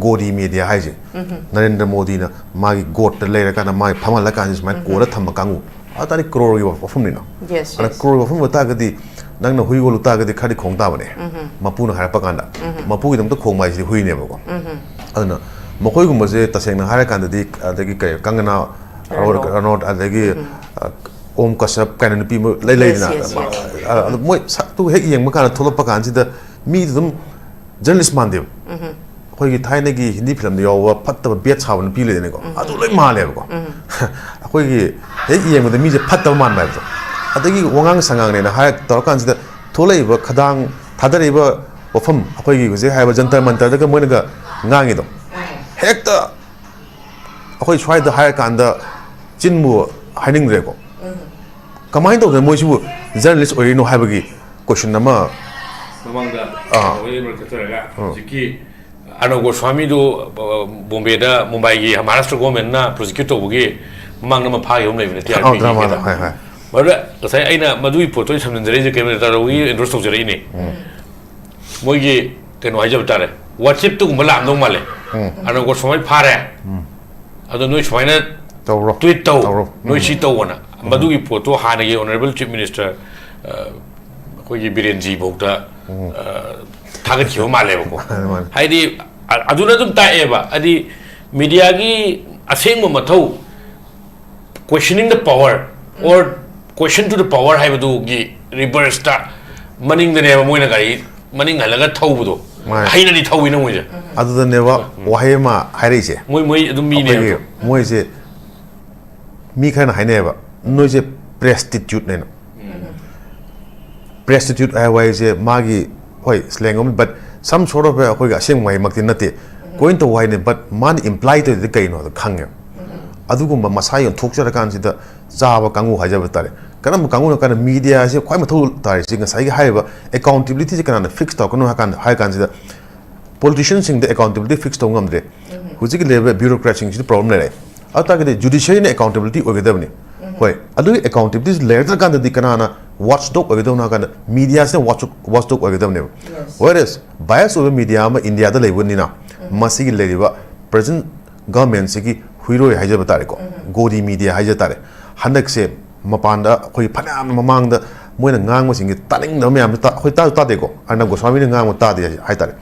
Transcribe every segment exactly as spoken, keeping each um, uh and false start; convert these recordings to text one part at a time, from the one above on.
ꯒꯣꯗꯤ media ꯍꯥꯏꯁꯦ, ꯅꯔꯦꯟꯗ꯭ꯔ ꯃꯣꯗꯤꯅ ꯃꯥꯒꯤ ꯒꯣꯗꯇ ꯂꯩꯔꯀꯥꯟꯗ ꯃꯥꯒꯤ ꯐꯝꯍꯜꯂꯀꯥꯟꯁꯤꯗ ꯁꯨꯃꯥꯏꯅ ꯀꯣꯜꯂ ꯊꯝꯕ ꯀꯥꯡꯕꯨ, ꯑꯗꯨ ꯇꯥꯔꯗꯤ ꯀ꯭ꯔꯣꯔꯒꯤ ꯋꯥꯐꯝꯅꯤꯅ꯫ Yes, ꯑꯗ yes. ꯀ꯭ꯔꯣꯔꯒꯤ ꯋꯥꯐꯝ ꯑꯣꯏꯇꯥꯔꯒꯗꯤ ꯅꯪꯅ ꯍꯨꯏ ꯑꯣꯜꯂꯨ ꯇꯥꯔꯒꯗꯤ ꯈꯔꯗꯤ ꯈꯣꯡ ꯇꯥꯕꯅꯦ, ꯃꯄꯨꯅ ꯍꯥꯏꯔꯛꯄ ꯀꯥꯟꯗ꯫ ꯃꯄꯨꯒꯤꯗꯃꯛꯇ ꯈꯣꯡꯕ ꯍꯥꯏꯁꯤꯗꯤ ꯍꯨꯏꯅꯦꯕꯀꯣ꯫ ꯑꯗꯨꯅ ꯃꯈꯣꯏꯒꯨꯝꯕꯁꯦ ꯇꯁꯦꯡꯅ ꯍꯥꯏꯔꯀꯥꯟꯗꯗꯤ, ꯑꯗꯒꯤ ꯀꯩ, ꯀꯪꯒꯅꯥ ꯔꯅꯣꯠ꯫ ꯔꯅꯣꯠ, ꯑꯗꯒꯤ ꯑ, ꯑꯣꯝ ꯀꯁꯞ ꯀꯥꯏꯅ ꯅꯨꯄꯤ ꯑꯃ ꯂꯩ, ꯂꯩꯗꯅ꯫ Yes, yes, yes. ꯑ, ꯑꯗꯨ ꯃꯣꯏ ꯁꯛꯇꯨ ꯍꯦꯛ ꯌꯦꯡꯕ ꯀꯥꯟꯗ ꯊꯣꯛꯂꯛꯄ ꯀꯥꯟꯁꯤꯗ ꯃꯤꯗꯨ ꯑꯗꯨꯝ ꯖꯔꯅꯦꯂꯤꯁ ꯃꯥꯟꯗꯦꯕ꯫ ꯑꯩꯈꯣꯏꯒꯤ ꯊꯥꯏꯅꯒꯤ ꯍꯤꯟꯗꯤ ꯐꯤꯂꯝꯗ ꯌꯥꯎꯕ ꯐꯠꯇꯕ ꯕꯦꯠ ꯁꯥꯕ ꯅꯨꯄꯤ ꯂꯩꯗꯅꯀꯣ, ꯑꯗꯨ ꯂꯣꯏ ꯃꯥꯜꯂꯦꯕꯀꯣ꯫ ꯑꯩꯈꯣꯏꯒꯤ ꯍꯦꯛ ꯌꯦꯡꯕꯗ ꯃꯤꯁꯦ ꯐꯠꯇꯕ ꯃꯥꯟꯕ ꯍꯥꯏꯕꯗꯣ꯫ ꯑꯗꯒꯤ ꯋꯥꯉꯥꯡ ꯁꯉꯥꯡꯅꯦꯅ ꯍꯥꯏꯔ ꯇꯧꯔꯀꯥꯟꯁꯤꯗ ꯊꯣꯛꯂꯛꯏꯕ ꯈꯗꯥꯡ ꯊꯥꯗꯔꯛꯏꯕ ꯋꯥꯐꯝ, ꯑꯩꯈꯣꯏꯒꯤ ꯍꯧꯖꯤꯛ ꯍꯥꯏꯔꯤꯕ ꯖꯟꯇꯔ ꯃꯟꯇꯔꯗꯒ ꯃꯣꯏꯅꯒ ꯉꯥꯡꯉꯤꯗꯣ, ꯍꯦꯛꯇ ꯑꯩꯈꯣꯏ ꯁ꯭ꯋꯥꯏꯗ ꯍꯥꯏꯔꯀꯥꯟꯗ ꯆꯤꯟꯕꯨ ꯍꯥꯏꯅꯤꯡꯗ꯭ꯔꯦꯀꯣ꯫ ꯀꯃꯥꯏꯅ ꯇꯧꯗꯅ ꯃꯣꯏꯁꯤꯕꯨ ꯖꯔꯅꯦꯂꯤꯁ ꯑꯣꯏꯔꯤꯅꯣ ꯍꯥꯏꯕꯒꯤ ꯀꯣꯏꯁꯟ ꯑꯃ꯫ ꯃꯃꯥꯡꯗ ꯑꯥ꯫ ꯀꯩꯅꯣꯒꯤ ꯃꯔꯛꯇ ꯆꯠꯂꯒ ꯍꯧꯖꯤꯛꯀꯤ ꯑꯔꯅꯕ ꯒꯣꯁ꯭ꯋꯥꯃꯤꯗꯨ, ꯑ, ꯕꯣꯝꯕꯦꯗ, ꯃꯨꯝꯕꯥꯏꯒꯤ ꯃꯍꯥꯔꯥꯁꯇ꯭ꯔ ꯒꯣꯔꯃꯦꯟꯅ ꯄ꯭ꯔꯣꯁꯤꯀ꯭ꯌꯨꯠ ꯇꯧꯕꯒꯤ ꯃꯃꯥꯡꯗ ꯑꯃ ꯐꯥꯈꯤꯕ ꯑꯃ ꯂꯩꯕꯅꯦ, ꯇꯤ ꯑꯥꯔ ꯄꯤ ꯑꯧ, ꯗ꯭ꯔꯃꯥꯗ, ꯀꯤꯗ꯫ ꯍꯣꯏ, ꯍꯣꯏ꯫ ꯃꯗꯨꯗ ꯉꯁꯥꯏ ꯑꯩꯅ ꯃꯗꯨꯒꯤ ꯄꯣꯠꯇꯣ ꯑꯩ ꯁꯝꯖꯤꯟꯖꯔꯛꯏꯁꯦ ꯀꯩꯅꯣ, ꯇꯥꯔꯧꯒꯤ ꯑꯦꯟꯗꯣꯔꯁ ꯇꯧꯖꯔꯛꯏꯅꯦ꯫ ꯃꯣꯏꯒꯤ ꯀꯩꯅꯣ ꯍꯥꯏꯖꯕ ꯇꯥꯔꯦ, ꯋꯥꯆꯦꯞꯇꯒꯨꯝꯕ ꯂꯥꯛꯑꯝꯗꯧ ꯃꯥꯜꯂꯦ꯫ ꯑꯔꯅꯕ ꯒꯣꯁ꯭ꯋꯥꯃꯤ ꯐꯥꯔꯦ, ꯑꯗꯣ ꯅꯣꯏ ꯁꯨꯃꯥꯏꯅ ꯇꯧꯔꯣ꯫ ꯇ꯭ꯋꯤꯠ ꯇꯧ, ꯇꯧꯔꯣ꯫ ꯅꯣꯏ ꯁꯤ ꯇꯧꯑꯣꯅ꯫ ꯃꯗꯨꯒꯤ ꯄꯣꯠꯇꯣ ꯍꯥꯟꯅꯒꯤ ꯑꯣꯅꯔꯦꯕꯜ ꯆꯤꯐ ꯃꯤꯅꯤꯁꯇꯔ, ꯑ, ꯑꯩꯈꯣꯏꯒꯤ ꯕꯤꯔꯦꯟꯖꯤ ꯐꯥꯎꯗ, ꯑ, ꯊꯥꯒꯠꯈꯤꯕ ꯃꯥꯜꯂꯦꯕꯀꯣ꯫ ꯃꯥꯅꯦ, ꯃꯥꯅꯦ꯫ ꯍꯥꯏꯗꯤ, ꯑ-, ꯑꯗꯨꯅ ꯑꯗꯨꯝ ꯇꯥꯛꯑꯦꯕ, ꯍꯥꯏꯗꯤ, ꯃꯤꯗꯤꯌꯥꯒꯤ ꯑꯁꯦꯡꯕ ꯃꯊꯧ, questioning the power or question to the power ꯍꯥꯏꯕꯗꯨꯒꯤ ꯔꯤꯚꯔꯁꯇ, ꯃꯅꯤꯡꯗꯅꯦꯕ ꯃꯣꯏꯅ ꯒꯥꯔꯤ ꯃꯅꯤꯡ ꯍꯜꯂꯒ ꯊꯧꯕꯗꯣ꯫ ꯃꯥꯅꯦ꯫ ꯍꯩꯅꯗꯤ ꯊꯧꯋꯤꯅ ꯃꯣꯏꯁꯦ꯫ ꯑꯗꯨꯗꯅꯦꯕ ꯋꯥꯍꯩ ꯑꯃ ꯍꯥꯏꯔꯛꯏꯁꯦ꯫ ꯃꯣꯏ, ꯃꯣꯏ ꯑꯗꯨꯝ ꯃꯤꯅꯦ ꯑꯩꯈꯣꯏꯒꯤ ꯑꯗꯣ꯫ ꯃꯣꯏꯁꯦ ꯃꯤ ꯈꯔꯅ ꯍꯥꯏꯅꯩꯌꯦꯕ, "ꯅꯣꯏꯁꯦ ꯄ꯭ꯔꯦꯁꯇꯤꯇ꯭ꯌꯨꯠꯅꯦꯅ"꯫ ꯄ꯭ꯔꯦꯁꯇꯤꯇ꯭ꯌꯨꯠ ꯍꯥꯏꯕ ꯋꯥꯍꯩꯁꯦ ꯃꯥꯒꯤ, ꯍꯣꯏ, ꯁ꯭ꯂꯦꯡ ꯑꯃ, but some sort of ꯑꯩꯈꯣꯏꯒꯤ ꯑꯁꯦꯡꯕ ꯋꯥꯍꯩꯃꯛꯇꯤ ꯅꯠꯇꯦ꯫ ꯀꯣꯏꯟ ꯇꯧꯕ ꯋꯥꯍꯩꯅꯦ, but ꯃꯥꯅ ꯏꯝꯄ꯭ꯂꯥꯏ ꯇꯧꯔꯤꯗꯤ ꯀꯩꯅꯣꯗ ꯈꯪꯉꯦꯕ꯫ ꯑꯗꯨꯒꯨꯝꯕ ꯃꯁꯥ ꯌꯣꯟꯊꯣꯛꯆꯔꯀꯥꯟꯁꯤꯗ ꯆꯥꯕ ꯀꯥꯡꯕꯨ ꯍꯥꯏꯖꯕ ꯇꯥꯔꯦ꯫ ꯀꯔꯝꯕ ꯀꯥꯡꯕꯨꯅꯣ ꯀꯥꯟꯗ ꯃꯤꯗꯤꯌꯥꯁꯦ ꯈ꯭ꯋꯥꯏ ꯃꯊꯧ ꯇꯥꯔꯤꯁꯤ ꯉꯁꯥꯏꯒꯤ ꯍꯥꯏꯔꯤꯕ ꯑꯦꯀꯥꯎꯟꯇꯦꯕꯤꯂꯤꯇꯤꯁꯦ ꯀꯅꯥꯅ ꯐꯤꯛꯁ ꯇꯧꯔꯛꯀꯅꯣ ꯍꯥꯏ ꯀꯥꯟꯗ, ꯍꯥꯏ ꯀꯥꯟꯁꯤꯗ ꯄꯣꯂꯤꯇꯤꯁꯤꯌꯟꯁꯤꯡꯗ ꯑꯦꯀꯥꯎꯟꯇꯦꯕꯤꯂꯤꯇꯤ ꯐꯤꯛꯁ ꯇꯧꯕ ꯉꯝꯗ꯭ꯔꯦ꯫ ꯍꯧꯖꯤꯛꯀꯤ ꯂꯩꯔꯤꯕ ꯕ꯭ꯌꯨꯔꯣꯀ꯭ꯔꯦꯠꯁꯤꯡꯁꯤꯗ ꯄ꯭ꯔꯣꯕ꯭ꯂꯦꯝ ꯂꯩꯔꯦ꯫ ꯑꯗꯨ ꯇꯥꯔꯒꯗꯤ ꯖꯨꯗꯤꯁꯤꯌꯔꯤꯅ ꯑꯦꯀꯥꯎꯟꯇꯦꯕꯤꯂꯤꯇꯤ ꯑꯣꯏꯒꯗꯕꯅꯤ꯫ ꯍꯣꯏ, ꯑꯗꯨꯒꯤ ꯑꯦꯀꯥꯎꯟꯇꯦꯕꯤꯂꯤꯇꯤ ꯂꯩꯔꯛꯇ꯭ꯔꯀꯥꯟꯗꯗꯤ ꯀꯅꯥꯅ ꯋꯥꯆ ꯗꯣꯛ ꯑꯣꯏꯒꯗꯕꯅꯣ ꯍꯥꯏ ꯀꯥꯟꯗ ꯃꯤꯗꯤꯌꯥꯁꯤꯅ ꯋꯥꯆ, ꯋꯥꯆ ꯗꯣꯛ ꯑꯣꯏꯒꯗꯕꯅꯦꯕ꯫ Whereas bias ꯑꯣꯏꯕ ꯃꯤꯗꯤꯌꯥ ꯑꯃ ꯏꯟꯗꯤꯌꯥꯗ ꯂꯩꯕꯅꯤꯅ ꯃꯁꯤꯒꯤ ꯂꯩꯔꯤꯕ present government ꯁꯤꯒꯤ ꯍꯨꯏꯔꯣꯏ ꯍꯥꯏꯖꯕ ꯇꯥꯔꯦꯀꯣ, ꯒꯣꯗꯤ ꯃꯦꯗꯤꯌꯥ ꯍꯥꯏꯖ ꯇꯥꯔꯦ, ꯍꯟꯗꯛꯁꯦ ꯃꯄꯥꯟꯗ ꯑꯩꯈꯣꯏ ꯐꯅꯌꯥꯝ ꯃꯃꯥꯡꯗ ꯃꯣꯏꯅ ꯉꯥꯡꯕꯁꯤꯡꯁꯦ ꯇꯥꯅꯤꯡꯗꯕ ꯃꯌꯥꯝꯁꯦ ꯇꯥ-, ꯑꯩꯈꯣꯏ ꯇꯥꯁꯨ ꯇꯥꯗꯦꯀꯣ, ꯑꯔꯅꯕ ꯒꯣꯁ꯭ꯋꯥꯃꯤꯅ ꯉꯥꯡꯕ ꯇꯥꯗꯦ ꯍꯥꯏ ꯇꯥꯔꯦ,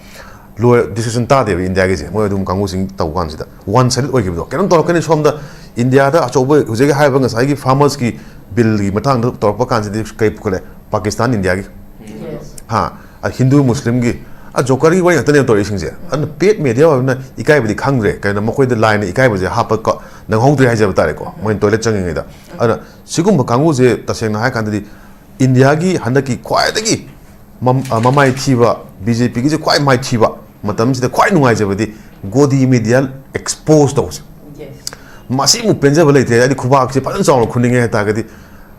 ꯂꯣꯏ ꯗꯤꯁꯀꯁꯟ ꯇꯥꯗꯦꯕ ꯏꯟꯗꯤꯌꯥꯒꯤꯁꯦ꯫ ꯃꯣꯏ ꯑꯗꯨꯝ ꯀꯥꯡꯕꯨꯁꯤꯡ ꯇꯧꯕ ꯀꯥꯟꯁꯤꯗ ꯋꯥꯟ ꯁꯥꯏꯗꯦꯠ ꯑꯣꯏꯈꯤꯕꯗꯣ꯫ ꯀꯩꯅꯣꯝ ꯇꯧꯔꯛꯀꯅꯤ ꯁꯣꯝꯗ, ꯏꯟꯗꯤꯌꯥꯗ ꯑꯆꯧꯕ ꯍꯧꯖꯤꯛ ꯍꯥꯏꯔꯤꯕ ꯉꯁꯥꯏꯒꯤ farmers ꯀꯤ ꯕꯤꯜꯒꯤ ꯃꯇꯥꯡꯗ ꯇꯧꯔꯛꯄ ꯀꯥꯟꯁꯤꯗꯤ ꯀꯩ ꯄꯨꯈꯠꯂꯦ? ꯄꯥꯀꯤꯁꯇꯥꯟ, ꯏꯟꯗꯤꯌꯥꯒꯤ, ꯍꯥ, ꯑ, ꯍꯤꯟꯗꯨ ꯃꯨꯁꯂꯤꯝꯒꯤ, ꯑ, ꯖꯣꯀꯔꯒꯤ ꯋꯥꯔꯤ ꯉꯥꯛꯇꯅꯦꯕ ꯇꯧꯔꯛꯏꯁꯤꯡꯁꯦ꯫ ꯑꯗꯨꯅ ꯄꯦꯗ ꯃꯦꯗꯤꯌꯥ ꯑꯣꯏꯕꯅ ꯏꯀꯥꯏꯕꯗꯤ ꯈꯪꯗ꯭ꯔꯦ, ꯀꯩꯅꯣ ꯃꯈꯣꯏꯗ ꯂꯥꯏꯅ ꯏꯀꯥꯏꯕꯁꯦ ꯍꯥꯞꯄ ꯀ-, ꯅꯪꯍꯧꯗ꯭ꯔꯦ ꯍꯥꯏꯖꯕ ꯇꯥꯔꯦꯀꯣ, ꯃꯣꯏꯅ ꯇꯣꯏꯂꯦꯠ ꯆꯪꯉꯤꯉꯩꯗ꯫ ꯑꯗꯨꯅ ꯁꯤꯒꯨꯝꯕ ꯀꯥꯡꯕꯨꯁꯦ ꯇꯁꯦꯡꯅ ꯍꯥꯏ ꯀꯥꯟꯗꯗꯤ ꯏꯟꯗꯤꯌꯥꯒꯤ ꯍꯟꯗꯛꯀꯤ ꯈ꯭ꯋꯥꯏꯗꯒꯤ ꯃꯝ-, ꯑ, ꯃꯃꯥꯏ ꯊꯤꯕ, ꯕꯤ ꯖꯦ ꯄꯤꯒꯤꯁꯦ ꯈ꯭ꯋꯥꯏ ꯃꯥꯏꯊꯤꯕ ꯃꯇꯝꯁꯤꯗ ꯈ꯭ꯋꯥꯏ ꯅꯨꯡꯉꯥꯏꯖꯕꯗꯤ ꯒꯣꯗꯤ ꯃꯦꯗꯤꯌꯥ ꯑꯦꯛꯁꯄꯣꯖ ꯇꯧꯕꯁꯦ꯫ ꯃꯁꯤꯃꯨꯛ ꯄꯦꯟꯖꯕ ꯂꯩꯇ꯭ꯔꯦ꯫ ꯍꯥꯏꯗꯤ ꯈꯨꯕꯥꯛꯁꯦ ꯐꯖꯅ ꯆꯥꯎꯅ ꯈꯨꯅꯤꯡꯉꯦ ꯍꯥꯏꯇꯥꯔꯒꯗꯤ,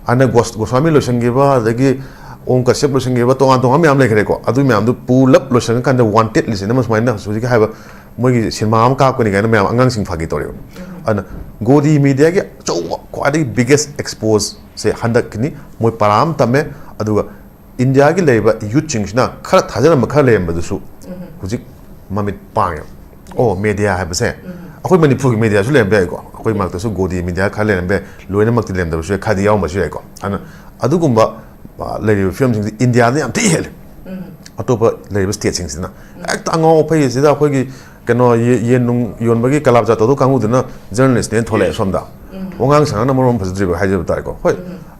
ꯑꯅ ꯒꯣꯁ-, ꯒꯣꯁ꯭ꯋꯥꯃꯤ ꯂꯣꯏꯁꯤꯟꯈꯤꯕ, ꯑꯗꯒꯤ ꯑꯣꯝ ꯀꯁ꯭ꯌꯞ ꯂꯣꯏꯁꯤꯟꯈꯤꯕ, ꯇꯣꯉꯥꯟ ꯇꯣꯉꯥꯟꯕ ꯃꯌꯥꯝ ꯂꯩꯈ꯭ꯔꯦꯀꯣ꯫ ꯑꯗꯨ ꯃꯌꯥꯝꯗꯨ ꯄꯨꯂꯞ ꯂꯣꯏꯁꯤꯟꯈ꯭ꯔꯀꯥꯟꯗ ꯋꯥꯟꯇꯦꯗ ꯂꯤꯁ ꯑꯃ ꯁꯨꯃꯥꯏꯅ ꯍꯧꯖꯤꯛ ꯍꯥꯏꯕ ꯃꯣꯏꯒꯤ ꯁꯤꯅꯦꯃꯥ ꯑꯃ ꯀꯥꯞꯀꯅꯤ ꯀꯥꯏꯅ ꯃꯌꯥꯝ ꯑꯉꯥꯡꯁꯤꯡ ꯐꯥꯒꯤ ꯇꯧꯔꯦꯕ꯫ ꯑꯗꯨꯅ ꯒꯣꯗꯤ ꯃꯦꯗꯤꯌꯥꯒꯤ ꯑꯆꯧꯕ ꯈ꯭ꯋꯥꯏꯗꯒꯤ ꯕꯤꯒꯦꯁ ꯑꯦꯛꯁꯄꯣꯖꯁꯦ ꯍꯟꯗꯛꯀꯤꯅꯤ꯫ ꯃꯣꯏ ꯄꯔꯥ ꯑꯃ ꯇꯝꯃꯦ, ꯑꯗꯨꯒ ꯏꯟꯗꯤꯌꯥꯒꯤ ꯂꯩꯔꯤꯕ ꯌꯨꯠꯁꯤꯡꯁꯤꯅ ꯈꯔ ꯊꯥꯖꯔꯝꯕ ꯈꯔ ꯂꯩꯔꯝꯕꯗꯨꯁꯨ ꯍꯧꯖꯤꯛ ꯃꯃꯤꯠ ꯄꯥꯡꯉꯦꯕ꯫ ꯑꯣ, ꯃꯦꯗꯤꯌꯥ ꯍꯥꯏꯕꯁꯦ ꯑꯩꯈꯣꯏ ꯃꯅꯤꯄꯨꯔꯒꯤ ꯃꯦꯗꯤꯌꯥꯁꯨ ꯂꯩꯔꯝꯕ ꯌꯥꯏꯀꯣ, ꯑꯩꯈꯣꯏ ꯃꯔꯛꯇꯁꯨ ꯒꯣꯗꯤ ꯃꯦꯗꯤꯌꯥ ꯈꯔ ꯂꯩꯔꯝꯕ ꯌꯥꯏ, ꯂꯣꯏꯅꯃꯛꯇꯤ ꯂꯩꯔꯝꯗꯕꯁꯨ ꯌꯥꯏ, ꯈꯔꯗꯤ ꯌꯥꯎꯔꯝꯕꯁꯨ ꯌꯥꯏꯀꯣ꯫ ꯑꯗꯨꯅ ꯑꯗꯨꯒꯨꯝꯕ, ꯑ, ꯂꯩꯔꯤꯕ ꯐꯤꯂꯝꯁꯤꯡꯁꯤ ꯏꯟꯗꯤꯌꯥꯗ ꯌꯥꯝ ꯊꯤ ꯍꯦꯜꯂꯦ꯫ ꯑꯇꯣꯞꯄ ꯂꯩꯔꯤꯕ ꯁ꯭ꯇꯦꯠꯁꯤꯡꯁꯤꯅ ꯍꯦꯛꯇ ꯑꯉꯥꯎ ꯑꯐꯩꯁꯤꯗ ꯑꯩꯈꯣꯏꯒꯤ ꯀꯩꯅꯣ ꯌꯦ-, ꯌꯦꯟ ꯅꯨꯡ ꯌꯣꯟꯕꯒꯤ ꯀꯂꯥꯞ ꯖꯥꯠ ꯇꯧꯗꯣ ꯀꯥꯡꯕꯨꯗꯨꯅ ꯖꯔꯅꯦꯂꯤꯁ꯭ꯠꯅꯦꯅ ꯊꯣꯛꯂꯛꯑꯦ ꯁꯣꯝꯗ꯫ ꯋꯥꯉꯥꯡ ꯁꯉꯥꯡꯅ ꯃꯔꯣꯟ ꯐꯖꯗ꯭ꯔꯤꯕ ꯍꯥꯏꯖꯕ ꯇꯥꯔꯦꯀꯣ꯫ ꯍꯣꯏ,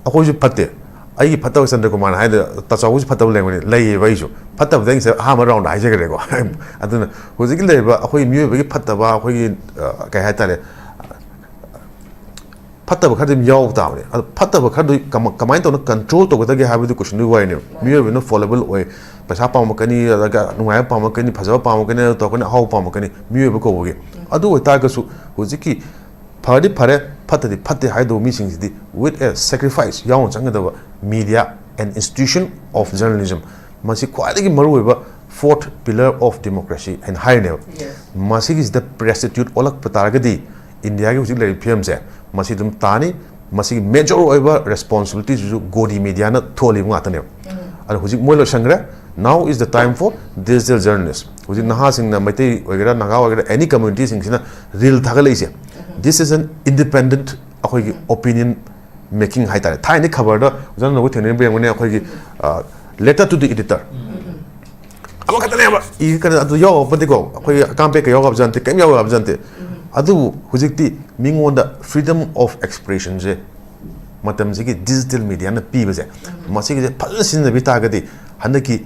ꯑꯩꯈꯣꯏꯁꯨ ꯐꯠꯇꯦ꯫ ꯑꯩꯒꯤ ꯐꯠꯇꯕ ꯆꯟꯗ꯭ꯔꯀꯨꯃꯥꯔꯅ ꯍꯥꯏꯗ ꯇꯥꯆꯧꯒꯤꯁꯨ ꯐꯠꯇꯕ ꯂꯩꯔꯝꯒꯅꯤ, ꯂꯩꯌꯦꯕ ꯑꯩꯁꯨ꯫ ꯐꯠꯇꯕꯗ ꯑꯩ ꯉꯁꯥꯏ ꯑꯍꯥꯟꯕ ꯔꯥꯎꯟꯗ ꯍꯥꯏꯖꯈ꯭ꯔꯦꯀꯣ꯫ ꯑꯗꯨꯅ ꯍꯧꯖꯤꯛꯀꯤ ꯂꯩꯔꯤꯕ ꯑꯩꯈꯣꯏ ꯃꯤꯑꯣꯏꯕꯒꯤ ꯐꯠꯇꯕ, ꯑꯩꯈꯣꯏꯒꯤ, ꯑ, ꯀꯩ ꯍꯥꯏꯇꯥꯔꯦ, ꯐꯠꯇꯕ ꯈꯔꯗꯤ ꯑꯗꯨꯝ ꯌꯥꯎꯕ ꯇꯥꯕꯅꯤ꯫ ꯑꯗꯣ ꯐꯠꯇꯕ ꯈꯔꯗꯨ ꯀꯃ-, ꯀꯃꯥꯏꯅ ꯇꯧꯅ ꯀꯟꯇ꯭ꯔꯣꯜ ꯇꯧꯒꯗꯒꯦ ꯍꯥꯏꯕꯗꯨ ꯀꯣꯏꯁꯟꯗꯨꯒꯤ ꯋꯥꯔꯤꯅꯦꯕ꯫ ꯃꯤꯑꯣꯏꯕꯅ ꯐꯣꯂꯦꯕꯜ ꯑꯣꯏ, ꯄꯩꯁꯥ ꯄꯥꯝꯃꯛꯀꯅꯤ, ꯑꯗꯨꯒ ꯅꯨꯡꯉꯥꯏꯕ ꯄꯥꯝꯃꯛꯀꯅꯤ, ꯐꯖꯕ ꯄꯥꯝꯃꯛꯀꯅꯤ, ꯑꯗꯨ ꯇꯧꯔꯛꯀꯅꯤ, ꯑꯍꯥꯎꯕ ꯄꯥꯝꯃꯛꯀꯅꯤ, ꯃꯤꯑꯣꯏꯕ ꯀꯧꯕꯒꯤ꯫ ꯑꯗꯨ ꯑꯣꯏꯇꯥꯔꯒꯁꯨ ꯍꯧꯖꯤꯛꯀꯤ ꯐꯔꯗꯤ ꯐꯔꯦ, ꯐꯠꯇꯗꯤ ꯐꯠꯇꯦ ꯍꯥꯏꯗꯧꯕ ꯃꯤꯁꯤꯡꯁꯤꯗꯤ with a sacrifice ꯌꯥꯎꯅ ꯆꯪꯒꯗꯕ media and institution of journalism, ꯃꯁꯤ ꯈ꯭ꯋꯥꯏꯗꯒꯤ ꯃꯔꯨꯑꯣꯏꯕ fourth pillar of democracy ꯍꯥꯏꯅ ꯍꯥꯏꯔꯤꯅꯦꯕ꯫ ꯃꯁꯤꯒꯤꯁꯤꯗ prostitute ꯑꯣꯜꯂꯛꯄ ꯇꯥꯔꯒꯗꯤ ꯏꯟꯗꯤꯌꯥꯒꯤ ꯍꯧꯖꯤꯛ ꯂꯩꯔꯤꯕ ꯐꯤꯕꯝꯁꯦ ꯃꯁꯤ ꯑꯗꯨꯝ ꯇꯥꯅꯤ꯫ ꯃꯁꯤꯒꯤ ꯃꯦꯖꯔ ꯑꯣꯏꯕ ꯔꯦꯁꯄꯣꯟꯁꯤꯕꯤꯂꯤꯇꯤꯁꯤꯁꯨ ꯒꯣꯗꯤ ꯃꯦꯗꯤꯌꯥꯅ ꯊꯣꯜꯂꯤꯕ ꯉꯥꯛꯇꯅꯦꯕ꯫ ꯑꯗꯣ ꯍꯧꯖꯤꯛ ꯃꯣꯏ ꯂꯣꯏꯁꯟꯈ꯭ꯔꯦ, Now is the time for digital journalists. ꯍꯧꯖꯤꯛ ꯅꯍꯥꯁꯤꯡꯅ, ꯃꯩꯇꯩ ꯑꯣꯏꯒꯦꯔꯥ, ꯅꯥꯒꯥ ꯑꯣꯏꯒꯦꯔꯥ, any communityꯁꯤꯡꯁꯤꯅ reel ꯊꯥꯒꯠꯂꯛꯏꯁꯦ, this is an independent, ꯑꯩꯈꯣꯏꯒꯤ opinion making ꯍꯥꯏꯇꯥꯔꯦ꯫ ꯊꯥꯏꯅꯗꯤ ꯈꯕꯔꯗ ꯑꯣꯖꯥꯅ ꯅꯈꯣꯏ ꯊꯦꯡꯅꯔꯤꯕ ꯌꯦꯡꯉꯨꯅꯦ, ꯑꯩꯈꯣꯏꯒꯤ letter to the editor ꯑꯃꯈꯛꯇꯅꯦꯕ E ꯀꯩꯅꯣ ꯑꯗꯨ ꯌꯥꯎꯔꯛꯄꯗꯤꯀꯣ, ꯑꯩꯈꯣꯏꯒꯤ ꯑꯀꯥꯝꯄꯦꯠꯀ ꯌꯥꯎꯔꯛꯑꯕꯖꯥꯠ ꯅꯠꯇꯦ, ꯀꯩꯝ ꯌꯥꯎꯔꯛꯑꯕꯖꯥꯠ ꯅꯠꯇꯦ꯫ ꯑꯗꯨꯕꯨ ꯍꯧꯖꯤꯛꯇꯤ ꯃꯤꯉꯣꯟꯗ freedom of expressionꯁꯦ ꯃꯇꯝꯁꯤꯒꯤ digital mediaꯅ ꯄꯤꯕꯁꯦ, ꯃꯁꯤꯒꯤꯁꯦ ꯐꯖꯅ ꯁꯤꯖꯤꯟꯅꯕꯤ ꯇꯥꯔꯒꯗꯤ, ꯍꯟꯗꯛꯀꯤ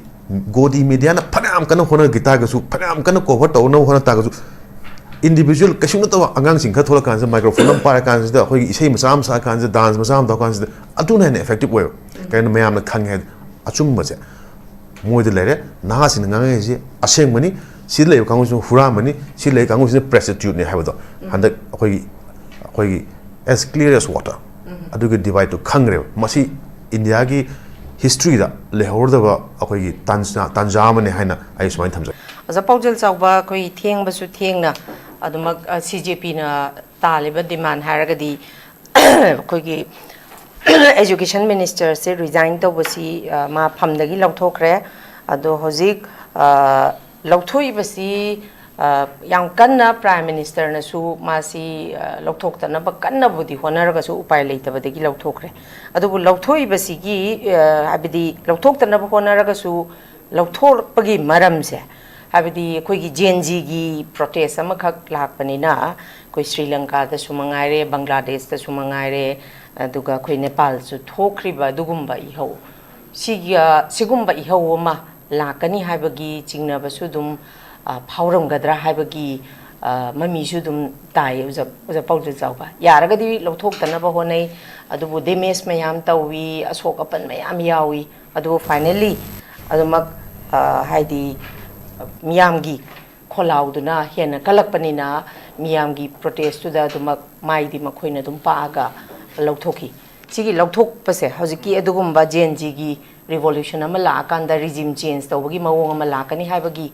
ꯒꯣꯗꯤ mediaꯅ ꯐꯅꯌꯥꯝ ꯀꯟꯅ ꯍꯣꯠꯅꯈꯤ ꯇꯥꯔꯒꯁꯨ, ꯐꯅꯌꯥꯝ ꯀꯟꯅ cover ꯇꯧꯅꯕ ꯍꯣꯠꯅ ꯇꯥꯔꯒꯁꯨ, individual ꯀꯩꯁꯨ ꯅꯠꯇꯕ ꯑꯉꯥꯡꯁꯤꯡ ꯈꯔ ꯊꯣꯛꯂꯛꯀꯥꯟꯁꯤꯗ, microphone ꯑꯃ ꯄꯥꯏꯔꯀꯥꯟꯁꯤꯗ, ꯑꯩꯈꯣꯏꯒꯤ ꯏꯁꯩ ꯃꯆꯥ ꯑꯃ ꯁꯛꯑꯀꯥꯟꯁꯤꯗ, dance ꯃꯆꯥ ꯑꯃ ꯇꯧꯔꯀꯥꯟꯁꯤꯗ, ꯑꯗꯨꯅ ꯍꯦꯟꯅ effective ꯑꯣꯏꯕ꯫ ꯀꯩꯅꯣ, ꯃꯌꯥꯝꯅ ꯈꯪꯉꯦ ꯍꯥꯏꯗꯤ ꯑꯆꯨꯝꯕꯁꯦ ꯃꯣꯏꯗ ꯂꯩꯔꯦ꯫ ꯅꯍꯥꯁꯤꯡꯅ ꯉꯥꯡꯉꯛꯏꯁꯦ ꯑꯁꯦꯡꯕꯅꯤ꯫ ꯁꯤꯗ ꯂꯩꯕ ꯀꯥꯡꯕꯨꯁꯤꯅ ꯍꯨꯔꯥꯟꯕꯅꯤ, ꯁꯤꯗ ꯂꯩꯕ ꯀꯥꯡꯕꯨꯁꯤꯅ prostituteꯅꯤ ꯍꯥꯏꯕꯗꯣ ꯍꯟꯗꯛ ꯑꯩꯈꯣꯏꯒꯤ, ꯑꯩꯈꯣꯏꯒꯤ as clear as water ꯑꯗꯨꯒꯤ divideꯇꯨ ꯈꯪꯈ꯭ꯔꯦꯕ꯫ ꯃꯁꯤ ꯏꯟꯗꯤꯌꯥꯒꯤ historyꯗ ꯂꯩꯍꯧꯔꯗꯕ ꯑꯩꯈꯣꯏꯒꯤ ꯇꯥꯟꯖꯥ, ꯇꯥꯟꯖꯥ ꯑꯃꯅꯤ ꯍꯥꯏꯅ ꯑꯩ ꯁꯨꯃꯥꯏꯅ ꯊꯝꯖꯒꯦ꯫ ꯑꯣꯖꯥ ꯄꯥꯎꯖꯦꯜ ꯆꯥꯎꯕ, ꯑꯩꯈꯣꯏ ꯊꯦꯡꯕꯁꯨ ꯊꯦꯡꯅ ꯑꯗꯨꯃꯛ ꯁꯤ ꯖꯦ ꯄꯤꯅ ꯇꯥꯜꯂꯤꯕ demand ꯍꯥꯏꯔꯒꯗꯤ ꯑꯩꯈꯣꯏꯒꯤ education ministerꯁꯦ resign ꯇꯧꯕꯁꯤ, ꯑ, ꯃꯥ ꯐꯝꯗꯒꯤ ꯂꯧꯊꯣꯛꯈ꯭ꯔꯦ꯫ ꯑꯗꯣ ꯍꯧꯖꯤꯛ, ꯑ, ꯂꯧꯊꯣꯛꯏꯕꯁꯤ, ꯑ, ꯌꯥꯝ ꯀꯟꯅ prime ministerꯅꯁꯨ ꯃꯥꯁꯤ, ꯑ, ꯂꯧꯊꯣꯛꯇꯅꯕ ꯀꯟꯅꯕꯨꯗꯤ ꯍꯣꯠꯅꯔꯒꯁꯨ ꯎꯄꯥꯏ ꯂꯩꯇꯕꯗꯒꯤ ꯂꯧꯊꯣꯛꯈ꯭ꯔꯦ꯫ ꯑꯗꯨꯕꯨ ꯂꯧꯊꯣꯛꯏꯕꯁꯤꯒꯤ, ꯑ, ꯍꯥꯏꯕꯗꯤ ꯂꯧꯊꯣꯛꯇꯅꯕ ꯍꯣꯠꯅꯔꯒꯁꯨ ꯂꯧꯊꯣꯛꯄꯒꯤ ꯃꯔꯝꯁꯦ, ꯍꯥꯏꯕꯗꯤ ꯑꯩꯈꯣꯏꯒꯤ Gen Zꯒꯤ protest ꯑꯃꯈꯛ ꯂꯥꯛꯄꯅꯤꯅ, ꯑꯩꯈꯣꯏ ꯁ꯭ꯔꯤ ꯂꯪꯀꯥꯗꯁꯨ ꯃꯉꯥꯏꯔꯦ, ꯕꯪꯒ꯭ꯂꯥꯗꯦꯁꯇꯁꯨ ꯃꯉꯥꯏꯔꯦ, ꯑꯗꯨꯒ ꯑꯩꯈꯣꯏ ꯅꯦꯄꯥꯜꯁꯨ ꯊꯣꯛꯈ꯭ꯔꯤꯕ ꯑꯗꯨꯒꯨꯝꯕ ꯏꯍꯧ, ꯁꯤꯒꯤ, ꯁꯤꯒꯨꯝꯕ ꯏꯍꯧ ꯑꯃ ꯂꯥꯛꯀꯅꯤ ꯍꯥꯏꯕꯒꯤ ꯆꯤꯡꯅꯕꯁꯨ ꯑꯗꯨꯝ, ꯑ, ꯐꯥꯎꯔꯝꯒꯗ꯭ꯔꯥ ꯍꯥꯏꯕꯒꯤ, ꯑ, ꯃꯃꯤꯁꯨ ꯑꯗꯨꯝ ꯇꯥꯏ, ꯑꯣꯖꯥ, ꯑꯣꯖꯥ ꯄꯥꯎꯖꯦꯜ ꯆꯥꯎꯕ꯫ ꯌꯥꯔꯒꯗꯤ ꯂꯧꯊꯣꯛꯇꯅꯕ ꯍꯣꯠꯅꯩ, ꯑꯗꯨꯕꯨ damage ꯃꯌꯥꯝ ꯇꯧꯏ, ꯑꯁꯣꯛ ꯑꯄꯟ ꯃꯌꯥꯝ ꯌꯥꯎꯏ꯫ ꯑꯗꯨꯕꯨ finally ꯑꯗꯨꯃꯛ, ꯑ, ꯍꯥꯏꯗꯤ ꯃꯤꯌꯥꯝꯒꯤ ꯈꯣꯜꯂꯥꯎꯗꯨꯅ ꯍꯦꯟꯅ ꯀꯜꯂꯛꯄꯅꯤꯅ, ꯃꯤꯌꯥꯝꯒꯤ protestꯇꯨꯗ ꯑꯗꯨꯃꯛ ꯃꯥꯏꯗꯤ ꯃꯈꯣꯏꯅ ꯑꯗꯨꯝ ꯄꯥꯛꯑꯒ ꯂꯧꯊꯣꯛꯈꯤ꯫ ꯁꯤꯒꯤ ꯂꯧꯊꯣꯛꯄꯁꯦ ꯍꯧꯖꯤꯛꯀꯤ ꯑꯗꯨꯒꯨꯝꯕ Gen Zꯒꯤ revolution ꯑꯃ ꯂꯥꯛꯑꯀꯥꯟꯗ regime change ꯇꯧꯕꯒꯤ ꯃꯑꯣꯡ ꯑꯃ ꯂꯥꯛꯀꯅꯤ ꯍꯥꯏꯕꯒꯤ,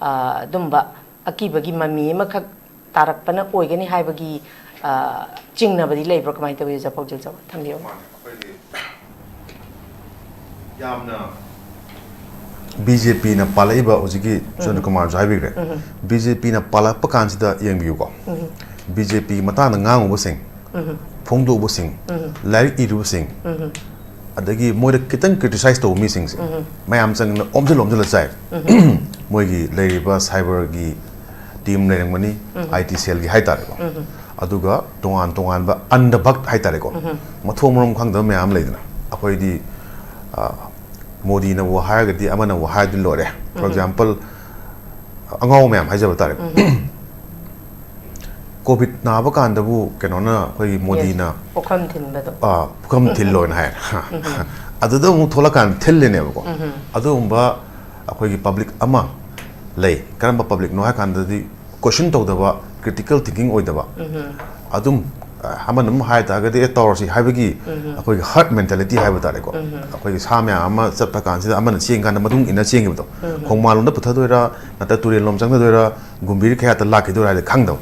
ꯑ, ꯑꯗꯨꯝꯕ ꯑꯀꯤꯕꯒꯤ ꯃꯃꯤ ꯑꯃꯈꯛ ꯇꯥꯔꯛꯄꯅ ꯑꯣꯏꯒꯅꯤ ꯍꯥꯏꯕꯒꯤ, ꯑ, ꯆꯤꯡꯅꯕꯗꯤ ꯂꯩꯕ꯭ꯔꯥ? ꯀꯃꯥꯏꯅ ꯇꯧꯏ, ꯑꯣꯖꯥ ꯄꯥꯎꯖꯦꯜ ꯆꯥꯎꯕ? ꯊꯝꯕꯤꯌꯨ꯫ ꯃꯥꯅꯦ, ꯑꯩꯈꯣꯏꯒꯤ ꯌꯥꯝꯅ ꯕꯤ ꯖꯦ ꯄꯤꯅ ꯄꯥꯜꯂꯛꯏꯕ, ꯍꯧꯖꯤꯛꯀꯤ ꯆꯟꯗ꯭ꯔ ꯀꯨꯃꯥꯔꯁꯨ ꯍꯥꯏꯕꯤꯈ꯭ꯔꯦ, ꯕꯤ ꯖꯦ ꯄꯤꯅ ꯄꯥꯜꯂꯛꯄ ꯀꯥꯟꯁꯤꯗ ꯌꯦꯡꯕꯤꯌꯨꯀꯣ, ꯕꯤ ꯖꯦ ꯄꯤꯒꯤ ꯃꯇꯥꯡꯗ ꯉꯥꯡꯉꯨꯕꯁꯤꯡ, ꯐꯣꯡꯗꯣꯛꯎꯕꯁꯤꯡ, ꯂꯥꯏꯔꯤꯛ ꯏꯔꯨꯕꯁꯤꯡ, ꯑꯗꯒꯤ ꯃꯣꯏꯗ ꯈꯤꯇꯪ ꯀ꯭ꯔꯤꯇꯤꯁꯥꯏꯁ ꯇꯧꯕ ꯃꯤꯁꯤꯡꯁꯦ ꯃꯌꯥꯝ ꯆꯪꯅ ꯑꯣꯝꯁꯤꯜ ꯑꯣꯝꯁꯤꯜꯂ ꯆꯥꯏ꯫ ꯃꯣꯏꯒꯤ ꯂꯩꯔꯤꯕ ꯁꯥꯏꯕꯔꯒꯤ ꯇꯤꯝ ꯂꯩꯔꯝꯒꯅꯤ, ꯑꯥꯏ ꯇꯤ ꯁꯦꯜꯒꯤ ꯍꯥꯏꯇꯥꯔꯦꯀꯣ, ꯑꯗꯨꯒ ꯇꯣꯉꯥꯟ ꯇꯣꯉꯥꯟꯕ ꯑꯟꯙ ꯚꯛ ꯍꯥꯏꯇꯥꯔꯦꯀꯣ, ꯃꯊꯣꯡ ꯃꯔꯝ ꯈꯪꯗꯕ ꯃꯌꯥꯝ ꯂꯩꯗꯅ, ꯑꯩꯈꯣꯏꯗꯤ, ꯑ, ꯃꯣꯗꯤꯅꯕꯨ ꯍꯥꯏꯔꯒꯗꯤ ꯑꯃꯅꯕꯨ ꯍꯥꯏꯔꯗꯤ ꯂꯣꯏꯔꯦ꯫ For example, ꯑꯉꯥꯎ ꯃꯌꯥꯝ ꯍꯥꯏꯖꯕ ꯇꯥꯔꯦ꯫ ꯀꯣꯚꯤꯗ ꯅꯥꯕ ꯀꯥꯟꯗꯕꯨ ꯀꯩꯅꯣꯅ, ꯑꯩꯈꯣꯏꯒꯤ ꯃꯣꯗꯤꯅ, ꯄꯨꯈꯝ ꯊꯤꯟꯕꯗꯣ꯫ ꯑ, ꯄꯨꯈꯝ ꯊꯤꯜꯂꯣꯅ ꯍꯥꯏ꯫ ꯑꯗꯨꯗ ꯑꯃꯨꯛ ꯊꯣꯛꯂꯛꯀꯥꯟꯗ ꯊꯤꯜꯂꯤꯅꯦꯕꯀꯣ꯫ ꯑꯗꯨꯒꯨꯝꯕ ꯑꯩꯈꯣꯏꯒꯤ ꯄꯕ꯭ꯂꯤꯛ ꯑꯃ ꯂꯩ꯫ ꯀꯔꯝꯕ ꯄꯕ꯭ꯂꯤꯛꯅꯣ ꯍꯥꯏ ꯀꯥꯟꯗꯗꯤ, ꯀꯣꯏꯁꯟ ꯇꯧꯗꯕ, ꯀ꯭ꯔꯤꯇꯤꯀꯦꯜ ꯊꯤꯡꯀꯤꯡ ꯑꯣꯏꯗꯕ, ꯑꯗꯨꯝ, ꯑ, ꯑꯃꯅ ꯑꯃ ꯍꯥꯏ ꯇꯥꯔꯒꯗꯤ, "ꯑꯦ, ꯇꯧꯔꯁꯤ" ꯍꯥꯏꯕꯒꯤ ꯑꯩꯈꯣꯏꯒꯤ ꯍꯔꯠ ꯃꯦꯟꯇꯦꯂꯤꯇꯤ ꯍꯥꯏꯕ ꯇꯥꯔꯦꯀꯣ꯫ ꯑꯩꯈꯣꯏꯒꯤ ꯁꯥ ꯃꯌꯥꯝ ꯑꯃ ꯆꯠꯄ ꯀꯥꯟꯁꯤꯗ ꯑꯃꯅ ꯆꯦꯟ ꯀꯥꯟꯗ ꯃꯇꯨꯡ ꯏꯟꯅ ꯆꯦꯟꯈꯤꯕꯗꯣ, ꯈꯣꯡꯕꯥꯟꯂꯣꯝꯗ ꯄꯨꯊꯗꯣꯏꯔꯥ, ꯅꯠꯇ꯭ꯔ ꯇꯨꯔꯦꯜꯂꯣꯝ ꯆꯪꯊꯗꯣꯏꯔꯥ, ꯒꯨꯝꯚꯤꯔ ꯈꯌꯥꯠꯇ ꯂꯥꯛꯈꯤꯗꯣꯏꯔꯥ ꯍꯥꯏꯗꯤ ꯈꯪꯗꯕ꯫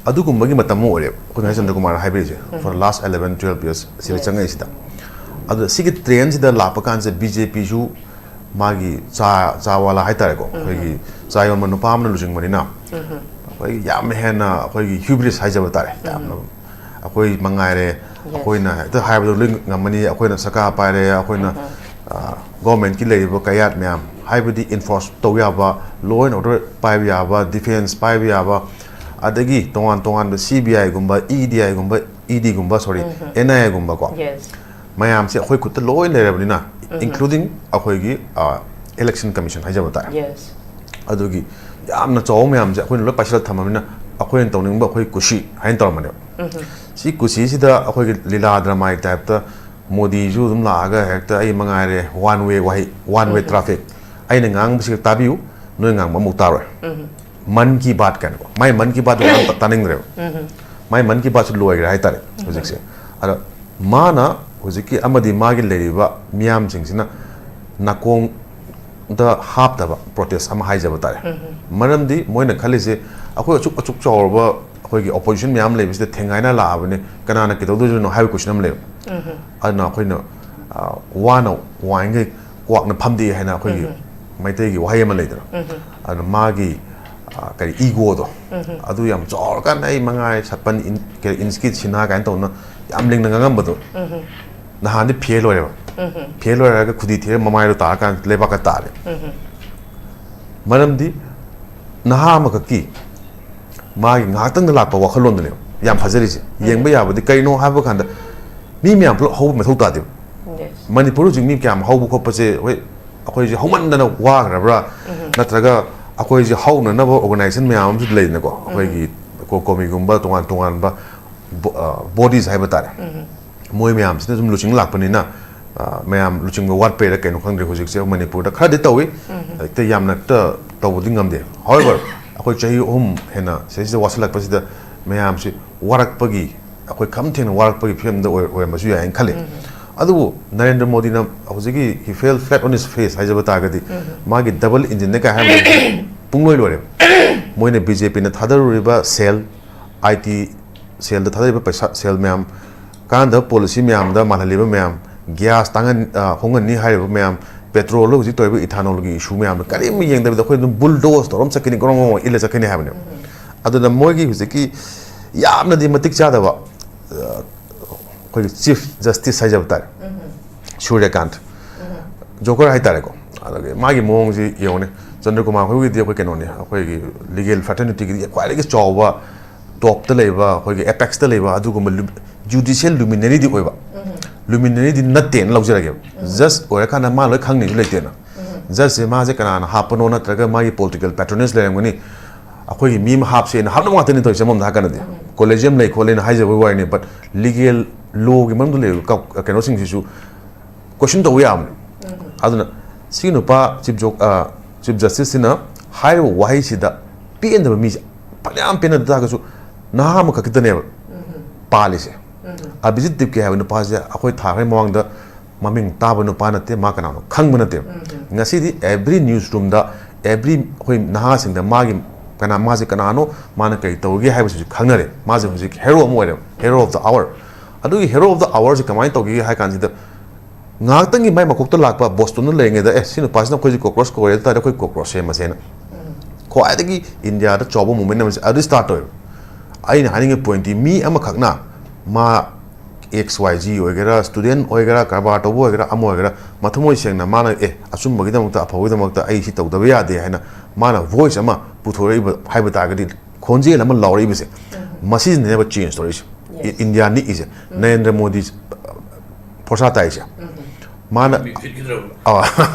ꯑꯗꯨꯒꯨꯝꯕꯒꯤ ꯃꯇꯝ ꯑꯃ ꯑꯣꯏꯔꯦꯕ ꯑꯩꯈꯣꯏ ꯉꯁꯥꯏ Chandra Kumar ꯍꯥꯏꯕꯤꯔꯤꯁꯦ꯫ For the last eleven, twelve years ꯁꯤꯗ ꯆꯪꯉꯛꯏꯁꯤꯗ꯫ ꯑꯗꯣ ꯁꯤꯒꯤ ꯇ꯭ꯔꯦꯟꯁꯤꯗ ꯂꯥꯛꯄ ꯀꯥꯟꯁꯤꯗ ꯕꯤ ꯖꯦ ꯄꯤꯁꯨ ꯃꯥꯒꯤ ꯆꯥ, ꯆꯥ ꯋꯥꯂꯥ ꯍꯥꯏꯇꯥꯔꯦꯀꯣ, ꯑꯩꯈꯣꯏꯒꯤ ꯆꯥ ꯌꯣꯟꯕ ꯅꯨꯄꯥ ꯑꯃꯅ ꯂꯨꯆꯤꯡꯕꯅꯤꯅ, ꯑꯩꯈꯣꯏꯒꯤ ꯌꯥꯝ ꯍꯦꯟꯅ ꯑꯩꯈꯣꯏꯒꯤ ꯍ꯭ꯌꯨꯕ꯭ꯔꯤꯁ ꯍꯥꯏꯖꯕ ꯇꯥꯔꯦ, ꯌꯥꯝꯅ ꯑꯩꯈꯣꯏ ꯃꯉꯥꯏꯔꯦ, ꯑꯩꯈꯣꯏꯅ ꯍꯦꯛꯇ ꯍꯥꯏꯕꯗꯣ ꯂꯣꯏ ꯉꯝꯃꯅꯤ, ꯑꯩꯈꯣꯏꯅ ꯁꯔꯀꯥꯔ ꯄꯥꯏꯔꯦ, ꯑꯩꯈꯣꯏꯅ, ꯑ, ꯒꯣꯔꯃꯦꯟꯠꯀꯤ ꯂꯩꯔꯤꯕ ꯀꯌꯥꯠ ꯃꯌꯥꯝ, ꯍꯥꯏꯕꯗꯤ ꯏꯟꯐꯣꯔꯁ ꯇꯧ ꯌꯥꯕ, ꯂꯣ ꯑꯦꯟ ꯑꯣꯔꯗꯔ ꯄꯥꯏꯕ ꯌꯥꯕ, ꯗꯤꯐꯦꯟꯁ ꯄꯥꯏꯕ ꯌꯥꯕ, ꯑꯗꯒꯤ ꯇꯣꯉꯥꯟ ꯇꯣꯉꯥꯟꯕ ꯁꯤ ꯕꯤ ꯑꯥꯏꯒꯨꯝꯕ, ꯏ ꯗꯤ ꯑꯥꯏꯒꯨꯝꯕ, ꯏ ꯗꯤꯒꯨꯝꯕ, ꯁꯣꯔꯤ, ꯑꯦꯟ ꯑꯥꯏ ꯑꯦꯒꯨꯝꯕꯀꯣ, ꯃꯌꯥꯝꯁꯦ ꯑꯩꯈꯣꯏ ꯈꯨꯠꯇ ꯂꯣꯏ ꯂꯩꯔꯕꯅꯤꯅ, including ꯑꯩꯈꯣꯏꯒꯤ, ꯑ, ꯏꯂꯦꯛꯁꯟ ꯀꯃꯤꯁꯟ ꯍꯥꯏꯖꯕ ꯇꯥꯔꯦ꯫ ꯑꯗꯨꯒꯤ ꯌꯥꯝꯅ ꯆꯥꯎꯕ ꯃꯌꯥꯝꯁꯦ ꯑꯩꯈꯣꯏꯅ ꯂꯣꯏ ꯄꯥꯏꯁꯤꯜꯂ ꯊꯝꯃꯕꯅꯤꯅ ꯑꯩꯈꯣꯏꯅ ꯇꯧꯅꯤꯡꯕ ꯑꯩꯈꯣꯏ ꯀꯨꯁꯤ ꯍꯥꯏꯅ ꯇꯧꯔꯝꯕꯅꯦꯕ꯫ ꯁꯤ ꯀꯨꯁꯤꯁꯤꯗ ꯑꯩꯈꯣꯏꯒꯤ ꯂꯤꯂꯥ ꯗ꯭ꯔꯃꯥꯒꯤ ꯇꯥꯏꯞꯇ ꯃꯣꯗꯤꯁꯨ ꯑꯗꯨꯝ ꯂꯥꯛꯑꯒ ꯍꯦꯛꯇ ꯑꯩ ꯃꯉꯥꯏꯔꯦ, ꯋꯥꯟ ꯋꯦ ꯋꯥꯍꯩ, ꯋꯥꯟ ꯋꯦ ꯇ꯭ꯔꯥꯐꯤꯛ, ꯑꯩꯅ ꯉꯥꯡꯕꯁꯤ ꯈꯛ ꯇꯥꯕꯤꯌꯨ, ꯅꯣꯏ ꯉꯥꯡꯕ ꯑꯃꯨꯛ ꯇꯥꯔꯣꯏ꯫ ꯃꯟ ꯀꯤ ꯕꯥꯠ ꯀꯥꯏꯅꯀꯣ, ꯃꯥꯏ ꯃꯟ ꯀꯤ ꯕꯥꯠ ꯇꯥꯅꯤꯡꯗ꯭ꯔꯦꯕ꯫ ꯃꯥꯏ ꯃꯟ ꯀꯤ ꯕꯥꯠꯁꯨ ꯂꯣꯏꯈ꯭ꯔꯦ ꯍꯥꯏꯇꯥꯔꯦ ꯍꯧꯖꯤꯛꯁꯦ꯫ ꯑꯗ ꯃꯥꯅ ꯍꯧꯖꯤꯛꯀꯤ ꯑꯃꯗꯤ ꯃꯥꯒꯤ ꯂꯩꯔꯤꯕ ꯃꯤꯌꯥꯝꯁꯤꯡꯁꯤꯅ ꯅꯥꯀꯣꯡꯗ ꯍꯥꯞꯇꯕ ꯄ꯭ꯔꯣꯇꯦꯁ ꯑꯃ ꯍꯥꯏꯖꯕ ꯇꯥꯔꯦ꯫ ꯃꯔꯝꯗꯤ ꯃꯣꯏꯅ ꯈꯜꯂꯤꯁꯦ, ꯑꯩꯈꯣꯏ ꯑꯆꯨꯛ ꯑꯆꯨꯛ ꯆꯥꯎꯔꯕ ꯑꯩꯈꯣꯏꯒꯤ ꯑꯣꯄꯣꯖꯤꯁꯟ ꯃꯌꯥꯝ ꯂꯩꯕꯁꯤꯗ ꯊꯦꯡꯒꯥꯏꯅ ꯂꯥꯛꯑꯕꯅꯤ, ꯀꯅꯥꯅ ꯀꯩꯗꯧꯗꯣꯏꯅꯣ ꯍꯥꯏꯕ ꯀꯣꯏꯁꯟ ꯑꯃ ꯂꯩꯕ꯫ ꯑꯗꯨꯅ ꯑꯩꯈꯣꯏꯅ, ꯑ, ꯋꯥꯅ ꯋꯥꯏꯈꯩ ꯀ꯭ꯋꯥꯛꯅ ꯐꯝꯗꯦ ꯍꯥꯏꯅ ꯑꯩꯈꯣꯏꯒꯤ ꯃꯩꯇꯩꯒꯤ ꯋꯥꯍꯩ ꯑꯃ ꯂꯩꯗꯅ, ꯑꯗꯨꯅ ꯃꯥꯒꯤ, ꯑ, ꯀꯔꯤ, ꯏꯒꯣꯗꯣ, ꯑꯗꯨ ꯌꯥꯝ ꯆꯥꯎꯔꯀꯥꯟꯗ ꯑꯩ ꯃꯉꯥꯏ ꯁꯠꯄꯟ ꯏꯟ-, ꯀꯔꯤ, ꯏꯟꯁꯀꯤꯠ ꯁꯤꯅꯥ ꯀꯥꯏꯅ ꯇꯧꯅ ꯌꯥꯝ ꯂꯤꯡꯅ ꯉꯥꯡꯉꯝꯕꯗꯣ, ꯅꯍꯥꯟꯗꯤ ꯐꯦꯜ ꯑꯣꯏꯔꯦꯕ꯫ ꯐꯦꯜ ꯑꯣꯏꯔꯒ ꯈꯨꯗꯤ ꯊꯤꯔ ꯃꯃꯥꯏꯗꯣ ꯇꯥꯔꯀꯥꯟꯗ ꯂꯩꯕꯥꯛꯀ ꯇꯥꯔꯦ꯫ ꯃꯔꯝꯗꯤ ꯅꯍꯥ ꯑꯃꯈꯛꯀꯤ ꯃꯥꯒꯤ ꯉꯥꯏꯍꯥꯛꯇꯪꯗ ꯂꯥꯛꯄ ꯋꯥꯈꯜꯂꯣꯟꯗꯨꯅꯦꯕ ꯌꯥꯝ ꯐꯖꯔꯤꯁꯦ꯫ ꯌꯦꯡꯕ ꯌꯥꯕꯗꯤ ꯀꯩꯅꯣ ꯍꯥꯏꯕ ꯀꯥꯟꯗ, ꯃꯤ ꯃꯌꯥꯝ ꯄꯨꯂꯞ ꯍꯧꯕ ꯃꯊꯧ ꯇꯥꯗꯦꯕ꯫ ꯃꯅꯤꯄꯨꯔ ꯍꯧꯖꯤꯛ ꯃꯤ ꯀꯌꯥꯝ ꯍꯧꯕ ꯈꯣꯠꯄꯁꯦ, ꯍꯣꯏ, ꯑꯩꯈꯣꯏꯁꯦ ꯍꯧꯃꯟꯗꯅ ꯋꯥꯈ꯭ꯔꯕ꯭ꯔꯥ, ꯅꯠꯇ꯭ꯔꯒ ꯑꯩꯈꯣꯏꯁꯦ ꯍꯧꯅꯅꯕ ꯑꯣꯔꯒꯅꯥꯏꯖꯦꯁꯟ ꯃꯌꯥꯝ ꯑꯃꯁꯨ ꯂꯩꯗꯅꯀꯣ, ꯑꯩꯈꯣꯏꯒꯤ ꯀꯣ-, ꯀꯣꯃꯤꯒꯨꯝꯕ ꯇꯣꯉꯥꯟ ꯇꯣꯉꯥꯟꯕ ꯕꯣ-, ꯑ, ꯕꯣꯗꯤꯁ ꯍꯥꯏꯕ ꯇꯥꯔꯦ꯫ ꯃꯣꯏ ꯃꯌꯥꯝꯁꯤꯅ ꯁꯨꯝ ꯂꯨꯆꯤꯡ ꯂꯥꯛꯄꯅꯤꯅ, ꯑ, ꯃꯌꯥꯝ ꯂꯨꯆꯤꯡꯕ ꯋꯥꯠꯄꯩꯔꯥ ꯀꯩꯅꯣ ꯈꯪꯗ꯭ꯔꯦ, ꯍꯧꯖꯤꯛꯁꯦ ꯃꯅꯤꯄꯨꯔꯗ ꯈꯔꯗꯤ ꯇꯧꯏ꯫ ꯍꯦꯛꯇ ꯌꯥꯝꯅ ꯍꯦꯛꯇ ꯇꯧꯕꯗꯤ ꯉꯝꯗꯦ꯫ However, ꯑꯩꯈꯣꯏ ꯆꯍꯤ ꯑꯍꯨꯝ ꯍꯦꯟꯅ ꯁꯤꯗꯩꯁꯤꯗ ꯋꯥꯁꯤꯜꯂꯛꯄꯁꯤꯗ ꯃꯌꯥꯝꯁꯤ ꯋꯥꯔꯛꯄꯒꯤ, ꯑꯩꯈꯣꯏ ꯈꯝ ꯊꯦꯡꯅ ꯋꯥꯔꯛꯄꯒꯤ ꯐꯤꯕꯝꯗ ꯑꯣꯏ-, ꯑꯣꯏꯔꯝꯕꯁꯨ ꯌꯥꯏꯅ ꯈꯜꯂꯤ꯫ ꯑꯗꯨꯕꯨ ꯅꯔꯦꯟꯗ꯭ꯔ ꯃꯣꯗꯤꯅ ꯍꯧꯖꯤꯛꯀꯤ he fell flat on his face ꯍꯥꯏꯖꯕ ꯇꯥꯔꯒꯗꯤ, ꯃꯥꯒꯤ ꯗꯕꯜ ꯏꯟꯖꯤꯟꯅꯦ ꯀꯥꯏ ꯍꯥꯏꯕꯗꯨ ꯄꯨꯡꯂꯣꯏ ꯂꯣꯏꯔꯦ꯫ ꯃꯣꯏꯅ ꯕꯤ ꯖꯦ ꯄꯤꯅ ꯊꯥꯗꯔꯨꯔꯤꯕ ꯁꯦꯜ, ꯑꯥꯏ ꯇꯤ ꯁꯦꯜꯗ ꯊꯥꯗꯔꯤꯕ ꯄꯩꯁꯥ, ꯁꯦꯜ ꯃꯌꯥꯝ, ꯀꯥꯟꯅꯗꯕ ꯄꯣꯂꯤꯁꯤ ꯃꯌꯥꯝꯗ ꯃꯥꯜꯍꯜꯂꯤꯕ ꯃꯌꯥꯝ, ꯒ꯭ꯌꯥꯁ ꯇꯥꯡꯍꯟ-, ꯑ, ꯍꯣꯡꯍꯟꯅꯤ ꯍꯥꯏꯔꯤꯕ ꯃꯌꯥꯝ, ꯄꯦꯇ꯭ꯔꯣꯜꯗ ꯍꯧꯖꯤꯛ ꯇꯧꯔꯤꯕ ꯏꯊꯥꯅꯣꯜꯒꯤ ꯏꯁꯨ ꯃꯌꯥꯝꯗꯣ ꯀꯔꯤꯝ ꯌꯦꯡꯗꯕꯤꯗ ꯑꯩꯈꯣꯏ ꯑꯗꯨꯝ ꯕꯨꯜꯗꯣꯁ ꯇꯧꯔ ꯑꯃ ꯆꯠꯈꯤꯅꯤ, ꯒ꯭ꯔꯣꯡ ꯒ꯭ꯔꯣꯡ ꯏꯜꯂ ꯆꯠꯈꯤꯅꯤ ꯍꯥꯏꯕꯅꯦꯕ꯫ ꯑꯗꯨꯅ ꯃꯣꯏꯒꯤ ꯍꯧꯖꯤꯛꯀꯤ ꯌꯥꯝꯅꯗꯤ ꯃꯇꯤꯛ ꯆꯥꯗꯕ, ꯑ, ꯑꯩꯈꯣꯏꯒꯤ ꯆꯤꯐ ꯖꯁꯇꯤꯁ ꯍꯥꯏꯖꯕ ꯇꯥꯔꯦ, ꯁꯨꯔ꯭ꯌꯀꯥꯟꯠ, ꯖꯣꯀꯔ ꯍꯥꯏꯇꯥꯔꯦꯀꯣ꯫ ꯑꯗꯒꯤ ꯃꯥꯒꯤ ꯃꯑꯣꯡꯁꯤ ꯌꯦꯡꯉꯨꯅꯦ, ꯆꯟꯗ꯭ꯔꯀꯨꯃꯥꯔ ꯍꯣꯏꯒꯤꯗꯤ ꯑꯩꯈꯣꯏ ꯀꯩꯅꯣꯅꯤ, ꯑꯩꯈꯣꯏꯒꯤ ꯂꯤꯒꯦꯜ ꯐ꯭ꯔꯦꯇꯔꯅꯤꯇꯤꯒꯤꯗꯤ ꯈ꯭ꯋꯥꯏꯗꯒꯤ ꯆꯥꯎꯕ, ꯇꯣꯞꯇ ꯂꯩꯕ, ꯑꯩꯈꯣꯏꯒꯤ ꯑꯦꯄꯦꯛꯁꯇ ꯂꯩꯕ ꯑꯗꯨꯒꯨꯝꯕ ꯖꯨꯗꯤꯁꯤꯌꯦꯜ ꯂꯨꯃꯤꯅꯔꯤꯗꯤ ꯑꯣꯏꯕ, ꯂꯨꯃꯤꯅꯔꯤꯗꯤ ꯅꯠꯇꯦꯅ ꯂꯧꯖꯔꯒꯦꯕ꯫ ꯖꯁ ꯑꯣꯏꯔꯀꯥꯟꯗ ꯃꯥ ꯂꯣꯏ ꯈꯪꯅꯤꯁꯨ ꯂꯩꯇꯦꯅ꯫ ꯖꯁꯁꯦ ꯃꯥꯁꯦ ꯀꯅꯥꯅ ꯍꯥꯞꯄꯅꯣ ꯅꯠꯇ꯭ꯔꯒ ꯃꯥꯒꯤ ꯄꯣꯂꯤꯇꯤꯀꯦꯜ ꯄꯦꯇ꯭ꯔꯣꯅꯦꯖ ꯂꯩꯔꯝꯒꯅꯤ, ꯑꯩꯈꯣꯏꯒꯤ ꯃꯤ ꯑꯃ ꯍꯥꯞꯁꯦꯅ ꯍꯥꯞꯅꯕ ꯉꯥꯛꯇꯅꯤ ꯇꯧꯔꯤꯁꯦ꯫ ꯑꯃꯔꯣꯝꯗ ꯍꯥꯏꯔꯀꯥꯟꯗꯗꯤ ꯀꯣꯂꯦꯖꯤꯌꯝ ꯂꯩ ꯈꯣꯠꯂꯦꯅ ꯍꯥꯏꯖꯕꯒꯤ ꯋꯥꯔꯤꯅꯤ, ꯕꯠ ꯂꯤꯒꯦꯜ ꯂꯣꯒꯤ ꯃꯔꯝꯗ ꯂꯩꯔꯤꯕ ꯀ-, ꯀꯩꯅꯣꯁꯤꯡꯁꯤꯁꯨ ꯀꯣꯏꯁꯟ ꯇꯧꯕ ꯌꯥꯕꯅꯤ꯫ ꯑꯗꯨꯅ ꯁꯤꯒꯤ ꯅꯨꯄꯥ ꯆꯤꯐ ꯖꯣ-, ꯑ, ꯆꯤꯐ ꯖꯁꯇꯤꯁꯁꯤꯅ ꯍꯥꯏꯔꯤꯕ ꯋꯥꯍꯩꯁꯤꯗ ꯄꯦꯟꯗꯕ ꯃꯤꯁꯦ ꯐꯅꯌꯥꯝ ꯄꯦꯟꯅꯗ ꯇꯥꯔꯒꯁꯨ ꯅꯍꯥ ꯑꯃꯈꯛꯇꯗꯅꯦꯕ ꯄꯥꯜꯂꯤꯁꯦ꯫ ꯑꯚꯤꯖꯤꯠ ꯗꯤꯞꯀꯦ ꯍꯥꯏꯕ ꯅꯨꯄꯥꯁꯦ ꯑꯩꯈꯣꯏ ꯊꯥ ꯈꯔꯒꯤ ꯃꯃꯥꯡꯗ ꯃꯃꯤꯡ ꯇꯥꯕ ꯅꯨꯄꯥ ꯅꯠꯇꯦ, ꯃꯥ ꯀꯅꯥꯅꯣ ꯈꯪꯕ ꯅꯠꯇꯦꯕ꯫ ꯉꯁꯤꯗꯤ ꯑꯦꯚ꯭ꯔꯤ ꯅ꯭ꯌꯨꯁ ꯔꯨꯝꯗ, ꯑꯦꯚ꯭ꯔꯤ ꯑꯩꯈꯣꯏ ꯅꯍꯥꯁꯤꯡꯗ ꯃꯥꯒꯤ ꯀꯅꯥ, ꯃꯥꯁꯦ ꯀꯅꯥꯅꯣ, ꯃꯥꯅ ꯀꯔꯤ ꯇꯧꯔꯤꯒꯦ ꯍꯥꯏꯕꯁꯤꯁꯨ ꯈꯪꯅꯔꯦ꯫ ꯃꯥꯁꯦ ꯍꯧꯖꯤꯛ ꯍꯦꯔꯣ ꯑꯃ ꯑꯣꯏꯔꯦꯕ, ꯍꯦꯔꯣ ꯑꯣꯐ ꯗ ꯑꯋꯔ꯫ ꯑꯗꯨꯒꯤ ꯍꯦꯔꯣ ꯑꯣꯐ ꯗ ꯑꯋꯔꯁꯦ ꯀꯃꯥꯏꯅ ꯇꯧꯒꯦ ꯍꯥꯏ ꯀꯥꯟꯁꯤꯗ, ꯉꯥꯏꯍꯥꯛꯇꯪꯒꯤ ꯃꯥꯏ ꯃꯀꯣꯛꯇ ꯂꯥꯛꯄ ꯕꯣꯁꯇꯣꯟꯗ ꯂꯩꯔꯤꯉꯩꯗ, "ꯑꯦ, ꯁꯤ ꯅꯨꯄꯥꯁꯤꯅ ꯑꯩꯈꯣꯏꯁꯦ ꯀꯣꯀ꯭ꯔꯣꯁ ꯀꯧꯔꯦ, ꯑꯗꯨ ꯇꯥꯔꯗꯤ ꯑꯩꯈꯣꯏ ꯀꯣꯀ꯭ꯔꯣꯁ ꯁꯦꯝꯃꯁꯦꯅ"꯫ ꯈ꯭ꯋꯥꯏꯗꯒꯤ ꯏꯟꯗꯤꯌꯥꯗ ꯆꯥꯎꯕ ꯃꯨꯚꯃꯦꯟ ꯑꯃꯁꯦ ꯑꯗꯨ ꯁ꯭ꯇꯥꯔꯠ ꯇꯧꯋꯦꯕ꯫ ꯑꯩꯅ ꯍꯥꯏꯅꯤꯡꯉꯤ ꯄꯣꯏꯟꯠꯇꯤ, ꯃꯤ ꯑꯃꯈꯛꯅ, ꯃꯥ ꯑꯦꯛꯁ ꯋꯥꯏ ꯖꯤ ꯑꯣꯏꯒꯦꯔꯥ, ꯁ꯭ꯇꯨꯗꯦꯟꯠ ꯑꯣꯏꯒꯦꯔꯥ, ꯀꯔꯕꯥꯔ ꯇꯧꯕ ꯑꯣꯏꯒꯦꯔꯥ, ꯑꯃ ꯑꯣꯏꯒꯦꯔꯥ, ꯃꯊꯃꯣꯏ ꯁꯦꯡꯅ ꯃꯥꯅ, "ꯑꯦ, ꯑꯆꯨꯝꯕꯒꯤꯗꯃꯛꯇ, ꯑꯐꯕꯒꯤꯗꯃꯛꯇ ꯑꯩ ꯁꯤ ꯇꯧꯗꯕ ꯌꯥꯗꯦ" ꯍꯥꯏꯅ ꯃꯥꯅ ꯚꯣꯏꯁ ꯑꯃ ꯄꯨꯊꯣꯔꯛꯏꯕ ꯍꯥꯏꯕ ꯇꯥꯔꯒꯗꯤ, ꯈꯣꯟꯖꯦꯜ ꯑꯃ ꯂꯥꯎꯔꯛꯏꯕꯁꯦ, ꯃꯁꯤꯁꯤꯅꯅꯦꯕ ꯆꯦꯟꯖ ꯇꯧꯔꯛꯏꯁꯦ꯫ E-, India ꯅꯤꯛꯏꯁꯦ, Narendra Modi ꯐꯣꯔꯁꯥ ꯇꯥꯏꯁꯦ꯫ ꯃꯥꯅ, ꯑ,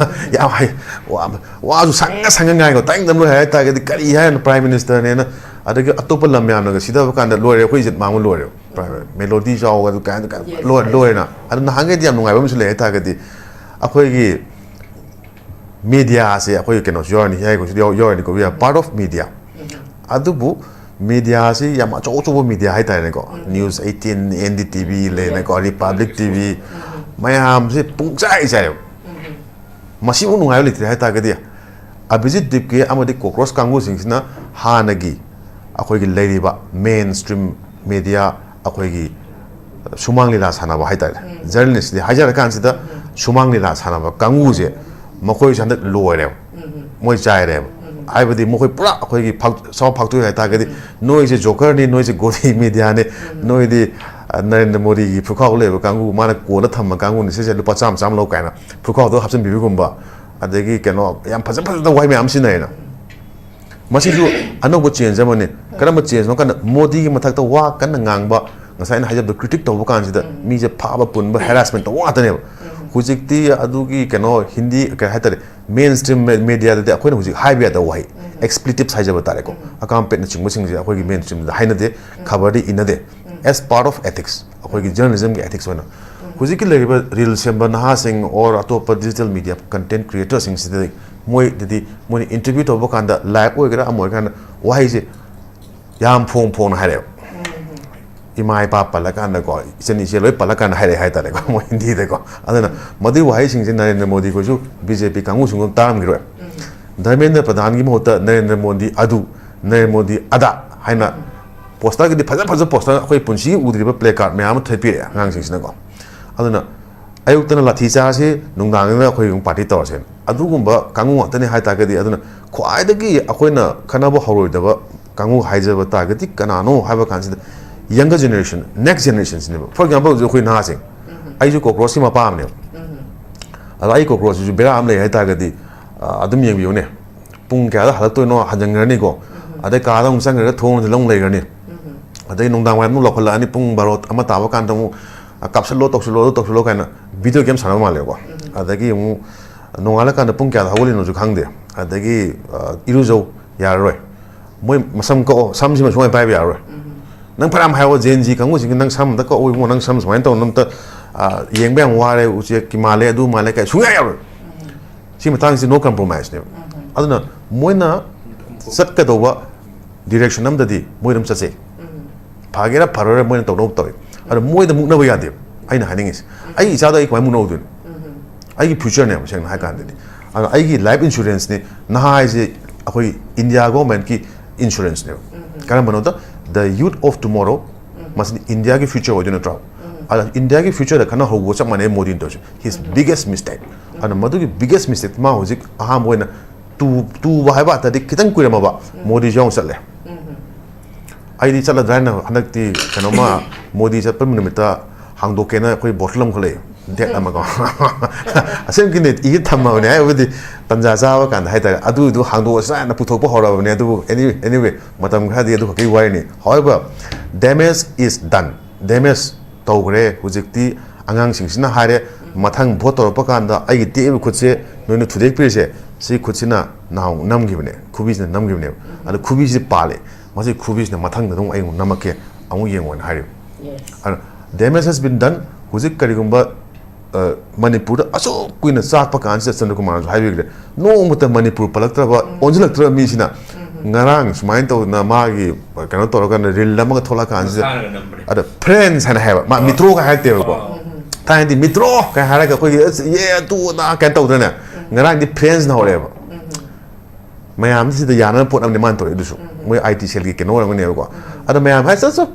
ꯌꯥꯝ ꯍꯩ꯫ ꯋꯥ-, ꯋꯥꯁꯨ ꯁꯪꯉ ꯁꯪꯉ ꯉꯥꯡꯉꯦꯀꯣ꯫ ꯇꯥꯅꯤꯡꯗꯕ ꯂꯣꯏ ꯍꯥꯏ ꯇꯥꯔꯒꯗꯤ, ꯀꯔꯤ ꯍꯥꯏꯅꯣ ꯄ꯭ꯔꯥꯏꯝ ꯃꯤꯅꯤꯁꯇꯔꯅꯦꯅ? ꯑꯗꯒꯤ ꯑꯇꯣꯞꯄ ꯂꯝ ꯃꯌꯥꯝꯅꯒ ꯁꯤꯊꯕ ꯀꯥꯟꯗ ꯂꯣꯏꯔꯦ, ꯑꯩꯈꯣꯏ ꯏꯖꯠ ꯃꯥꯡꯕ ꯂꯣꯏꯔꯦ꯫ ꯃꯦꯂꯣꯗꯤ ꯆꯥꯎꯕ ꯑꯗꯨ ꯀꯥꯏꯅ ꯀꯥꯏꯅ ꯂꯣꯏ-, ꯂꯣꯏꯔꯦꯅ꯫ ꯑꯗꯨ ꯅꯍꯥꯟꯈꯩꯗꯤ ꯌꯥꯝ ꯅꯨꯡꯉꯥꯏꯕ ꯑꯃꯁꯨ ꯂꯩ ꯍꯥꯏ ꯇꯥꯔꯒꯗꯤ, ꯑꯩꯈꯣꯏꯒꯤ ꯃꯦꯗꯤꯌꯥꯁꯦ, ꯑꯩꯈꯣꯏ ꯀꯩꯅꯣꯁꯨ ꯌꯥꯎꯔꯅꯤ, ꯍꯥꯏꯈꯣꯏꯁꯨ ꯌꯥꯎ-, ꯌꯥꯎꯔꯅꯤꯀꯣ, we are part of media꯫ ꯑꯗꯨꯕꯨ ꯃꯦꯗꯤꯌꯥꯁꯤ ꯌꯥꯝ ꯑꯆꯧ ꯑꯆꯧꯕ ꯃꯦꯗꯤꯌꯥ ꯍꯥꯏꯇꯥꯔꯦꯅꯦꯀꯣ, news eighteen, N D T V ꯂꯩꯅꯀꯣ, ꯔꯤꯄꯕ꯭ꯂꯤꯛ ꯇꯤ ꯚꯤ, ꯃꯌꯥꯝꯁꯤ ꯄꯨꯡꯆꯥꯏ ꯆꯥꯏꯌꯦꯕ꯫ ꯃꯁꯤꯃꯨꯛ ꯅꯨꯡꯉꯥꯏꯕ ꯂꯩꯇ꯭ꯔꯦ ꯍꯥꯏ ꯇꯥꯔꯒꯗꯤ, ꯑꯚꯤꯖꯤꯠ ꯗꯤꯞꯀꯦ ꯑꯃꯗꯤ ꯀꯣꯀ꯭ꯔꯣꯁ ꯀꯥꯡꯕꯨꯁꯤꯡꯁꯤꯅ ꯍꯥꯟꯅꯒꯤ ꯑꯩꯈꯣꯏꯒꯤ ꯂꯩꯔꯤꯕ ꯃꯦꯟ ꯁ꯭ꯇ꯭ꯔꯤꯝ ꯃꯦꯗꯤꯌꯥ, ꯑꯩꯈꯣꯏꯒꯤ ꯁꯨꯃꯥꯡ ꯂꯤꯂꯥ ꯁꯥꯟꯅꯕ ꯍꯥꯏꯇꯥꯔꯦ, ꯖꯔꯅꯦꯂꯤꯁ꯭ꯠꯇꯤ ꯍꯥꯏꯖꯔꯀꯥꯟꯁꯤꯗ, ꯁꯨꯃꯥꯡ ꯂꯤꯂꯥ ꯁꯥꯟꯅꯕ ꯀꯥꯡꯕꯨꯁꯦ, ꯃꯈꯣꯏꯁꯦ ꯍꯟꯗꯛ ꯂꯣꯏꯔꯦꯕ꯫ ꯃꯣꯏ ꯆꯥꯏꯔꯦꯕ꯫ ꯍꯥꯏꯕꯗꯤ ꯃꯈꯣꯏ ꯄꯨꯔꯥ ꯑꯩꯈꯣꯏꯒꯤ ꯐꯥꯛ-, ꯁꯥꯎ ꯐꯥꯛꯇꯣꯛꯏ ꯍꯥꯏꯇꯥꯔꯒꯗꯤ, "ꯅꯣꯏꯁꯦ ꯖꯣꯀꯔꯅꯤ, ꯅꯣꯏꯁꯦ ꯒꯣꯂꯤ ꯃꯦꯗꯤꯌꯥꯅꯤ, ꯅꯣꯏꯗꯤ, ꯑ, ꯅꯔꯦꯟꯗ꯭ꯔ ꯃꯣꯗꯤꯒꯤ ꯐꯨꯔꯈꯥꯎ ꯂꯩꯕ ꯀꯥꯡꯕꯨ, ꯃꯥꯅ ꯀꯣꯟꯅ ꯊꯝꯕ ꯀꯥꯡꯕꯨꯅꯤ, ꯁꯤꯁꯦ ꯂꯨꯄꯥ ꯆꯥꯝꯃ ꯆꯥꯝꯃ ꯂꯧ" ꯀꯥꯏꯅ ꯐꯨꯔꯈꯥꯎꯗꯣ ꯍꯥꯞꯆꯤꯟꯕꯤꯕꯒꯨꯝꯕ, ꯑꯗꯒꯤ ꯀꯩꯅꯣ ꯌꯥꯝ ꯐꯖ ꯐꯖꯅ ꯋꯥꯍꯩ ꯃꯌꯥꯝ ꯁꯤꯖꯤꯟꯅꯩꯅ꯫ ꯃꯁꯤꯁꯨ ꯑꯅꯧꯕ ꯆꯦꯟꯖ ꯑꯃꯅꯤ꯫ ꯀꯔꯝꯕ ꯆꯦꯟꯖꯅꯣ ꯀꯥꯟꯗ, ꯃꯣꯗꯤꯒꯤ ꯃꯊꯛꯇ ꯋꯥ ꯀꯟꯅ ꯉꯥꯡꯕ, ꯉꯁꯥꯏ ꯑꯩꯅ ꯍꯥꯏꯖꯕꯗꯣ, ꯀ꯭ꯔꯤꯇꯤꯛ ꯇꯧꯕ ꯀꯥꯟꯁꯤꯗ ꯃꯤꯁꯦ ꯐꯥꯕ, ꯄꯨꯟꯕ, ꯍꯦꯔꯥꯁꯃꯦꯟ ꯇꯧꯕ ꯉꯥꯛꯇꯅꯦꯕ꯫ ꯍꯧꯖꯤꯛꯇꯤ ꯑꯗꯨꯒꯤ ꯀꯩꯅꯣ, ꯍꯤꯟꯗꯤ ꯀꯩ ꯍꯥꯏꯇꯥꯔꯦ, ꯃꯦꯟ ꯁ꯭ꯇ꯭ꯔꯤꯝ ꯃꯦ-, ꯃꯦꯗꯤꯌꯥꯗꯗꯤ ꯑꯩꯈꯣꯏꯅ ꯍꯧꯖꯤꯛ ꯍꯥꯏꯕ ꯌꯥꯗꯕ ꯋꯥꯍꯩ, ꯑꯦꯛꯁꯄ꯭ꯂꯤꯇꯤꯚꯁ ꯍꯥꯏꯖꯕ ꯇꯥꯔꯦꯀꯣ, ꯑꯀꯥꯝꯄꯦꯠꯅꯆꯤꯡꯕꯁꯤꯡꯁꯦ ꯑꯩꯈꯣꯏꯒꯤ ꯃꯦꯟ ꯁ꯭ꯇ꯭ꯔꯤꯝꯗ ꯍꯥꯏꯅꯗꯦ, ꯈꯕꯔꯗꯤ ꯏꯟꯅꯗꯦ꯫ As part of ethics, ꯑꯩꯈꯣꯏꯒꯤ ꯖꯔꯅꯦꯂꯤꯖꯝꯒꯤ ꯑꯦꯊꯤꯛꯁ ꯑꯣꯏꯅ ꯍꯧꯖꯤꯛꯀꯤ ꯂꯩꯔꯤꯕ ꯔꯤꯜ ꯁꯦꯝꯕ ꯅꯍꯥꯁꯤꯡ ꯑꯣꯔ ꯑꯇꯣꯞꯄ ꯗꯤꯖꯤꯇꯦꯜ ꯃꯦꯗꯤꯌꯥ ꯀꯟꯇꯦꯟꯠ ꯀ꯭ꯔꯤꯌꯦꯇꯔꯁꯤꯡꯁꯤꯗꯗꯤ, ꯃꯣꯏꯗꯗꯤ, ꯃꯣꯏꯅ ꯏꯟꯇꯔꯚ꯭ꯌꯨ ꯇꯧꯕ ꯀꯥꯟꯗ, ꯂꯥꯏꯚ ꯑꯣꯏꯒꯦꯔꯥ ꯑꯃ ꯑꯣꯏꯒꯦꯔꯥ, ꯋꯥꯍꯩꯁꯦ ꯌꯥꯝ ꯐꯣꯡ ꯐꯣꯡꯅ ꯍꯥꯏꯔꯛꯑꯦꯕ꯫ ꯏꯃꯥ ꯏꯄꯥ ꯄꯜꯂꯀꯥꯟꯗꯀꯣ, ꯏꯆꯟ ꯏꯆꯦ ꯂꯣꯏ ꯄꯜꯂꯀꯥꯟꯗ ꯍꯥꯏꯔꯛꯑꯦ ꯍꯥꯏꯇꯥꯔꯦꯀꯣ, ꯃꯣꯏ ꯍꯤꯟꯗꯤꯗꯀꯣ꯫ ꯑꯗꯨꯅ ꯃꯗꯨꯒꯤ ꯋꯥꯍꯩꯁꯤꯡꯁꯦ ꯅꯔꯦꯟꯗ꯭ꯔ ꯃꯣꯗꯤ ꯈꯣꯏꯁꯨ, ꯕꯤ ꯖꯦ ꯄꯤ ꯀꯥꯡꯕꯨꯁꯤꯡꯗꯨ ꯇꯥꯔꯝꯈꯤꯔꯣꯏ꯫ ꯙꯔꯃꯦꯟꯗ꯭ꯔ ꯄ꯭ꯔꯙꯥꯟꯒꯤ ꯃꯍꯨꯠꯇ ꯅꯔꯦꯟꯗ꯭ꯔ ꯃꯣꯗꯤ ꯑꯗꯨ, ꯅꯔꯦꯟꯗ꯭ꯔ ꯃꯣꯗꯤ ꯑꯗꯥ ꯍꯥꯏꯅ ꯄꯣꯁꯇꯔꯒꯤꯗꯤ ꯐꯖ ꯐꯖ ꯄꯣꯁꯇꯔ, ꯑꯩꯈꯣꯏ ꯄꯨꯟꯁꯤꯒꯤ ꯎꯗ꯭ꯔꯤꯕ ꯄ꯭ꯂꯦ ꯀꯥꯔꯠ ꯃꯌꯥꯝ ꯑꯃ ꯊꯦꯠꯄꯤꯔꯛꯑꯦ ꯑꯉꯥꯡꯁꯤꯡꯁꯤꯅꯀꯣ꯫ ꯑꯗꯨꯅ ꯑꯌꯨꯛꯇꯅ ꯂꯥꯊꯤ ꯆꯥꯔꯁꯤ, ꯅꯨꯡꯗꯥꯡꯗꯅ ꯑꯩꯈꯣꯏ ꯑꯃꯨꯛ ꯄꯥꯔꯇꯤ ꯇꯧꯔꯁꯦꯅ ꯑꯗꯨꯒꯨꯝꯕ ꯀꯥꯡꯕꯨ ꯉꯥꯛꯇꯅꯤ ꯍꯥꯏ ꯇꯥꯔꯒꯗꯤ꯫ ꯑꯗꯨꯅ ꯈ꯭ꯋꯥꯏꯗꯒꯤ ꯑꯩꯈꯣꯏꯅ ꯈꯟꯅꯕ ꯍꯧꯔꯣꯏꯗꯕ ꯀꯥꯡꯕꯨ ꯍꯥꯏꯖꯕ ꯇꯥꯔꯒꯗꯤ ꯀꯅꯥꯅꯣ ꯍꯥꯏꯕ ꯀꯥꯟꯁꯤꯗ younger generation, next generation ꯁꯤꯅꯦꯕ꯫ For example, ꯍꯧꯖꯤꯛ ꯑꯩꯈꯣꯏ ꯅꯍꯥꯁꯤꯡ, ꯑꯩꯁꯨ ꯀꯣꯀ꯭ꯔꯣꯁꯀꯤ ꯃꯄꯥ ꯑꯃꯅꯦꯕ꯫ ꯑꯗ ꯑꯩ ꯀꯣꯀ꯭ꯔꯣꯁꯁꯤꯁꯨ ꯕꯦꯔꯥ ꯑꯃ ꯂꯩ ꯍꯥꯏ ꯇꯥꯔꯒꯗꯤ, ꯑ, ꯑꯗꯨꯝ ꯌꯦꯡꯕꯤꯌꯨꯅꯦ, ꯄꯨꯡ ꯀꯌꯥꯗ ꯍꯜꯂꯛꯇꯣꯏꯅꯣ ꯍꯟꯖꯤꯟꯈ꯭ꯔꯅꯤꯀꯣ꯫ ꯑꯗꯩ ꯀꯥꯗ ꯑꯃꯨꯛ ꯆꯪꯈ꯭ꯔꯒ ꯊꯣꯡꯁꯤꯗ ꯑꯃꯨꯛ ꯂꯩꯈ꯭ꯔꯅꯤ꯫ ꯑꯗꯩ ꯅꯨꯡꯗꯥꯡ ꯋꯥꯏꯔꯝ ꯑꯃꯨꯛ ꯂꯧꯈꯠꯂꯛꯑꯅꯤ, ꯄꯨꯡ ꯕꯥꯔꯣ ꯑꯃ ꯇꯥꯕ ꯀꯥꯟꯗ ꯑꯃꯨꯛ, "ꯑ, ꯀꯥꯞꯁꯤꯜꯂꯣ, ꯇꯧꯁꯤꯜꯂꯣ, ꯑꯗꯨ ꯇꯧꯁꯤꯜꯂꯣ" ꯀꯥꯏꯅ video game ꯁꯥꯟꯅꯕ ꯃꯥꯜꯂꯦꯕꯀꯣ꯫ ꯑꯗꯒꯤ ꯑꯃꯨꯛ ꯅꯣꯡꯉꯥꯜꯂꯀꯥꯟꯗ ꯄꯨꯡ ꯀꯌꯥꯗ ꯍꯧꯒꯠꯂꯤꯅꯣꯁꯨ ꯈꯪꯗꯦ꯫ ꯑꯗꯒꯤ, ꯑ, "ꯏꯔꯨꯖꯧ, ꯌꯥꯔꯔꯣꯏ, ꯃꯣꯏ ꯃꯁꯝ ꯀꯛꯑꯣ, ꯁꯝꯁꯤꯃ ꯁꯨꯃꯥꯏꯅ ꯄꯥꯏꯕ ꯌꯥꯔꯔꯣꯏ, ꯅꯪ ꯐꯅꯌꯥꯝ ꯍꯥꯏꯌꯣ, Gen Z ꯀꯥꯡꯕꯨꯁꯤꯡꯒꯤ ꯅꯪ ꯁꯝ ꯑꯝꯇ ꯀꯛꯑꯣ ꯏꯕꯨꯡꯉꯣ, ꯅꯪ ꯁꯝ ꯁꯨꯃꯥꯏꯅ ꯇꯧꯅ ꯑꯝꯇ, ꯑ, ꯌꯦꯡꯕ ꯌꯥꯝ ꯋꯥꯔꯦ, ꯎꯆꯦꯛꯀꯤ ꯃꯥꯜꯂꯦ, ꯑꯗꯨ ꯃꯥꯜꯂꯦ" ꯀꯥꯏ ꯁꯨꯡꯌꯥ ꯌꯥꯔꯣꯏ꯫ ꯁꯤ ꯃꯇꯥꯡꯁꯤ no compromiseꯅꯦꯕ꯫ ꯑꯗꯨꯅ ꯃꯣꯏꯅ ꯆꯠꯀꯗꯧꯕ direction ꯑꯝꯗꯗꯤ ꯃꯣꯏ ꯑꯗꯨꯝ ꯆꯠꯆꯩ꯫ ꯐꯒꯦꯔꯥ ꯐꯔꯣꯏꯔꯥ ꯃꯣꯏꯅ ꯇꯧꯅꯕ ꯇꯧꯏ꯫ ꯑꯗꯣ ꯃꯣꯏꯗ ꯃꯨꯛꯅꯕ ꯌꯥꯗꯦꯕ ꯑꯩꯅ ꯍꯥꯏꯅꯤꯡꯉꯤꯁꯦ꯫ ꯑꯩ ꯏꯆꯥꯗꯣ ꯑꯩ ꯀꯃꯥꯏꯅ ꯃꯨꯛꯅꯍꯧꯗꯣꯏꯅꯣ? ꯑꯩꯒꯤ futureꯅꯦꯕ, ꯁꯦꯡꯅ ꯍꯥꯏ ꯀꯥꯟꯗꯗꯤ꯫ ꯑꯗꯣ ꯑꯩꯒꯤ life insuranceꯅꯤ, ꯅꯍꯥ ꯍꯥꯏꯁꯦ ꯑꯩꯈꯣꯏ India governmentꯀꯤ insuranceꯅꯦꯕ꯫ ꯀꯔꯝꯕꯅꯣꯗ, the youth of tomorrow, ꯃꯁꯤꯗꯤ ꯏꯟꯗꯤꯌꯥꯒꯤ future ꯑꯣꯏꯗꯣꯏ ꯅꯠꯇ꯭ꯔꯣ? ꯑꯗ ꯏꯟꯗꯤꯌꯥꯒꯤ futureꯗ ꯈꯟꯅꯍꯧꯕ ꯆꯞ ꯃꯥꯟꯅꯩ ꯃꯣꯗꯤꯅ ꯇꯧꯔꯤꯁꯦ, his biggest mistake꯫ ꯑꯗꯨꯅ ꯃꯗꯨꯒꯤ biggest mistake, ꯃꯥ ꯍꯧꯖꯤꯛ ꯑꯍꯥꯟꯕ ꯑꯣꯏꯅ ꯇꯨ-, ꯇꯨꯕ ꯍꯥꯏꯕ ꯑꯇꯗꯤ ꯈꯤꯇꯪ ꯀꯨꯏꯔꯝꯃꯕ, ꯃꯣꯗꯤꯁꯨ ꯌꯥꯎꯅ ꯆꯠꯂꯦ꯫ ꯑꯩꯗꯤ ꯆꯠꯂꯗ꯭ꯔꯥ ꯍꯥꯏꯅ ꯍꯟꯗꯛꯇꯤ ꯀꯩꯅꯣꯝꯃ ꯃꯣꯗꯤ ꯆꯠꯄ ꯅꯨꯃꯤꯠꯇ ꯍꯥꯡꯗꯣꯛꯀꯦꯅ ꯑꯩꯈꯣꯏ bottle ꯑꯃꯈꯛ ꯂꯩ, date ꯑꯃꯀꯣ꯫ ꯑꯁꯦꯡꯀꯤꯅꯦ, ꯏꯒ ꯊꯝꯃꯕꯅꯦ, ꯍꯥꯏꯕꯗꯤ ꯇꯟꯖꯥ ꯆꯥꯕ ꯀꯥꯟꯗ ꯍꯥꯏꯇꯥꯔꯦ꯫ ꯑꯗꯨꯗꯨ ꯍꯥꯡꯗꯣꯛꯑꯁꯤꯔꯥ ꯍꯥꯏꯅ ꯄꯨꯊꯣꯛꯄ ꯍꯧꯔꯕꯅꯦ꯫ ꯑꯗꯨꯕꯨ anyway, anyway, ꯃꯇꯝ ꯈꯔꯗꯤ ꯑꯗꯨ ꯈꯛꯀꯤ ꯋꯥꯔꯤꯅꯤ꯫ However, damage is done, damage ꯇꯧꯈ꯭ꯔꯦ꯫ ꯍꯧꯖꯤꯛꯇꯤ ꯑꯉꯥꯡꯁꯤꯡꯁꯤꯅ ꯍꯥꯏꯔꯦ, "ꯃꯊꯪ vote ꯇꯧꯔꯛꯄ ꯀꯥꯟꯗ ꯑꯩꯒꯤ ꯇꯦꯛꯏꯕ ꯈꯨꯠꯁꯦ ꯅꯣꯏꯅ ꯊꯨꯗꯦꯛꯄꯤꯔꯤꯁꯦ, ꯁꯤ ꯈꯨꯠꯁꯤꯅ ꯅꯍꯥꯟ ꯅꯝꯈꯤꯕꯅꯦ, ꯈꯨꯕꯤꯁꯤꯅ ꯅꯝꯈꯤꯕꯅꯦꯕ꯫ ꯑꯗꯣ ꯈꯨꯕꯤꯁꯤꯗꯤ ꯄꯥꯜꯂꯦ, ꯃꯁꯤ ꯈꯨꯕꯤꯁꯤꯅ ꯃꯊꯪꯗ ꯑꯗꯨꯝ ꯑꯩ ꯑꯃꯨꯛ ꯅꯝꯃꯛꯀꯦ, ꯑꯃꯨꯛ ꯌꯦꯡꯉꯣꯅ" ꯍꯥꯏꯔꯤꯕ꯫ ꯑꯗꯣ damage has been done꯫ ꯍꯧꯖꯤꯛ ꯀꯔꯤꯒꯨꯝꯕ, ꯑ, ꯃꯅꯤꯄꯨꯔꯗ ꯑꯁꯨꯛ ꯀꯨꯏꯅ ꯆꯥꯛꯄ ꯀꯥꯟꯁꯤꯗ, ꯆꯟꯗ꯭ꯔꯀꯨꯃꯥꯔꯅꯁꯨ ꯍꯥꯏꯕꯤꯈ꯭ꯔꯦ, ꯅꯣꯡꯃꯇ ꯃꯅꯤꯄꯨꯔ ꯄꯜꯂꯛꯇ꯭ꯔꯕ, ꯑꯣꯟꯁꯤꯜꯂꯛꯇ꯭ꯔꯕ ꯃꯤꯁꯤꯅ ꯉꯔꯥꯡ ꯁꯨꯃꯥꯏꯅ ꯇꯧꯗꯅ ꯃꯥꯒꯤ ꯀꯩꯅꯣ ꯇꯧꯔꯀꯥꯟꯗ reel ꯑꯃꯒ ꯊꯣꯛꯂꯛꯑꯀꯥꯟꯁꯤꯗ, ꯃꯁꯥꯅꯒ ꯅꯝꯕꯅꯦ꯫ ꯑꯗ friends ꯍꯥꯏꯅ ꯍꯥꯏꯕ, ꯃꯥ ꯃꯤꯇ꯭ꯔꯣꯒ ꯍꯥꯏꯔꯛꯇꯦꯕꯀꯣ꯫ ꯊꯥꯏꯅꯗꯤ "ꯃꯤꯇ꯭ꯔꯣ" ꯀꯥꯏ ꯍꯥꯏꯔꯒ ꯑꯩꯈꯣꯏꯒꯤ "ꯑꯁ, ꯌꯦ, ꯑꯗꯨ ꯑꯗꯥ" ꯀꯥꯏꯅ ꯇꯧꯗ꯭ꯔꯅꯦ? ꯉꯔꯥꯡꯗꯤ friendsꯅ ꯍꯧꯔꯛꯑꯦꯕ꯫ ꯃꯌꯥꯝꯁꯤꯗ ꯌꯥꯅꯕ ꯄꯣꯠ ꯑꯃꯅꯤ ꯃꯥꯅ ꯇꯧꯔꯛꯏꯗꯨꯁꯨ꯫ ꯃꯣꯏ I T cellꯒꯤ ꯀꯩꯅꯣ ꯑꯣꯏꯔꯝꯒꯅꯦꯕꯀꯣ꯫ ꯑꯗ ꯃꯌꯥꯝ ꯍꯥꯏ, "ꯆꯠ, ꯆꯠ,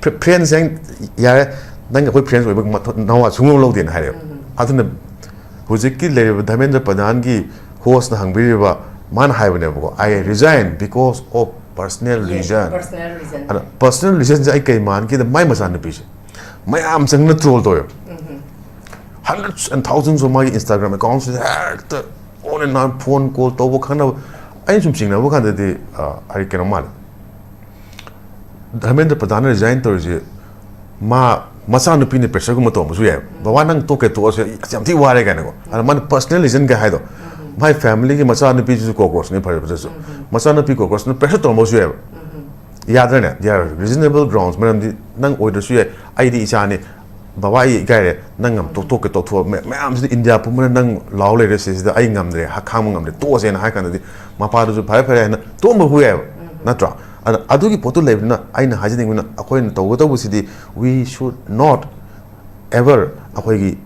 ꯐ꯭ꯔꯦ-, friends ꯍꯥꯏ ꯌꯥꯔꯦ, ꯅꯪꯒ ꯑꯩꯈꯣꯏ friends ꯑꯣꯏꯕ ꯃꯊꯧ-, ꯅꯋꯥ ꯁꯨꯡꯂꯧ ꯂꯧꯗꯦꯅ" ꯍꯥꯏꯔꯦꯕ꯫ ꯑꯗꯨꯅ ꯍꯧꯖꯤꯛꯀꯤ ꯂꯩꯔꯤꯕ ꯙꯔꯃꯦꯟꯗ꯭ꯔ ꯄ꯭ꯔꯙꯥꯟꯒꯤ ꯍꯣꯁꯅ ꯍꯪꯕꯤꯔꯤꯕ, ꯃꯥꯅ ꯍꯥꯏꯕꯅꯦꯕꯀꯣ, "I resign because of personal reason." Personal reason. ꯑꯗ personal reasonꯁꯦ ꯑꯩ ꯀꯩ ꯃꯥꯟꯒꯦꯗ, ꯃꯥꯏ ꯃꯆꯥꯅꯨꯄꯤꯁꯦ ꯃꯌꯥꯝ ꯆꯪꯅ troll ꯇꯧꯋꯦꯕ꯫ Hundreds and thousands of ꯃꯥꯒꯤ Instagram accountꯁꯤꯗ ꯍꯦꯛꯇ on and on phone call ꯇꯧꯕ, ꯈꯪꯅꯕ꯫ ꯑꯩꯅ ꯁꯨꯝ ꯆꯤꯡꯅꯕ ꯀꯥꯟꯗꯗꯤ ꯑ, ꯑꯩ ꯀꯩꯅꯣ ꯃꯥꯜꯂꯦ, ꯙꯔꯃꯦꯟꯗ꯭ꯔ ꯄ꯭ꯔꯙꯥꯟꯅ resign ꯇꯧꯔꯤꯁꯦ ꯃꯥ ꯃꯆꯥꯅꯨꯄꯤꯅ pressureꯒꯨꯝꯕ ꯇꯧꯔꯝꯕꯁꯨ ꯌꯥꯏ, "ꯕꯕꯥ, ꯅꯪ ꯇꯣꯛꯀꯦ ꯇꯣꯛꯑꯁꯦ, ꯑꯁ ꯌꯥꯝ ꯊꯤ ꯋꯥꯔꯦ" ꯀꯥꯏꯅꯀꯣ꯫ ꯑꯗ ꯃꯥꯅ personal reasonꯒ ꯍꯥꯏꯗꯣ, ꯃꯥꯏ familyꯒꯤ ꯃꯆꯥꯅꯨꯄꯤꯁꯤꯁꯨ cockroachꯅꯤ, ꯐꯔꯦ ꯐꯖꯁꯨ, ꯃꯆꯥꯅꯨꯄꯤ cockroachꯅ pressure ꯇꯧꯔꯝꯕꯁꯨ ꯌꯥꯏꯕ꯫ ꯌꯥꯗ꯭ꯔꯅꯦ? They are reasonable grounds, ꯃꯔꯝꯗꯤ ꯅꯪ ꯑꯣꯏꯗ꯭ꯔꯁꯨ ꯌꯥꯏ, ꯑꯩꯗꯤ ꯏꯆꯥꯅꯤ, "ꯕꯕꯥ, ꯑꯩ ꯏꯀꯥꯏꯔꯦ, ꯅꯪ ꯌꯥꯝ ꯇꯣꯛ-, ꯇꯣꯛꯀꯦ ꯇꯣꯛꯊꯣꯛꯑꯣ, ꯃ-, ꯃꯌꯥꯝꯁꯤꯗ ꯏꯟꯗꯤꯌꯥ ꯄꯨꯝꯕꯅ ꯅꯪ ꯂꯥꯎ ꯂꯩꯔꯦ, ꯁꯤꯁꯤꯗ ꯑꯩ ꯉꯝꯗ꯭ꯔꯦ, ꯍ-, ꯈꯥꯡꯕ ꯉꯝꯗ꯭ꯔꯦ, ꯇꯣꯛꯑꯁꯦꯅ" ꯍꯥꯏ ꯀꯥꯟꯗꯗꯤ ꯃꯄꯥꯗꯨꯁꯨ "ꯐꯔꯦ, ꯐꯔꯦ" ꯍꯥꯏꯅ ꯇꯣꯛꯑꯝꯕꯕꯨ ꯌꯥꯏꯕ, ꯅꯠꯇ꯭ꯔꯣ? ꯑꯗ ꯑꯗꯨꯒꯤ ꯄꯣꯠꯇꯨ ꯂꯩꯕꯅꯤꯅ ꯑꯩꯅ ꯍꯥꯏꯖꯅꯤꯡꯕꯅ, ꯑꯩꯈꯣꯏꯅ ꯇꯧꯒꯗꯧꯕꯁꯤꯗꯤ, we should not ever ꯑꯩꯈꯣꯏꯒꯤ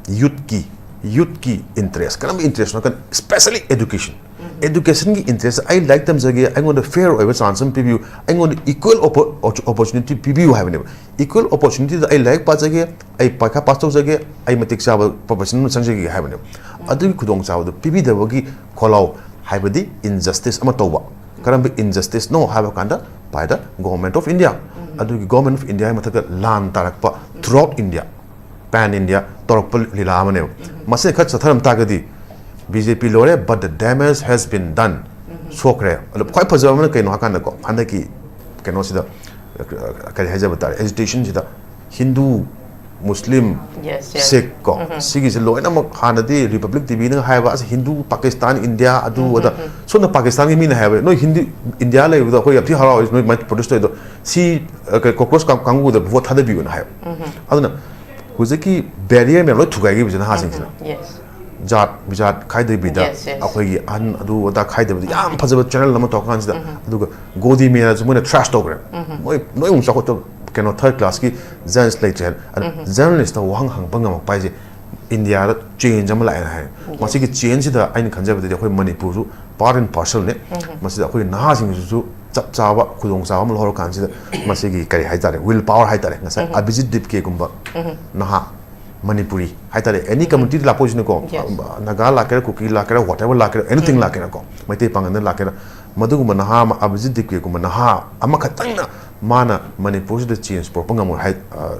youthꯀꯤ, youthꯀꯤ interest, ꯀꯔꯝꯕ interestꯅꯣ ꯍꯥꯏ ꯀꯥꯟꯗ, especially education, educationꯒꯤ interest, "ꯑꯩ ꯂꯥꯏꯔꯤꯛ ꯇꯝꯖꯒꯦ, ꯑꯩꯉꯣꯟꯗ fair ꯑꯣꯏꯕ chance ꯑꯃ ꯄꯤꯕꯤꯌꯨ, ꯑꯩꯉꯣꯟꯗ equal opportunity ꯄꯤꯕꯤꯌꯨ" ꯍꯥꯏꯕꯅꯦꯕ꯫ "Equal opportunityꯗ ꯑꯩ ꯂꯥꯏꯔꯤꯛ ꯄꯥꯖꯒꯦ, ꯑꯩ ꯄꯔꯤꯈꯥ pass ꯇꯧꯖꯒꯦ, ꯑꯩ ꯃꯇꯤꯛ ꯆꯥꯕ profession ꯑꯃ ꯆꯪꯖꯒꯦ" ꯍꯥꯏꯕꯅꯦꯕ꯫ ꯑꯗꯨꯒꯤ ꯈꯨꯗꯣꯡꯆꯥꯕꯗꯨ ꯄꯤꯕꯤꯗꯕꯒꯤ ꯈꯣꯜꯂꯥꯎ ꯍꯥꯏꯕꯗꯤ injustice ꯑꯃ ꯇꯧꯕ꯫ ꯀꯔꯝꯕ injusticeꯅꯣ ꯍꯥꯏꯕ ꯀꯥꯟꯗ, by the Government of India, ꯑꯗꯨꯒꯤ Government of Indiaꯒꯤ ꯃꯊꯛꯇ ꯂꯥꯟ ꯇꯥꯔꯛꯄ throughout India, pan India ꯇꯧꯔꯛꯄ ꯂꯤꯂꯥ ꯑꯃꯅꯦꯕ꯫ ꯃꯁꯤꯅ ꯈꯔ ꯆꯠꯊꯔꯝ ꯇꯥꯔꯒꯗꯤ, "BJP ꯂꯣꯏꯔꯦ, but the damage has been done", ꯁꯣꯛꯈ꯭ꯔꯦ꯫ ꯑꯗꯣ ꯈ꯭ꯋꯥꯏ ꯐꯖꯕ ꯑꯃꯅ ꯀꯩꯅꯣ ꯍꯥꯏꯀꯥꯟꯗꯀꯣ, ꯍꯟꯗꯛꯀꯤ ꯀꯩꯅꯣꯁꯤꯗ, ꯀꯔꯤ ꯍꯥꯏꯖꯕ ꯇꯥꯔꯦ, agitationꯁꯤꯗ ꯍꯤꯟꯗꯨ, ꯃꯨꯁꯂꯤꯝ, Yes, yes. ꯁꯤꯈ ꯀꯣ, ꯁꯤꯒꯤꯁꯦ ꯂꯣꯏꯅꯃꯛ ꯍꯥꯟꯅꯗꯤ Republic TVꯅ ꯍꯥꯏꯕ, "ꯑꯁ, ꯍꯤꯟꯗꯨ, ꯄꯥꯀꯤꯁꯇꯥꯟ, ꯏꯟꯗꯤꯌꯥ, ꯑꯗꯨ ꯑꯗ"꯫ ꯁꯣꯝꯗ ꯄꯥꯀꯤꯁꯇꯥꯟꯒꯤ ꯃꯤꯅ ꯍꯥꯏꯕ, "ꯅꯣꯏ ꯍꯤꯟꯗꯨ, ꯏꯟꯗꯤꯌꯥ ꯂꯩꯕꯗꯣ ꯑꯩꯈꯣꯏ ꯌꯥꯝ ꯊꯤ ꯍꯔꯥꯎꯏ, ꯅꯣꯏ ꯑꯗꯨꯃꯥꯏꯅ protest ꯇꯧꯔꯤꯗꯣ, ꯁꯤ, ꯑ, ꯀꯩ, cockroach ꯀꯥꯡ-, ꯀꯥꯡꯕꯨꯗ vote ꯊꯥꯗꯕꯤꯌꯨꯅ" ꯍꯥꯏꯕ꯫ ꯑꯗꯨꯅ ꯍꯧꯖꯤꯛꯀꯤ barrier ꯃꯌꯥꯝ ꯂꯣꯏ ꯊꯨꯒꯥꯏꯈꯤꯕꯁꯦ ꯅꯍꯥꯁꯤꯡꯁꯤꯅ꯫ Yes. ꯖꯥꯠ ꯕꯤꯖꯥꯠ ꯈꯥꯏꯗꯕꯤꯗ, Yes, yes. ꯑꯩꯈꯣꯏꯒꯤ ꯑꯍꯟ ꯑꯗꯨ ꯑꯗꯥ ꯈꯥꯏꯗꯕꯤꯗ ꯌꯥꯝ ꯐꯖꯕ channel ꯑꯃ ꯇꯧꯔꯀꯥꯟꯁꯤꯗ, ꯑꯗꯨꯒ ꯒꯣꯗꯤ ꯃꯦꯌꯥꯁꯨ ꯃꯣꯏꯅ trash ꯇꯧꯈ꯭ꯔꯦ꯫ ꯃꯣꯏ, ꯅꯣꯏ ꯑꯃꯨꯛ ꯆꯥꯎꯈꯠꯇꯕ, ꯀꯩꯅꯣ, third classꯀꯤ journalist ꯂꯩꯇ꯭ꯔꯦ ꯍꯥꯏꯅ꯫ ꯑꯗ journalistꯇ ꯋꯥꯍꯪ ꯍꯪꯕ ꯉꯝꯃꯛꯄ ꯍꯥꯏꯁꯦ ꯏꯟꯗꯤꯌꯥꯗ change ꯑꯃ ꯂꯥꯛꯑꯦꯅ ꯍꯥꯏ꯫ ꯃꯁꯤꯒꯤ changeꯁꯤꯗ ꯑꯩꯅ ꯈꯟꯖꯕꯗꯗꯤ ꯑꯩꯈꯣꯏ ꯃꯅꯤꯄꯨꯔꯁꯨ part and parcelꯅꯦ꯫ ꯃꯁꯤꯗ ꯑꯩꯈꯣꯏ ꯅꯍꯥꯁꯤꯡꯁꯤꯁꯨ ꯆꯞ ꯆꯥꯕ ꯈꯨꯗꯣꯡꯆꯥꯕ ꯑꯃ ꯂꯧꯍꯧꯔꯀꯥꯟꯁꯤꯗ, ꯃꯁꯤꯒꯤ, ꯀꯔꯤ ꯍꯥꯏꯇꯥꯔꯦ, will power ꯍꯥꯏꯇꯥꯔꯦ, ꯉꯁꯥꯏ ꯑꯕꯤꯖꯤꯠ ꯗꯤꯞꯀꯦꯒꯨꯝꯕ ꯅꯍꯥ ꯃꯅꯤꯄꯨꯔꯤ ꯍꯥꯏꯇꯥꯔꯦ, ꯑꯦꯅꯤ ꯀꯝꯃ꯭ꯌꯨꯅꯤꯇꯤ ꯂꯥꯛꯄ ꯑꯣꯏꯁꯤꯅꯀꯣ, Yes. ꯅꯥꯒꯥ ꯂꯥꯛꯀꯦꯔꯥ, ꯀꯨꯀꯤ ꯂꯥꯛꯀꯦꯔꯥ, whatever ꯂꯥꯛꯀꯦꯔꯥ, ꯑꯦꯅꯤꯊꯤꯡ ꯂꯥꯛꯀꯦꯔꯥꯀꯣ, ꯃꯩꯇꯩ ꯄꯥꯉꯜꯗ ꯂꯥꯛꯀꯦꯔꯥ, ꯃꯗꯨꯒꯨꯝꯕ ꯅꯍꯥ ꯑꯃ, ꯑꯕꯤꯖꯤꯠ ꯗꯤꯞꯀꯦꯒꯨꯝꯕ ꯅꯍꯥ ꯑꯃꯈꯛꯇꯪꯅ ꯃꯥꯅ ꯃꯅꯤꯄꯨꯔꯁꯤꯗ ꯆꯦꯟꯖ ꯄꯨꯔꯛꯄ ꯉꯝꯃꯣꯏ ꯍꯥꯏ, ꯑ,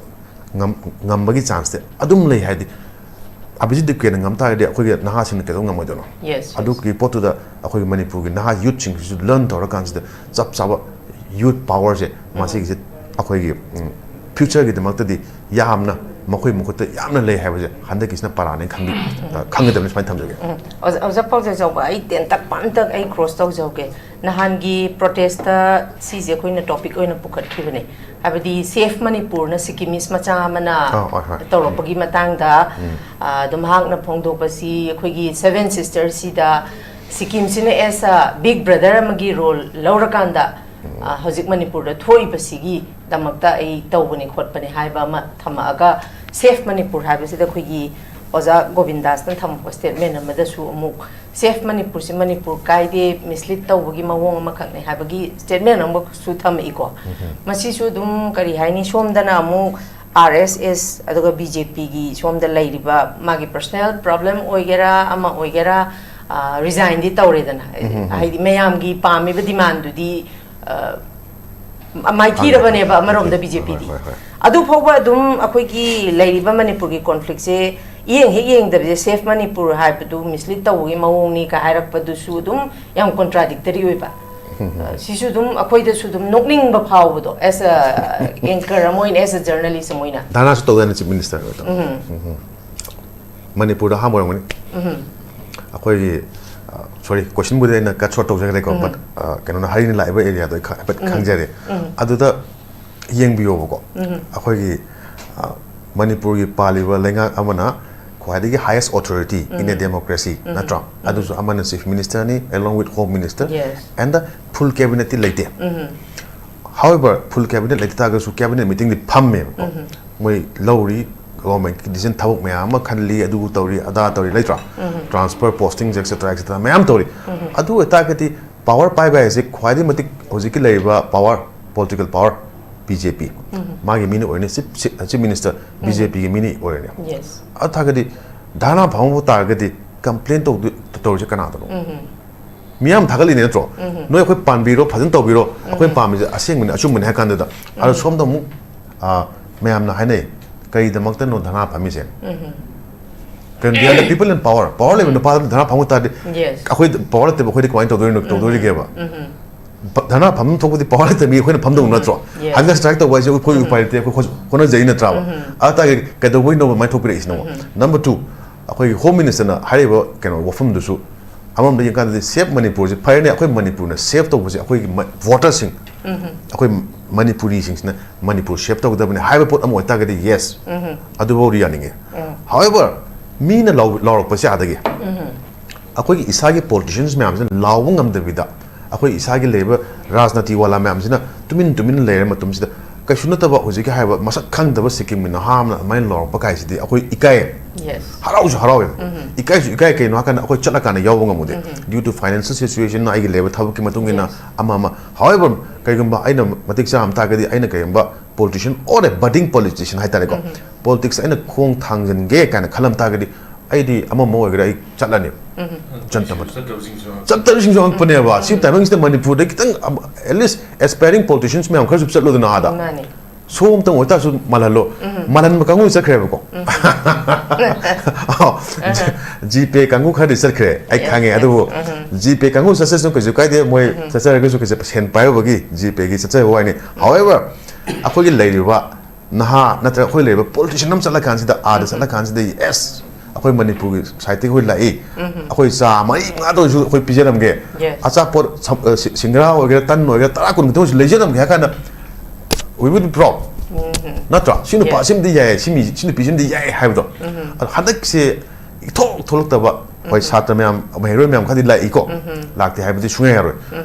ꯉꯝ-, ꯉꯝꯕꯒꯤ ꯆꯥꯟꯁꯇꯤ ꯑꯗꯨꯝ ꯂꯩ꯫ ꯍꯥꯏꯗꯤ ꯑꯕꯤꯖꯤꯠ ꯗꯤꯞꯀꯦꯅ ꯉꯝ ꯇꯥꯔꯒꯗꯤ ꯑꯩꯈꯣꯏꯒꯤ ꯅꯍꯥꯁꯤꯡꯅ ꯀꯩꯗꯧ ꯉꯝꯃꯣꯏꯗꯣꯏꯅꯣ? Yes, yes. ꯑꯗꯨꯒꯤ ꯄꯣꯠꯇꯨꯗ ꯑꯩꯈꯣꯏꯒꯤ ꯃꯅꯤꯄꯨꯔꯒꯤ ꯅꯍꯥ ꯌꯨꯠꯁꯤꯡꯁꯤꯁꯨ ꯂꯔꯟ ꯇꯧꯔꯀꯥꯟꯁꯤꯗ ꯆꯞ ꯆꯥꯕ ꯌꯨꯠ ꯄꯥꯋꯔꯁꯦ ꯃꯁꯤꯒꯤꯁꯦ ꯑꯩꯈꯣꯏꯒꯤ, ꯎꯝ, ꯐ꯭ꯌꯨꯆꯔꯒꯤꯗꯃꯛꯇꯗꯤ ꯌꯥꯝꯅ ꯃꯈꯣꯏ ꯃꯈꯨꯠꯇ ꯌꯥꯝꯅ ꯂꯩ ꯍꯥꯏꯕꯁꯦ ꯍꯟꯗꯛꯀꯤꯁꯤꯅ ꯄꯔꯥꯅꯦꯅ ꯈꯪꯕꯤ-, ꯑ, ꯈꯪꯒꯗꯕꯅꯤ ꯁꯨꯃꯥꯏꯅ ꯊꯝꯖꯒꯦ꯫ ꯎꯝ꯫ ꯑꯣꯖꯥ, ꯑꯣꯖꯥ ꯄꯥꯎꯖꯦꯜ ꯆꯥꯎꯕ, ꯑꯩ ꯇꯦꯟꯇꯛ ꯑꯝꯇ ꯑꯩ ꯀ꯭ꯔꯣꯁ ꯇꯧꯖꯍꯧꯒꯦ꯫ ꯅꯍꯥꯟꯒꯤ ꯄ꯭ꯔꯣꯇꯦꯁꯇ ꯁꯤꯁꯦ ꯑꯩꯈꯣꯏꯅ ꯇꯣꯄꯤꯛ ꯑꯣꯏꯅ ꯄꯨꯈꯠꯈꯤꯕꯅꯦ꯫ ꯍꯥꯏꯕꯗꯤ ꯁꯦꯐ ꯃꯅꯤꯄꯨꯔꯅ ꯁꯤꯛꯀꯤꯃꯤꯁ ꯃꯆꯥ ꯑꯃꯅ ꯑꯥ, ꯍꯣꯏ, ꯍꯣꯏ꯫ ꯇꯧꯔꯛꯄꯒꯤ ꯃꯇꯥꯡꯗ, ꯑ, ꯑꯗꯨꯝ ꯃꯍꯥꯛꯅ ꯐꯣꯡꯗꯣꯛꯄꯁꯤ ꯑꯩꯈꯣꯏꯒꯤ ꯁꯚꯦꯟ ꯁꯤꯁꯇꯔꯁꯤꯗ ꯁꯤꯛꯀꯤꯝꯁꯤꯅ ꯑꯦꯁ ꯑ ꯕꯤꯛ ꯕ꯭ꯔꯗꯔ ꯑꯃꯒꯤ ꯔꯣꯜ ꯂꯧꯔꯀꯥꯟꯗ, ꯑ, ꯍꯧꯖꯤꯛ ꯃꯅꯤꯄꯨꯔꯗ ꯊꯣꯛꯏꯕꯁꯤꯒꯤꯗꯃꯛꯇ ꯑꯩ ꯇꯧꯕꯅꯤ ꯈꯣꯠꯄꯅꯤ ꯍꯥꯏꯕ ꯑꯃ ꯊꯝꯃꯛꯑꯒ, ꯁꯦꯐ ꯃꯅꯤꯄꯨꯔ ꯍꯥꯏꯕꯁꯤꯗ ꯑꯩꯈꯣꯏꯒꯤ ꯑꯣꯖꯥ ꯒꯣꯕꯤꯟꯗꯥꯁꯅ ꯊꯝꯃꯛꯄ ꯁ꯭ꯇꯦꯠꯃꯦꯟ ꯑꯃꯗꯁꯨ ꯑꯃꯨꯛ ꯁꯦꯐ ꯃꯅꯤꯄꯨꯔꯁꯤ ꯃꯅꯤꯄꯨꯔ ꯀꯥꯏꯗꯦ, ꯃꯤꯁꯂꯤꯠ ꯇꯧꯕꯒꯤ ꯃꯑꯣꯡ ꯑꯃꯈꯛꯅꯤ ꯍꯥꯏꯕꯒꯤ ꯁ꯭ꯇꯦꯠꯃꯦꯟ ꯑꯃꯈꯛꯁꯨ ꯊꯝꯃꯛꯏꯀꯣ꯫ ꯃꯁꯤꯁꯨ ꯑꯗꯨꯝ ꯀꯔꯤ ꯍꯥꯏꯅꯤ, ꯁꯣꯝꯗꯅ ꯑꯃꯨꯛ ꯑꯥꯔ ꯑꯦꯁ ꯑꯦꯁ ꯑꯗꯨꯒ ꯕꯤ ꯖꯦ ꯄꯤꯒꯤ ꯁꯣꯝꯗ ꯂꯩꯔꯤꯕ ꯃꯥꯒꯤ ꯄꯔꯁꯣꯅꯦꯜ ꯄ꯭ꯔꯣꯕ꯭ꯂꯦꯝ ꯑꯣꯏꯒꯦꯔꯥ ꯑꯃ ꯑꯣꯏꯒꯦꯔꯥ, ꯑ, ꯔꯤꯖꯥꯏꯟꯗꯤ ꯇꯧꯔꯦꯗꯅ꯫ ꯍꯥꯏꯗꯤ ꯃꯌꯥꯝꯒꯤ ꯄꯥꯝꯃꯤꯕ ꯗꯤꯃꯥꯟꯗꯨꯗꯤ, ꯑ, ꯃꯥꯏꯊꯤꯔꯕꯅꯦꯕ ꯑꯃꯔꯣꯝꯗ ꯕꯤ ꯖꯦ ꯄꯤꯗꯤ꯫ ꯍꯣꯏ, ꯍꯣꯏ꯫ ꯑꯗꯨ ꯐꯥꯎꯕ ꯑꯗꯨꯝ ꯑꯩꯈꯣꯏꯒꯤ ꯂꯩꯔꯤꯕ ꯃꯅꯤꯄꯨꯔꯒꯤ ꯀꯣꯟꯐ꯭ꯂꯤꯛꯁꯦ ꯏꯌꯦꯡ ꯍꯦꯛ ꯌꯦꯡꯗꯕꯁꯦ ꯁꯦꯐ ꯃꯅꯤꯄꯨꯔ ꯍꯥꯏꯕꯗꯨ ꯃꯤꯁꯂꯤꯠ ꯇꯧꯕꯒꯤ ꯃꯑꯣꯡꯅꯤ ꯀ ꯍꯥꯏꯔꯛꯄꯗꯨꯁꯨ ꯑꯗꯨꯝ ꯌꯥꯝ ꯀꯣꯟꯇ꯭ꯔꯥꯗꯤꯛꯇꯔꯤ ꯑꯣꯏꯕ꯫ ꯑ, ꯁꯤꯁꯨ ꯑꯗꯨꯝ ꯑꯩꯈꯣꯏꯗꯁꯨ ꯑꯗꯨꯝ ꯅꯣꯛꯅꯤꯡꯕ ꯐꯥꯎꯕꯗꯣ, ꯑꯦꯁ ꯑ ꯑꯦꯡꯀꯔ ꯑꯃ ꯑꯣꯏꯅ, ꯑꯦꯁ ꯑ ꯖꯔꯅꯦꯂꯤꯁ ꯑꯃ ꯑꯣꯏꯅ꯫ ꯙꯔꯅꯥꯁꯨ ꯇꯧꯗꯥꯏꯅꯦ ꯆꯤꯐ ꯃꯤꯅꯤꯁꯇꯔ ꯍꯣꯏꯗꯣ? ꯃꯅꯤꯄꯨꯔꯗ ꯑꯍꯥꯟꯕ ꯑꯣꯏꯔꯝꯒꯅꯤ꯫ ꯑꯩꯈꯣꯏꯒꯤ, ꯑ, ꯁꯣꯔꯤ, ꯀꯣꯏꯁꯟꯕꯨꯗꯤ ꯑꯩꯅ ꯀꯠ ꯁꯣꯔꯠ ꯇꯧꯖꯈ꯭ꯔꯦꯀꯣ, ꯕꯠ, ꯑ, ꯀꯩꯅꯣꯅ ꯍꯔꯤꯅ ꯂꯥꯛꯏꯕ ꯑꯦꯔꯤꯌꯥꯗꯣ ꯑꯩ ꯈ-, ꯍꯥꯏꯐꯦꯠ ꯈꯪꯖꯔꯦ꯫ ꯑꯗꯨꯗ ꯌꯦꯡꯕꯤꯌꯣꯕꯀꯣ, ꯑꯩꯈꯣꯏꯒꯤ, ꯑ, ꯃꯅꯤꯄꯨꯔꯒꯤ ꯄꯥꯜꯂꯤꯕ ꯂꯩꯉꯥꯛ ꯑꯃꯅ ꯈ꯭ꯋꯥꯏꯗꯒꯤ highest authority in a democracy, ꯅꯠꯇ꯭ꯔꯣ? ꯑꯗꯨꯁꯨ ꯑꯃꯅ ꯆꯤꯐ ꯃꯤꯅꯤꯁꯇꯔꯅꯤ, along with home minister, Yes. and the full cabinet ꯇꯤ ꯂꯩꯇꯦ꯫ However, full cabinet ꯂꯩꯇ ꯇꯥꯔꯒꯁꯨ cabinet meeting ꯗꯤ ꯐꯝꯃꯦꯕꯀꯣ꯫ ꯃꯣꯏ ꯂꯧꯔꯤ, ꯒꯣꯔꯃꯦꯟꯒꯤ ꯗꯤꯁꯤꯖꯟ ꯊꯕꯛ ꯃꯌꯥꯝ ꯑꯃ ꯈꯜꯂꯤ, ꯑꯗꯨ ꯇꯧꯔꯤ, ꯑꯗꯥ ꯇꯧꯔꯤ, ꯂꯩꯇ꯭ꯔꯣ? Transfer, posting, et cetera, et cetera ꯃꯌꯥꯝ ꯇꯧꯔꯤ꯫ ꯑꯗꯨ ꯑꯣꯏꯇꯥꯔꯒꯗꯤ ꯄꯥꯋꯔ ꯄꯥꯏꯕ ꯍꯥꯏꯁꯦ ꯈ꯭ꯋꯥꯏꯗꯒꯤ ꯃꯇꯤꯛ ꯍꯧꯖꯤꯛꯀꯤ ꯂꯩꯔꯤꯕ power, political power, B J P. ꯃꯥꯒꯤ ꯃꯤꯅ ꯑꯣꯏꯔꯅꯤ, chief chief minister B J ꯄꯤꯒꯤ ꯃꯤꯅ ꯑꯣꯏꯔꯅꯤ꯫ ꯌꯦꯁ꯫ ꯑꯗꯨ ꯇꯥꯔꯒꯗꯤ ꯙꯔꯅꯥ ꯐꯝꯕ ꯇꯥꯔꯒꯗꯤ ꯀꯝꯄ꯭ꯂꯦꯟ ꯇꯧꯗꯣꯏ ꯇꯧꯔꯤꯁꯦ ꯀꯅꯥꯗꯅꯣ? ꯃꯤꯌꯥꯝ ꯊꯥꯒꯠꯂꯤꯅꯦ ꯅꯠꯇ꯭ꯔꯣ? ꯅꯣꯏ ꯑꯩꯈꯣꯏ ꯄꯥꯟꯕꯤꯔꯣ, ꯐꯖꯅ ꯇꯧꯕꯤꯔꯣ, ꯑꯩꯈꯣꯏ ꯄꯥꯝꯃꯤꯁꯦ ꯑꯁꯦꯡꯕꯅꯤ, ꯑꯆꯨꯝꯕꯅꯤ ꯍꯥꯏ ꯀꯥꯟꯗꯨꯗ꯫ ꯑꯗꯣ ꯁꯣꯝꯗ ꯑꯃꯨꯛ, ꯑ, ꯃꯌꯥꯝꯅ ꯍꯥꯏꯅꯩ, "ꯀꯔꯤꯗꯃꯛꯇꯅꯣ ꯙꯔꯅꯥ ꯐꯝꯃꯤꯁꯦ?" When we are the people in power, power ꯂꯩꯕ ꯅꯨꯄꯥꯗ ꯙꯔꯅꯥ ꯐꯝꯕ ꯇꯥꯔꯗꯤ, ꯌꯦꯁ꯫ ꯑꯩꯈꯣꯏ ꯄꯋꯥꯔ ꯂꯩꯇꯕ ꯑꯩꯈꯣꯏꯗꯤ ꯀꯃꯥꯏꯅ ꯇꯧꯗꯣꯏꯅꯣ, ꯇꯧꯗꯣꯔꯤꯒꯦꯕ? ꯙꯔꯅꯥ ꯐꯝꯐꯝ ꯊꯣꯛꯄꯗꯤ ꯄꯋꯥꯔ ꯂꯩꯇꯕ ꯃꯤ ꯑꯩꯈꯣꯏꯅ ꯐꯝꯗꯧ ꯅꯠꯇ꯭ꯔꯣ? ꯌꯦꯁ꯫ ꯍꯪꯒꯔ ꯁ꯭ꯇ꯭ꯔꯥꯏꯛ ꯇꯧꯕ ꯍꯥꯏꯁꯦ ꯑꯩꯈꯣꯏ ꯎꯄꯥꯏ ꯂꯩꯇꯦ, ꯑꯩꯈꯣꯏ ꯍꯣꯠ- ꯍꯣꯠꯅꯖꯩ ꯅꯠꯇ꯭ꯔꯥꯕ? ꯑꯗꯨ ꯇꯥꯔꯒꯗꯤ ꯀꯩꯗꯧꯕꯩꯅꯣꯕ ꯑꯗꯨꯃꯥꯏꯅ ꯊꯣꯛꯄꯤꯔꯛꯏꯁꯤꯅꯣ? ꯅꯝꯕꯔ ꯇꯨ, ꯑꯩꯈꯣꯏꯒꯤ ꯍꯣꯝ ꯃꯤꯅꯤꯁꯇꯔꯅ ꯍꯥꯏꯔꯤꯕ ꯀꯩꯅꯣ ꯋꯥꯐꯝꯗꯨꯁꯨ ꯑꯃꯔꯣꯝꯗ ꯌꯦꯡꯀꯥꯟꯗꯗꯤ ꯁꯦꯞ ꯃꯅꯤꯄꯨꯔꯁꯦ ꯐꯔꯦꯅꯦ, ꯑꯩꯈꯣꯏ ꯃꯅꯤꯄꯨꯔꯅ ꯁꯦꯞ ꯇꯧꯕꯁꯦ ꯑꯩꯈꯣꯏꯒꯤ ꯃ- ꯚꯣꯇꯔꯁꯤꯡ, ꯑꯩꯈꯣꯏ ꯃꯅꯤꯄꯨꯔꯤꯁꯤꯡꯁꯤꯅ ꯃꯅꯤꯄꯨꯔ ꯁꯦꯞ ꯇꯧꯒꯗꯕꯅꯤ ꯍꯥꯏꯕ ꯄꯣꯠ ꯑꯃ ꯑꯣꯏꯇꯥꯔꯒꯗꯤ, ꯌꯦꯁ, ꯑꯗꯨꯐꯥꯎꯗꯤ ꯌꯥꯅꯤꯡꯉꯦ꯫ ꯍꯥꯎꯑꯦꯚꯔ, ꯃꯤꯅ ꯂꯥꯎ- ꯂꯥꯎꯔꯛꯄꯁꯦ ꯑꯥꯗꯒꯤ ꯑꯩꯈꯣꯏꯒꯤ ꯏꯁꯥꯒꯤ ꯄꯣꯂꯤꯇꯤꯁꯤꯌꯟꯁ ꯃꯌꯥꯝꯁꯤꯅ ꯂꯥꯎꯕ ꯉꯝꯗꯕꯤꯗ, ꯑꯩꯈꯣꯏ ꯏꯁꯥꯒꯤ ꯂꯩꯔꯤꯕ ꯔꯥꯖꯅꯤꯇꯤ ꯋꯥꯂꯥ ꯃꯌꯥꯝꯁꯤꯅ ꯇꯨꯃꯤꯟ ꯇꯨꯃꯤꯟ ꯂꯩꯔ ꯃꯇꯝꯁꯤꯗ, ꯀꯩꯁꯨ ꯅꯠꯇꯕ ꯍꯧꯖꯤꯛꯀꯤ ꯍꯥꯏꯔꯤꯕ ꯃꯁꯛ ꯈꯪꯗꯕ ꯁꯤꯛꯀꯤꯝꯒꯤ ꯅꯍꯥ ꯑꯃꯅ ꯑꯗꯨꯃꯥꯏꯅ ꯂꯥꯎꯔꯛꯄ ꯀꯥꯏꯁꯤꯗꯤ ꯑꯩꯈꯣꯏ ꯏꯀꯥꯏ꯫ ꯌꯦꯁ꯫ ꯍꯔꯥꯎꯁꯨ ꯍꯔꯥꯎꯋꯦꯕ꯫ ꯏꯀꯥꯏꯁꯨ ꯏꯀꯥꯏ, ꯀꯩꯅꯣ ꯍꯥꯏꯀꯥꯟꯗ ꯑꯩꯈꯣꯏ ꯆꯠꯂꯀꯥꯟꯗ ꯌꯥꯎꯕ ꯉꯝꯃꯨꯗꯦ꯫ Due to financial situation, ꯑꯩꯒꯤ ꯂꯩꯕ ꯊꯕꯛꯀꯤ ꯃꯇꯨꯡ ꯏꯟꯅ, ꯌꯦꯁ꯫ ꯑꯃ ꯑꯃ꯫ However, ꯀꯩꯒꯨꯝꯕ ꯑꯩꯅ ꯃꯇꯤꯛ ꯆꯥꯔꯝ ꯇꯥꯔꯒꯗꯤ, ꯑꯩꯅ ꯀꯩꯒꯨꯝꯕ politician or a budding politician ꯍꯥꯏꯇꯥꯔꯦꯀꯣ, ꯄꯣꯂꯤꯇꯤꯛꯁ ꯑꯩꯅ ꯈꯣꯡ ꯊꯥꯡꯖꯟꯒꯦ ꯀꯥꯏꯅ ꯈꯜꯂꯝ ꯇꯥꯔꯒꯗꯤ, ꯑꯩꯗꯤ ꯑꯃ ꯑꯃ ꯑꯣꯏꯒꯦꯔꯥ ꯑꯩ ꯆꯠꯂꯅꯤ꯫ ꯖꯟꯇꯔ ꯃꯟꯇꯔ꯫ ꯆꯠꯇꯕꯁꯤꯡꯁꯨ ꯆꯠꯇꯕꯁꯤꯡꯁꯨ ꯑꯉꯛꯄꯅꯦꯕ꯫ ꯁꯤ ꯇꯥꯏꯃꯤꯡꯁꯤꯗ ꯃꯅꯤꯄꯨꯔꯗ ꯈꯤꯇꯪ, at least aspiring politicians ꯃꯌꯥꯝ ꯈꯔꯁꯨ ꯆꯠꯂꯨꯗꯅ ꯑꯥꯗ꯫ ꯃꯥꯅꯤ꯫ ꯁꯣꯝꯇꯪ ꯑꯣꯏꯇꯥꯔꯁꯨ ꯃꯥꯜꯍꯜꯂꯣ꯫ ꯃꯥꯜꯍꯟꯕ ꯀꯥꯡꯕꯨ ꯆꯠꯈ꯭ꯔꯦꯕꯀꯣ꯫ ꯖꯤ ꯄꯦ ꯀꯥꯡꯕꯨ ꯈꯔꯗꯤ ꯆꯠꯈ꯭ꯔꯦ, ꯑꯩ Yes, ꯈꯪꯉꯦ꯫ yes. ꯑꯗꯨꯕꯨ ꯖꯤ ꯄꯦ ꯀꯥꯡꯕꯨ ꯆꯠꯆꯁꯨ ꯀꯩꯁꯨ ꯀꯥꯏꯗꯦ, ꯃꯣꯏ ꯆꯠꯆꯔꯒꯁꯨ ꯀꯩꯁꯨ ꯁꯦꯟ ꯄꯥꯏꯔꯨꯕꯒꯤ ꯖꯤ ꯄꯦꯒꯤ ꯆꯠꯆꯕ ꯋꯥꯅꯤ꯫ However, ꯑꯩꯈꯣꯏꯒꯤ ꯂꯩꯔꯤꯕ ꯅꯍꯥ ꯅꯠꯇ꯭ꯔꯒ ꯑꯩꯈꯣꯏ ꯂꯩꯔꯤꯕ ꯄꯣꯂꯤꯇꯤꯁꯤꯌꯟ ꯑꯃ ꯆꯠꯂꯀꯥꯟꯁꯤꯗ, ꯑꯥꯗ ꯆꯠꯂꯀꯥꯟꯁꯤꯗ, ꯌꯦꯁ, ꯑꯩꯈꯣꯏ ꯃꯅꯤꯄꯨꯔꯒꯤ ꯁꯥꯏꯠꯇꯒꯤ ꯑꯩꯈꯣꯏ ꯂꯥꯛꯏ, ꯑꯩꯈꯣꯏ ꯆꯥ ꯃꯔꯤ ꯃꯉꯥꯗ ꯑꯣꯏꯔꯁꯨ ꯑꯩꯈꯣꯏ ꯄꯤꯖꯔꯝꯒꯦ, Yes. ꯑꯆꯥꯄꯣꯠ ꯁꯝ-, ꯑ, ꯁꯤ-, ꯁꯤꯡꯒꯔꯥ ꯑꯣꯏꯒꯦꯔꯥ, ꯇꯟ ꯑꯣꯏꯒꯦꯔꯥ, ꯇꯔꯥ ꯀꯨꯟ ꯈꯛꯇ ꯑꯣꯏꯔꯁꯨ ꯂꯩꯖꯔꯝꯒꯦ ꯍꯥꯏ ꯀꯥꯟꯗ, we will be proud. ꯅꯠꯇ꯭ꯔꯥ? ꯁꯤ ꯅꯨꯄꯥ Yes. ꯁꯤꯃꯗꯤ ꯌꯥꯏ, ꯁꯤ ꯃꯤ, ꯁꯤ ꯅꯨꯄꯤ ꯁꯤꯃꯗꯤ ꯌꯥꯏ ꯍꯥꯏꯕꯗꯣ꯫ ꯑꯗꯣ ꯍꯟꯗꯛꯁꯦ ꯏꯊꯣꯛ ꯊꯣꯛꯂꯛꯇꯕ, ꯍꯣꯏ, ꯁꯥꯇ꯭ꯔ ꯃꯌꯥꯝ, ꯃꯍꯩꯔꯣꯏ ꯃꯌꯥꯝ ꯈꯔꯗꯤ ꯂꯥꯛꯏꯀꯣ꯫ ꯂꯥꯛꯇꯦ ꯍꯥꯏꯕꯗꯤ ꯁꯨꯡꯌꯥ ꯌꯥꯔꯣꯏ꯫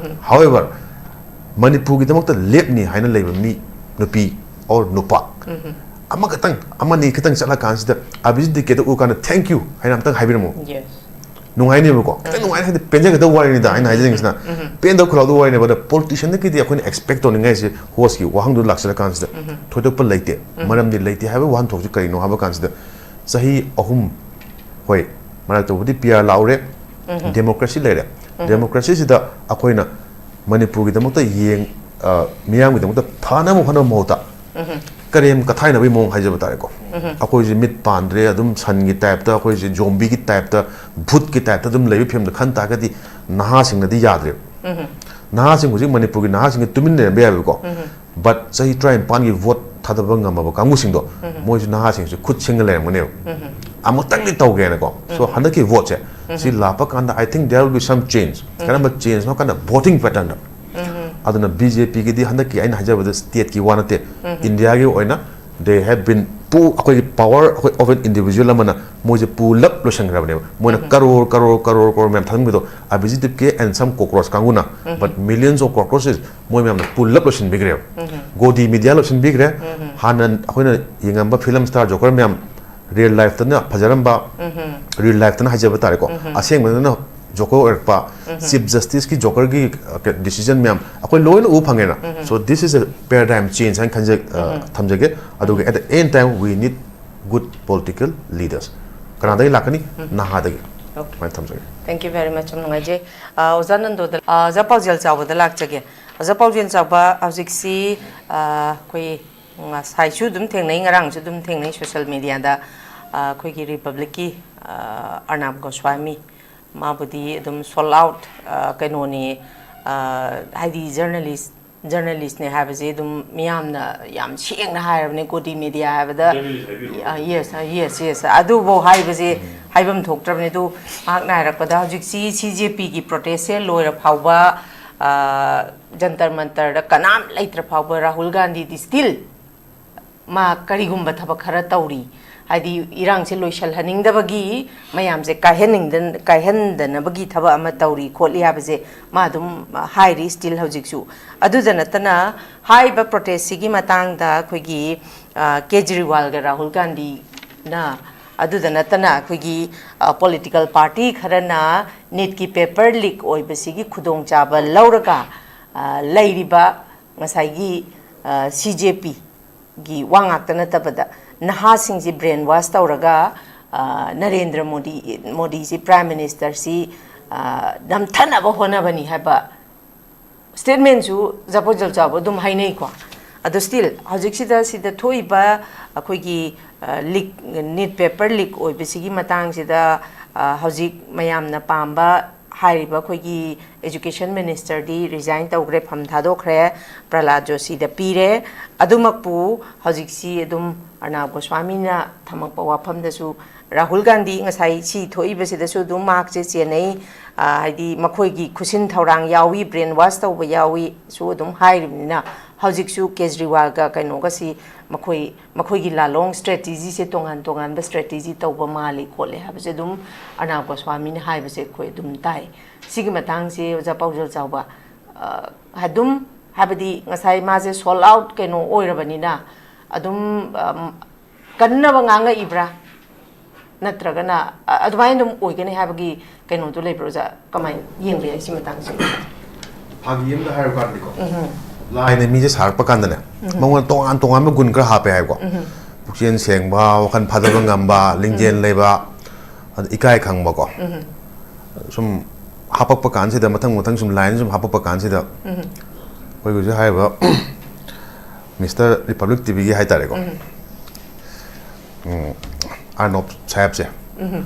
However, ꯃꯅꯤꯄꯨꯔꯒꯤꯗꯃꯛꯇ ꯂꯦꯞꯅꯤ ꯍꯥꯏꯅ ꯂꯩꯕ ꯃꯤ, ꯅꯨꯄꯤ or ꯅꯨꯄꯥ, ꯑꯃꯈꯛꯇꯪ, ꯑꯃꯅꯤ ꯈꯛꯇꯪ ꯆꯠꯂꯀꯥꯟꯁꯤꯗ, ꯑꯕꯤꯖꯤꯠ ꯗꯤꯀꯦꯗ ꯎꯔꯀꯥꯟꯗ "Thank you" ꯍꯥꯏꯅ ꯑꯝꯇꯪ ꯍꯥꯏꯕꯤꯔꯝꯃꯣ꯫ ꯌꯦꯁ꯫ ꯅꯨꯡꯉꯥꯏꯅꯦꯕꯀꯣ, ꯈꯤꯇꯪ ꯅꯨꯡꯉꯥꯏꯅ, ꯍꯥꯏꯗꯤ ꯄꯦꯟꯖꯒꯗꯕ ꯋꯥꯔꯤꯅꯤꯗ ꯑꯩꯅ ꯍꯥꯏꯖꯅꯤꯡꯉꯤꯁꯤꯅ꯫ ꯄꯦꯟꯗꯕ ꯈꯨꯜꯂꯥꯎꯗꯕ ꯋꯥꯔꯤꯅꯦꯕ꯫ ꯑꯗ ꯄꯣꯂꯤꯇꯤꯁꯤꯌꯥꯟꯗꯒꯤꯗꯤ ꯑꯩꯈꯣꯏꯅ ꯑꯦꯛꯁꯄꯦꯛ ꯇꯧꯅꯤꯡꯉꯥꯏꯁꯦ ꯍꯣꯁꯀꯤ ꯋꯥꯍꯪꯗꯨ ꯂꯥꯛꯁꯤꯜꯂꯀꯥꯟꯁꯤꯗ ꯊꯣꯏꯗꯣꯛꯄ ꯂꯩꯇꯦ꯫ ꯃꯔꯝꯗꯤ ꯂꯩꯇꯦ ꯍꯥꯏꯕ ꯋꯥꯍꯟꯊꯣꯛꯁꯤ ꯀꯔꯤꯅꯣ ꯍꯥꯏꯕ ꯀꯥꯟꯁꯤꯗ, ꯆꯍꯤ ꯑꯍꯨꯝ, ꯍꯣꯏ, ꯃꯔꯛꯇꯕꯨꯗꯤ ꯄꯤ ꯑꯥꯔ ꯂꯥꯛꯎꯔꯦ, ꯗꯦꯃꯣꯀ꯭ꯔꯦꯁꯤ ꯂꯩꯔꯦ꯫ ꯗꯦꯃꯣꯀ꯭ꯔꯦꯁꯤꯁꯤꯗ ꯑꯩꯈꯣꯏꯅ ꯃꯅꯤꯄꯨꯔꯒꯤꯗꯃꯛꯇ ꯌꯦꯡ-, ꯑ, ꯃꯤꯌꯥꯝꯒꯤꯗꯃꯛꯇ ꯐꯅꯕ ꯍꯣꯠꯅꯕ ꯃꯍꯨꯠꯇ ꯀꯔꯦꯝ ꯀꯊꯥꯏꯅꯕꯒꯤ ꯃꯑꯣꯡ ꯍꯥꯏꯖꯕ ꯇꯥꯔꯦꯀꯣ꯫ ꯑꯩꯈꯣꯏꯁꯦ ꯃꯤꯠ ꯄꯥꯟꯗ꯭ꯔꯦ, ꯑꯗꯨꯝ ꯁꯟꯒꯤ ꯇꯥꯏꯞꯇ, ꯑꯩꯈꯣꯏꯁꯦ ꯖꯣꯝꯕꯤꯒꯤ ꯇꯥꯏꯞꯇ, ꯚꯨꯠꯀꯤ ꯇꯥꯏꯞꯇ ꯑꯗꯨꯝ ꯂꯩꯕ ꯐꯤꯕꯝꯗ ꯈꯟ ꯇꯥꯔꯒꯗꯤ ꯅꯍꯥꯁꯤꯡꯅꯗꯤ ꯌꯥꯗ꯭ꯔꯦꯕ꯫ ꯅꯍꯥꯁꯤꯡ ꯍꯧꯖꯤꯛ ꯃꯅꯤꯄꯨꯔꯒꯤ ꯅꯍꯥꯁꯤꯡꯁꯦ ꯇꯨꯃꯤꯟ ꯂꯩꯔꯝꯕ ꯌꯥꯏꯕꯀꯣ, ꯕꯠ ꯆꯍꯤ ꯇꯔꯥꯅꯤꯄꯥꯟꯒꯤ ꯚꯣꯠ ꯊꯥꯗꯕ ꯉꯝꯃꯕ ꯀꯥꯡꯕꯨꯁꯤꯡꯗꯣ, ꯃꯣꯏꯁꯨ ꯅꯍꯥꯁꯤꯡꯁꯨ ꯈꯨꯠ ꯁꯤꯡꯅ ꯂꯩꯔꯝꯒꯅꯦꯕ꯫ ꯑꯃꯨꯛꯇꯪꯗꯤ ꯇꯧꯒꯦꯅꯀꯣ꯫ So ꯍꯟꯗꯛꯀꯤ ꯚꯣꯠꯁꯦ ꯁꯤ ꯂꯥꯛꯄ ꯀꯥꯟꯗ, I think there will be some change꯫ ꯀꯔꯝꯕ ꯆꯦꯟꯖꯅꯣ ꯀꯥꯟꯗ, ꯚꯣꯇꯤꯡ ꯄꯦꯇꯔꯟꯗ꯫ ꯑꯗꯨꯅ ꯕꯤ ꯖꯦ ꯄꯤꯒꯤꯗꯤ ꯍꯟꯗꯛꯀꯤ ꯑꯩꯅ ꯍꯥꯏꯖꯕꯗ ꯁ꯭ꯇꯦꯠꯀꯤ ꯋꯥ ꯅꯠꯇꯦ, ꯏꯟꯗꯤꯌꯥꯒꯤ ꯑꯣꯏꯅ they have been ꯄꯨ-, ꯑꯩꯈꯣꯏꯒꯤ ꯄꯋꯥꯔ, ꯑꯩꯈꯣꯏ ꯑꯣꯐ ꯑꯦꯟ ꯏꯟꯗꯤꯚꯤꯖꯨꯋꯦꯜ ꯑꯃꯅ ꯃꯣꯏꯁꯦ ꯄꯨꯂꯞ ꯂꯣꯏꯁꯤꯟꯈ꯭ꯔꯕꯅꯦꯕ꯫ ꯃꯣꯏꯅ ꯀꯔꯣꯔ ꯀꯔꯣꯔ ꯀꯔꯣꯔ ꯀꯔꯣꯔ ꯃꯌꯥꯝ ꯊꯥꯖꯤꯟꯕꯗꯣ, ꯑꯕꯤꯖꯤꯠ ꯇꯤꯞꯀꯦ and some cockroach ꯀꯥꯡꯕꯨꯅ, but millions of cockroaches ꯃꯣꯏ ꯃꯌꯥꯝꯅ ꯄꯨꯂꯞ ꯂꯣꯏꯁꯤꯟꯕꯤꯈ꯭ꯔꯦꯕ꯫ ꯒꯣꯗꯤ ꯃꯦꯗꯤꯌꯥ ꯂꯣꯏꯁꯤꯟꯕꯤꯈ꯭ꯔꯦ꯫ ꯍꯥꯟꯅ ꯑꯩꯈꯣꯏꯅ ꯌꯦꯡꯉꯝꯕ ꯐꯤꯂꯝ ꯁ꯭ꯇꯥꯔ ꯖꯣꯀꯔ ꯃꯌꯥꯝ, ꯔꯤꯌꯦꯜ ꯂꯥꯏꯐꯇꯅ ꯐꯖꯔꯝꯕ, ꯔꯤꯌꯦꯜ ꯂꯥꯏꯐꯇꯅ ꯍꯥꯏꯖꯕ ꯇꯥꯔꯦꯀꯣ, ꯑꯁꯦꯡꯕꯗꯅ ꯖꯣꯀꯔ ꯑꯣꯏꯔꯛꯄ, ꯆꯤꯐ ꯖꯁꯇꯤꯁꯀꯤ ꯖꯣꯀꯔꯒꯤ, ꯑ, ꯀ-, ꯗꯤꯁꯤꯖꯟ ꯃꯌꯥꯝ ꯑꯩꯈꯣꯏ ꯂꯣꯏꯅ ꯎꯕ ꯐꯪꯉꯦꯅ꯫ So this is a paradigm change ꯍꯥꯏꯅ ꯈꯟꯖ-, ꯑ, ꯊꯝꯖꯒꯦ꯫ ꯑꯗꯨꯒ at the end time we need good political leaders꯫ ꯀꯅꯥꯗꯒꯤ ꯂꯥꯛꯀꯅꯤ? ꯅꯍꯥꯗꯒꯤ꯫ Okay. ꯑꯗꯨꯃꯥꯏꯅ ꯊꯝꯖꯒꯦ꯫ Thank you very much꯫ ꯌꯥꯝ ꯅꯨꯡꯉꯥꯏꯖꯩ꯫ ꯑ, ꯑꯣꯖꯥ ꯅꯟꯗꯣꯗ, ꯑ, ꯑꯣꯖꯥ ꯄꯥꯎꯖꯦꯜ ꯆꯥꯎꯕꯗ ꯂꯥꯛꯆꯒꯦ꯫ ꯑꯣꯖꯥ ꯄꯥꯎꯖꯦꯜ ꯆꯥꯎꯕ, ꯍꯧꯖꯤꯛꯁꯤ, ꯑ, ꯑꯩꯈꯣꯏ ꯉꯁꯥꯏꯁꯨ ꯑꯗꯨꯝ ꯊꯦꯡꯅꯩ, ꯉꯔꯥꯡꯁꯨ ꯑꯗꯨꯝ ꯊꯦꯡꯅꯩ ꯁꯣꯁꯤꯌꯦꯜ ꯃꯦꯗꯤꯌꯥꯗ, ꯑ, ꯑꯩꯈꯣꯏꯒꯤ ꯔꯤꯄꯕ꯭ꯂꯤꯛꯀꯤ, ꯑ, ꯑꯔꯅꯥꯕ ꯒꯣꯁ꯭ꯋꯥꯃꯤ, ꯃꯥꯕꯨꯗꯤ ꯑꯗꯨꯝ ꯁꯣꯜ ꯑꯥꯎꯠ, ꯑ, ꯀꯩꯅꯣꯅꯤ, ꯑ, ꯍꯥꯏꯗꯤ ꯖꯔꯅꯦꯂꯤꯁ, ꯖꯔꯅꯦꯂꯤꯁꯅꯦ ꯍꯥꯏꯕꯁꯦ ꯑꯗꯨꯝ ꯃꯤꯌꯥꯝꯅ ꯌꯥꯝ ꯁꯦꯡꯅ ꯍꯥꯏꯔꯕꯅꯦ, ꯒꯣꯗꯤ ꯃꯦꯗꯤꯌꯥ ꯍꯥꯏꯕꯗ꯫ ꯖꯔꯅꯦꯂꯤꯁ ꯍꯥꯏꯕꯤꯔꯣ꯫ ꯑ, ꯌꯦꯁ, ꯑ, ꯌꯦꯁ, ꯌꯦꯁ꯫ ꯑꯗꯨꯐꯥꯎ ꯍꯥꯏꯕꯁꯦ ꯍꯥꯏꯐꯝ ꯊꯣꯛꯇ꯭ꯔꯕꯅꯤ꯫ ꯑꯗꯨ ꯉꯥꯏꯍꯥꯛ ꯅꯥꯏꯔꯛꯄꯗ ꯍꯧꯖꯤꯛꯁꯤ ꯁꯤ ꯖꯦ ꯄꯤꯒꯤ ꯄ꯭ꯔꯣꯇꯦꯁꯁꯦ ꯂꯣꯏꯔ ꯐꯥꯎꯕ, ꯑ, ꯖꯟꯇꯔ ꯃꯟꯇꯔꯗ ꯀꯅꯥꯝ ꯂꯩꯇ꯭ꯔ ꯐꯥꯎꯕ ꯔꯥꯍꯨꯜ ꯒꯥꯟꯙꯤꯗꯤ ꯁ꯭ꯇꯤꯜ ꯃꯥ ꯀꯔꯤꯒꯨꯝꯕ ꯊꯕꯛ ꯈꯔ ꯇꯧꯔꯤ꯫ ꯍꯥꯏꯗꯤ ꯏꯔꯥꯡꯁꯦ ꯂꯣꯏꯁꯤꯜꯍꯟꯅꯤꯡꯗꯕꯒꯤ, ꯃꯌꯥꯝꯁꯦ ꯀꯥꯏꯍꯟꯅꯤꯡꯗ-, ꯀꯥꯏꯍꯟꯗꯅꯕꯒꯤ ꯊꯕꯛ ꯑꯃ ꯇꯧꯔꯤ ꯈꯣꯠꯂꯤ ꯍꯥꯏꯕꯁꯦ ꯃꯥ ꯑꯗꯨꯝ ꯍꯥꯏꯔꯤ ꯁ꯭ꯇꯤꯜ ꯍꯧꯖꯤꯛꯁꯨ꯫ ꯑꯗꯨꯗ ꯅꯠꯇꯅ ꯍꯥꯏꯔꯤꯕ ꯄ꯭ꯔꯣꯇꯦꯁꯁꯤꯒꯤ ꯃꯇꯥꯡꯗ ꯑꯩꯈꯣꯏꯒꯤ, ꯑ, ꯀꯦꯖꯔꯤꯋꯥꯜꯒ ꯔꯥꯍꯨꯜ ꯒꯥꯟꯙꯤꯅ ꯑꯗꯨꯗ ꯅꯠꯇꯅ ꯑꯩꯈꯣꯏꯒꯤ ꯄꯣꯂꯤꯇꯤꯀꯦꯜ ꯄꯥꯔꯇꯤ ꯈꯔꯅ ꯅꯤꯠꯀꯤ ꯄꯦꯄꯔ ꯂꯤꯛ ꯑꯣꯏꯕꯁꯤꯒꯤ ꯈꯨꯗꯣꯡꯆꯥꯕ ꯂꯧꯔꯒ ꯑ, ꯂꯩꯔꯤꯕ ꯉꯁꯥꯏꯒꯤ ꯁꯤ ꯖꯦ ꯄꯤꯒꯤ ꯋꯥ ꯉꯥꯛꯇ ꯅꯠꯇꯕꯗ ꯅꯍꯥꯁꯤꯡꯁꯤ ꯕ꯭ꯔꯦꯟ ꯋꯥꯁ ꯇꯧꯔꯒ ꯑ, ꯅꯔꯦꯟꯗ꯭ꯔ ꯃꯣꯗꯤ ꯃꯣꯗꯤꯁꯤ ꯄ꯭ꯔꯥꯏꯝ ꯃꯤꯅꯤꯁꯇꯔꯁꯤ ꯑ, ꯅꯝꯊꯅꯕ ꯍꯣꯠꯅꯕꯅꯤ ꯍꯥꯏꯕ ꯁ꯭ꯇꯦꯠꯃꯦꯟꯁꯨ ꯖꯄꯣ ꯖꯜꯆꯥꯕꯨ ꯑꯗꯨꯝ ꯍꯥꯏꯅꯩꯀꯣ꯫ ꯑꯗꯣ ꯁ꯭ꯇꯤꯜ ꯍꯧꯖꯤꯛꯁꯤꯗ ꯁꯤꯗ ꯊꯣꯛꯏꯕ ꯑꯩꯈꯣꯏꯒꯤ ꯂꯤꯛ ꯅꯤꯠ ꯄꯦꯄꯔ ꯂꯤꯛ ꯑꯣꯏꯕꯁꯤꯒꯤ ꯃꯇꯥꯡꯁꯤꯗ ꯑ, ꯍꯧꯖꯤꯛ ꯃꯌꯥꯝꯅ ꯄꯥꯝꯕ ꯍꯥꯏꯔꯤꯕ ꯑꯩꯈꯣꯏꯒꯤ ꯑꯦꯖꯨꯀꯦꯁꯟ ꯃꯤꯅꯤꯁꯇꯔꯗꯤ ꯔꯤꯖꯥꯏꯟ ꯇꯧꯈ꯭ꯔꯦ, ꯐꯝ ꯊꯥꯗꯣꯛꯈ꯭ꯔꯦ, ꯄ꯭ꯔꯍꯂꯥꯗ ꯖꯣꯁꯤꯗ ꯄꯤꯔꯦ꯫ ꯑꯗꯨꯃꯛꯄꯨ ꯍꯧꯖꯤꯛꯁꯤ ꯑꯗꯨꯝ ꯑꯔꯅꯥꯕ ꯒꯣꯁ꯭ꯋꯥꯃꯤꯅ ꯊꯝꯃꯛꯄ ꯋꯥꯐꯝꯗꯁꯨ ꯔꯥꯍꯨꯜ ꯒꯥꯟꯙꯤ ꯉꯁꯥꯏ ꯁꯤ ꯊꯣꯛꯏꯕꯁꯤꯗꯁꯨ ꯑꯗꯨꯝ ꯃꯍꯥꯛꯁꯦ ꯆꯦꯟꯅꯩ꯫ ꯑ, ꯍꯥꯏꯗꯤ ꯃꯈꯣꯏꯒꯤ ꯈꯨꯠꯁꯤꯟ ꯊꯧꯔꯥꯡ ꯌꯥꯎꯏ, ꯕ꯭ꯔꯦꯟ ꯋꯥꯁ ꯇꯧꯕ ꯌꯥꯎꯏꯁꯨ ꯑꯗꯨꯝ ꯍꯥꯏꯔꯤꯕꯅꯤꯅ ꯍꯧꯖꯤꯛꯁꯨ ꯀꯦꯖꯔꯤꯋꯥꯜꯒ ꯀꯩꯅꯣꯒꯁꯤ ꯃꯈꯣꯏ ꯃꯈꯣꯏꯒꯤ ꯂꯥꯂꯣꯡ ꯁ꯭ꯇ꯭ꯔꯦꯇꯤꯖꯤꯁꯦ ꯇꯣꯉꯥꯟ ꯇꯣꯉꯥꯟꯕ ꯁ꯭ꯇ꯭ꯔꯦꯇꯤꯖꯤ ꯇꯧꯕ ꯃꯥꯜꯂꯤ ꯈꯣꯠꯂꯤ ꯍꯥꯏꯕꯁꯦ ꯑꯗꯨꯝ ꯑꯔꯅꯥꯕ ꯒꯣꯁ꯭ꯋꯥꯃꯤꯅ ꯍꯥꯏꯕꯁꯦ ꯑꯩꯈꯣꯏ ꯑꯗꯨꯝ ꯇꯥꯏ꯫ ꯁꯤꯒꯤ ꯃꯇꯥꯡꯁꯦ ꯑꯣꯖꯥ ꯄꯥꯎꯖꯦꯜ ꯆꯥꯎꯕ, ꯑ, ꯑꯗꯨꯝ ꯍꯥꯏꯕꯗꯤ ꯉꯁꯥꯏ ꯃꯥꯁꯦ ꯁꯣꯜ ꯑꯥꯎꯠ ꯀꯩꯅꯣ ꯑꯣꯏꯔꯕꯅꯤꯅ ꯑꯗꯨꯝ, ꯑꯝ, ꯀꯟꯅꯕ ꯉꯥꯡꯉꯛꯏꯕ꯭ꯔꯥ? ꯅꯠꯇ꯭ꯔꯒꯅ, ꯑ-, ꯑꯗꯨꯃꯥꯏꯅ ꯑꯗꯨꯝ ꯑꯣꯏꯒꯅꯤ ꯍꯥꯏꯕꯒꯤ ꯀꯩꯅꯣꯗꯣ ꯂꯩꯕ꯭ꯔꯣ, ꯑꯣꯖꯥ? ꯀꯃꯥꯏꯅ ꯌꯦꯡꯕ ꯌꯥꯏ ꯁꯤ ꯃꯇꯥꯡꯁꯤꯃ? ꯐꯥꯒꯤ ꯑꯃꯗ ꯍꯥꯏꯔꯀꯥꯟꯗꯤꯀꯣ, ꯎꯝ꯫ ꯂꯥꯏꯅ ꯃꯤꯁꯦ ꯁꯥꯔꯛꯄ ꯀꯥꯟꯗꯅꯦ, ꯎꯝ꯫ ꯃꯉꯣꯟꯗ ꯇꯣꯉꯥꯟ ꯇꯣꯉꯥꯟꯕ ꯒꯨꯟ ꯈꯔ ꯍꯥꯞꯄꯦ ꯍꯥꯏꯕꯀꯣ꯫ ꯎꯝ꯫ ꯄꯨꯛꯆꯦꯜ ꯁꯦꯡꯕ, ꯋꯥꯈꯜ ꯐꯥꯗꯕ ꯉꯝꯕ, ꯂꯤꯡꯖꯦꯜ ꯎꯝ꯫ ꯂꯩꯕ, ꯑꯗ ꯏꯀꯥꯏ ꯈꯪꯕꯀꯣ꯫ ꯎꯝ꯫ ꯁꯨꯝ ꯍꯥꯄꯛꯄ ꯀꯥꯟꯁꯤꯗ, ꯃꯊꯪ ꯃꯊꯪ ꯁꯨꯝ ꯂꯥꯏꯟ ꯁꯨꯝ ꯍꯥꯄꯛꯄ ꯀꯥꯟꯁꯤꯗ, ꯎꯝ꯫ ꯑꯩꯈꯣꯏꯒꯤ ꯍꯧꯖꯤꯛ ꯍꯥꯏꯔꯤꯕ ꯃꯤꯁꯇꯔ ꯔꯤꯄꯕ꯭ꯂꯤꯛ ꯇꯤ ꯚꯤꯒꯤ ꯍꯥꯏꯇꯥꯔꯦꯀꯣ꯫ ꯎꯝ꯫ ꯎꯝ, ꯑꯔꯅꯣꯞ ꯁꯥꯍꯦꯕꯁꯦ ꯎꯝ꯫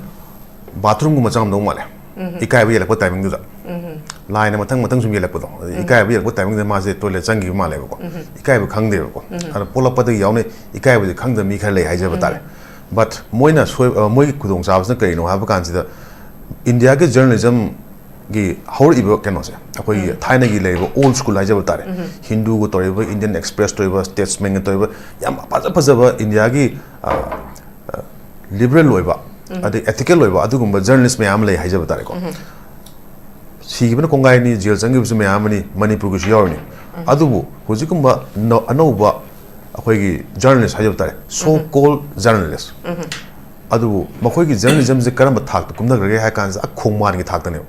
ꯕꯥꯊꯔꯨꯝꯒꯨꯝꯕ ꯆꯪꯉꯝꯗꯧ ꯃꯥꯜꯂꯦ꯫ ꯎꯝ꯫ ꯏꯀꯥꯏꯕ ꯌꯦꯜꯂꯛꯄ ꯇꯥꯏꯃꯤꯡꯗꯨꯗ꯫ ꯎꯝ꯫ ꯂꯥꯏꯅ ꯃꯊꯪ ꯃꯊꯪ ꯁꯨꯝ ꯌꯦꯜꯂꯛꯄꯗꯣ, ꯑꯗ ꯎꯝ꯫ ꯏꯀꯥꯏꯕ ꯌꯦꯜꯂꯛꯄ ꯇꯥꯏꯃꯤꯡꯗꯨꯗ ꯃꯥꯁꯦ ꯇꯣꯏꯂꯦꯠ ꯆꯪꯈꯤꯕ ꯃꯥꯜꯂꯦꯕꯀꯣ꯫ ꯎꯝ꯫ ꯏꯀꯥꯏꯕ ꯈꯪꯗꯦꯕꯀꯣ꯫ ꯎꯝ꯫ ꯑꯗ ꯄꯣꯛꯂꯛꯄꯗꯒꯤ ꯌꯥꯎꯅ ꯏꯀꯥꯏꯕꯁꯦ ꯈꯪꯗꯕ ꯃꯤ ꯈꯔ ꯂꯩ ꯍꯥꯏꯖꯕ ꯎꯝ꯫ ꯇꯥꯔꯦ꯫ But ꯃꯣꯏꯅ ꯁꯣꯏ-, ꯑ, ꯃꯣꯏꯒꯤ ꯈꯨꯗꯣꯡꯆꯥꯕꯁꯤꯅ ꯀꯔꯤꯅꯣ ꯍꯥꯏꯕ ꯀꯥꯟꯁꯤꯗ, ꯏꯟꯗꯤꯌꯥꯒꯤ ꯖꯔꯅꯦꯂꯤꯖꯝꯒꯤ ꯍꯧꯔꯛꯏꯕ ꯀꯩꯅꯣꯁꯦ, ꯑꯩꯈꯣꯏꯒꯤ ꯎꯝ꯫ ꯊꯥꯏꯅꯒꯤ ꯂꯩꯔꯤꯕ ꯑꯣꯜ ꯁ꯭ꯀꯨꯜ ꯍꯥꯏꯖꯕ ꯇꯥꯔꯦ, ꯎꯝ꯫ ꯍꯤꯟꯗꯨꯒ ꯇꯧꯔꯤꯕ, ꯏꯟꯗꯤꯌꯟ ꯑꯦꯛꯁꯄ꯭ꯔꯦꯁ ꯇꯧꯔꯤꯕ, ꯁ꯭ꯇꯦꯠꯁꯃꯦꯟꯒ ꯇꯧꯔꯤꯕ, ꯌꯥꯝ ꯐꯖ ꯐꯖꯕ ꯏꯟꯗꯤꯌꯥꯒꯤ, ꯑ, ꯑ, ꯂꯤꯕꯔꯦꯜ ꯑꯣꯏꯕ, ꯎꯝ꯫ ꯑꯗꯩ ꯑꯦꯊꯤꯀꯦꯜ ꯑꯣꯏꯕ ꯑꯗꯨꯒꯨꯝꯕ ꯖꯔꯅꯦꯂꯤꯁ ꯃꯌꯥꯝ ꯑꯃ ꯂꯩ ꯍꯥꯏꯖꯕ ꯇꯥꯔꯦꯀꯣ꯫ ꯎꯝ꯫ ꯁꯤꯈꯤꯕꯅ ꯀꯣꯡꯒꯥꯏꯅꯤ, ꯖꯦꯜ ꯆꯪꯈꯤꯕꯁꯨ ꯃꯌꯥꯝ ꯑꯃꯅꯤ, ꯃꯅꯤꯄꯨꯔꯒꯤꯁꯨ ꯌꯥꯎꯔꯤꯅꯤ꯫ ꯎꯝ꯫ ꯑꯗꯨꯕꯨ ꯍꯧꯖꯤꯛꯀꯨꯝꯕ ꯅ-, ꯑꯅꯧꯕ ꯑꯩꯈꯣꯏꯒꯤ ꯖꯔꯅꯦꯂꯤꯁ ꯍꯥꯏꯖꯕ ꯇꯥꯔꯦ, so ꯎꯝ꯫ called ꯖꯔꯅꯦꯂꯤꯁ, ꯎꯝ꯫ ꯑꯗꯨꯕꯨ ꯃꯈꯣꯏꯒꯤ ꯖꯔꯅꯦꯂꯤꯖꯝꯁꯦ ꯀꯔꯝꯕ ꯊꯥꯛꯇ ꯀꯨꯝꯊꯈ꯭ꯔꯒꯦ ꯍꯥꯏ ꯀꯥꯟꯁꯤꯗ, ꯑ, ꯈꯣꯡꯕꯥꯟꯒꯤ ꯊꯥꯛꯇꯅꯦꯕ꯫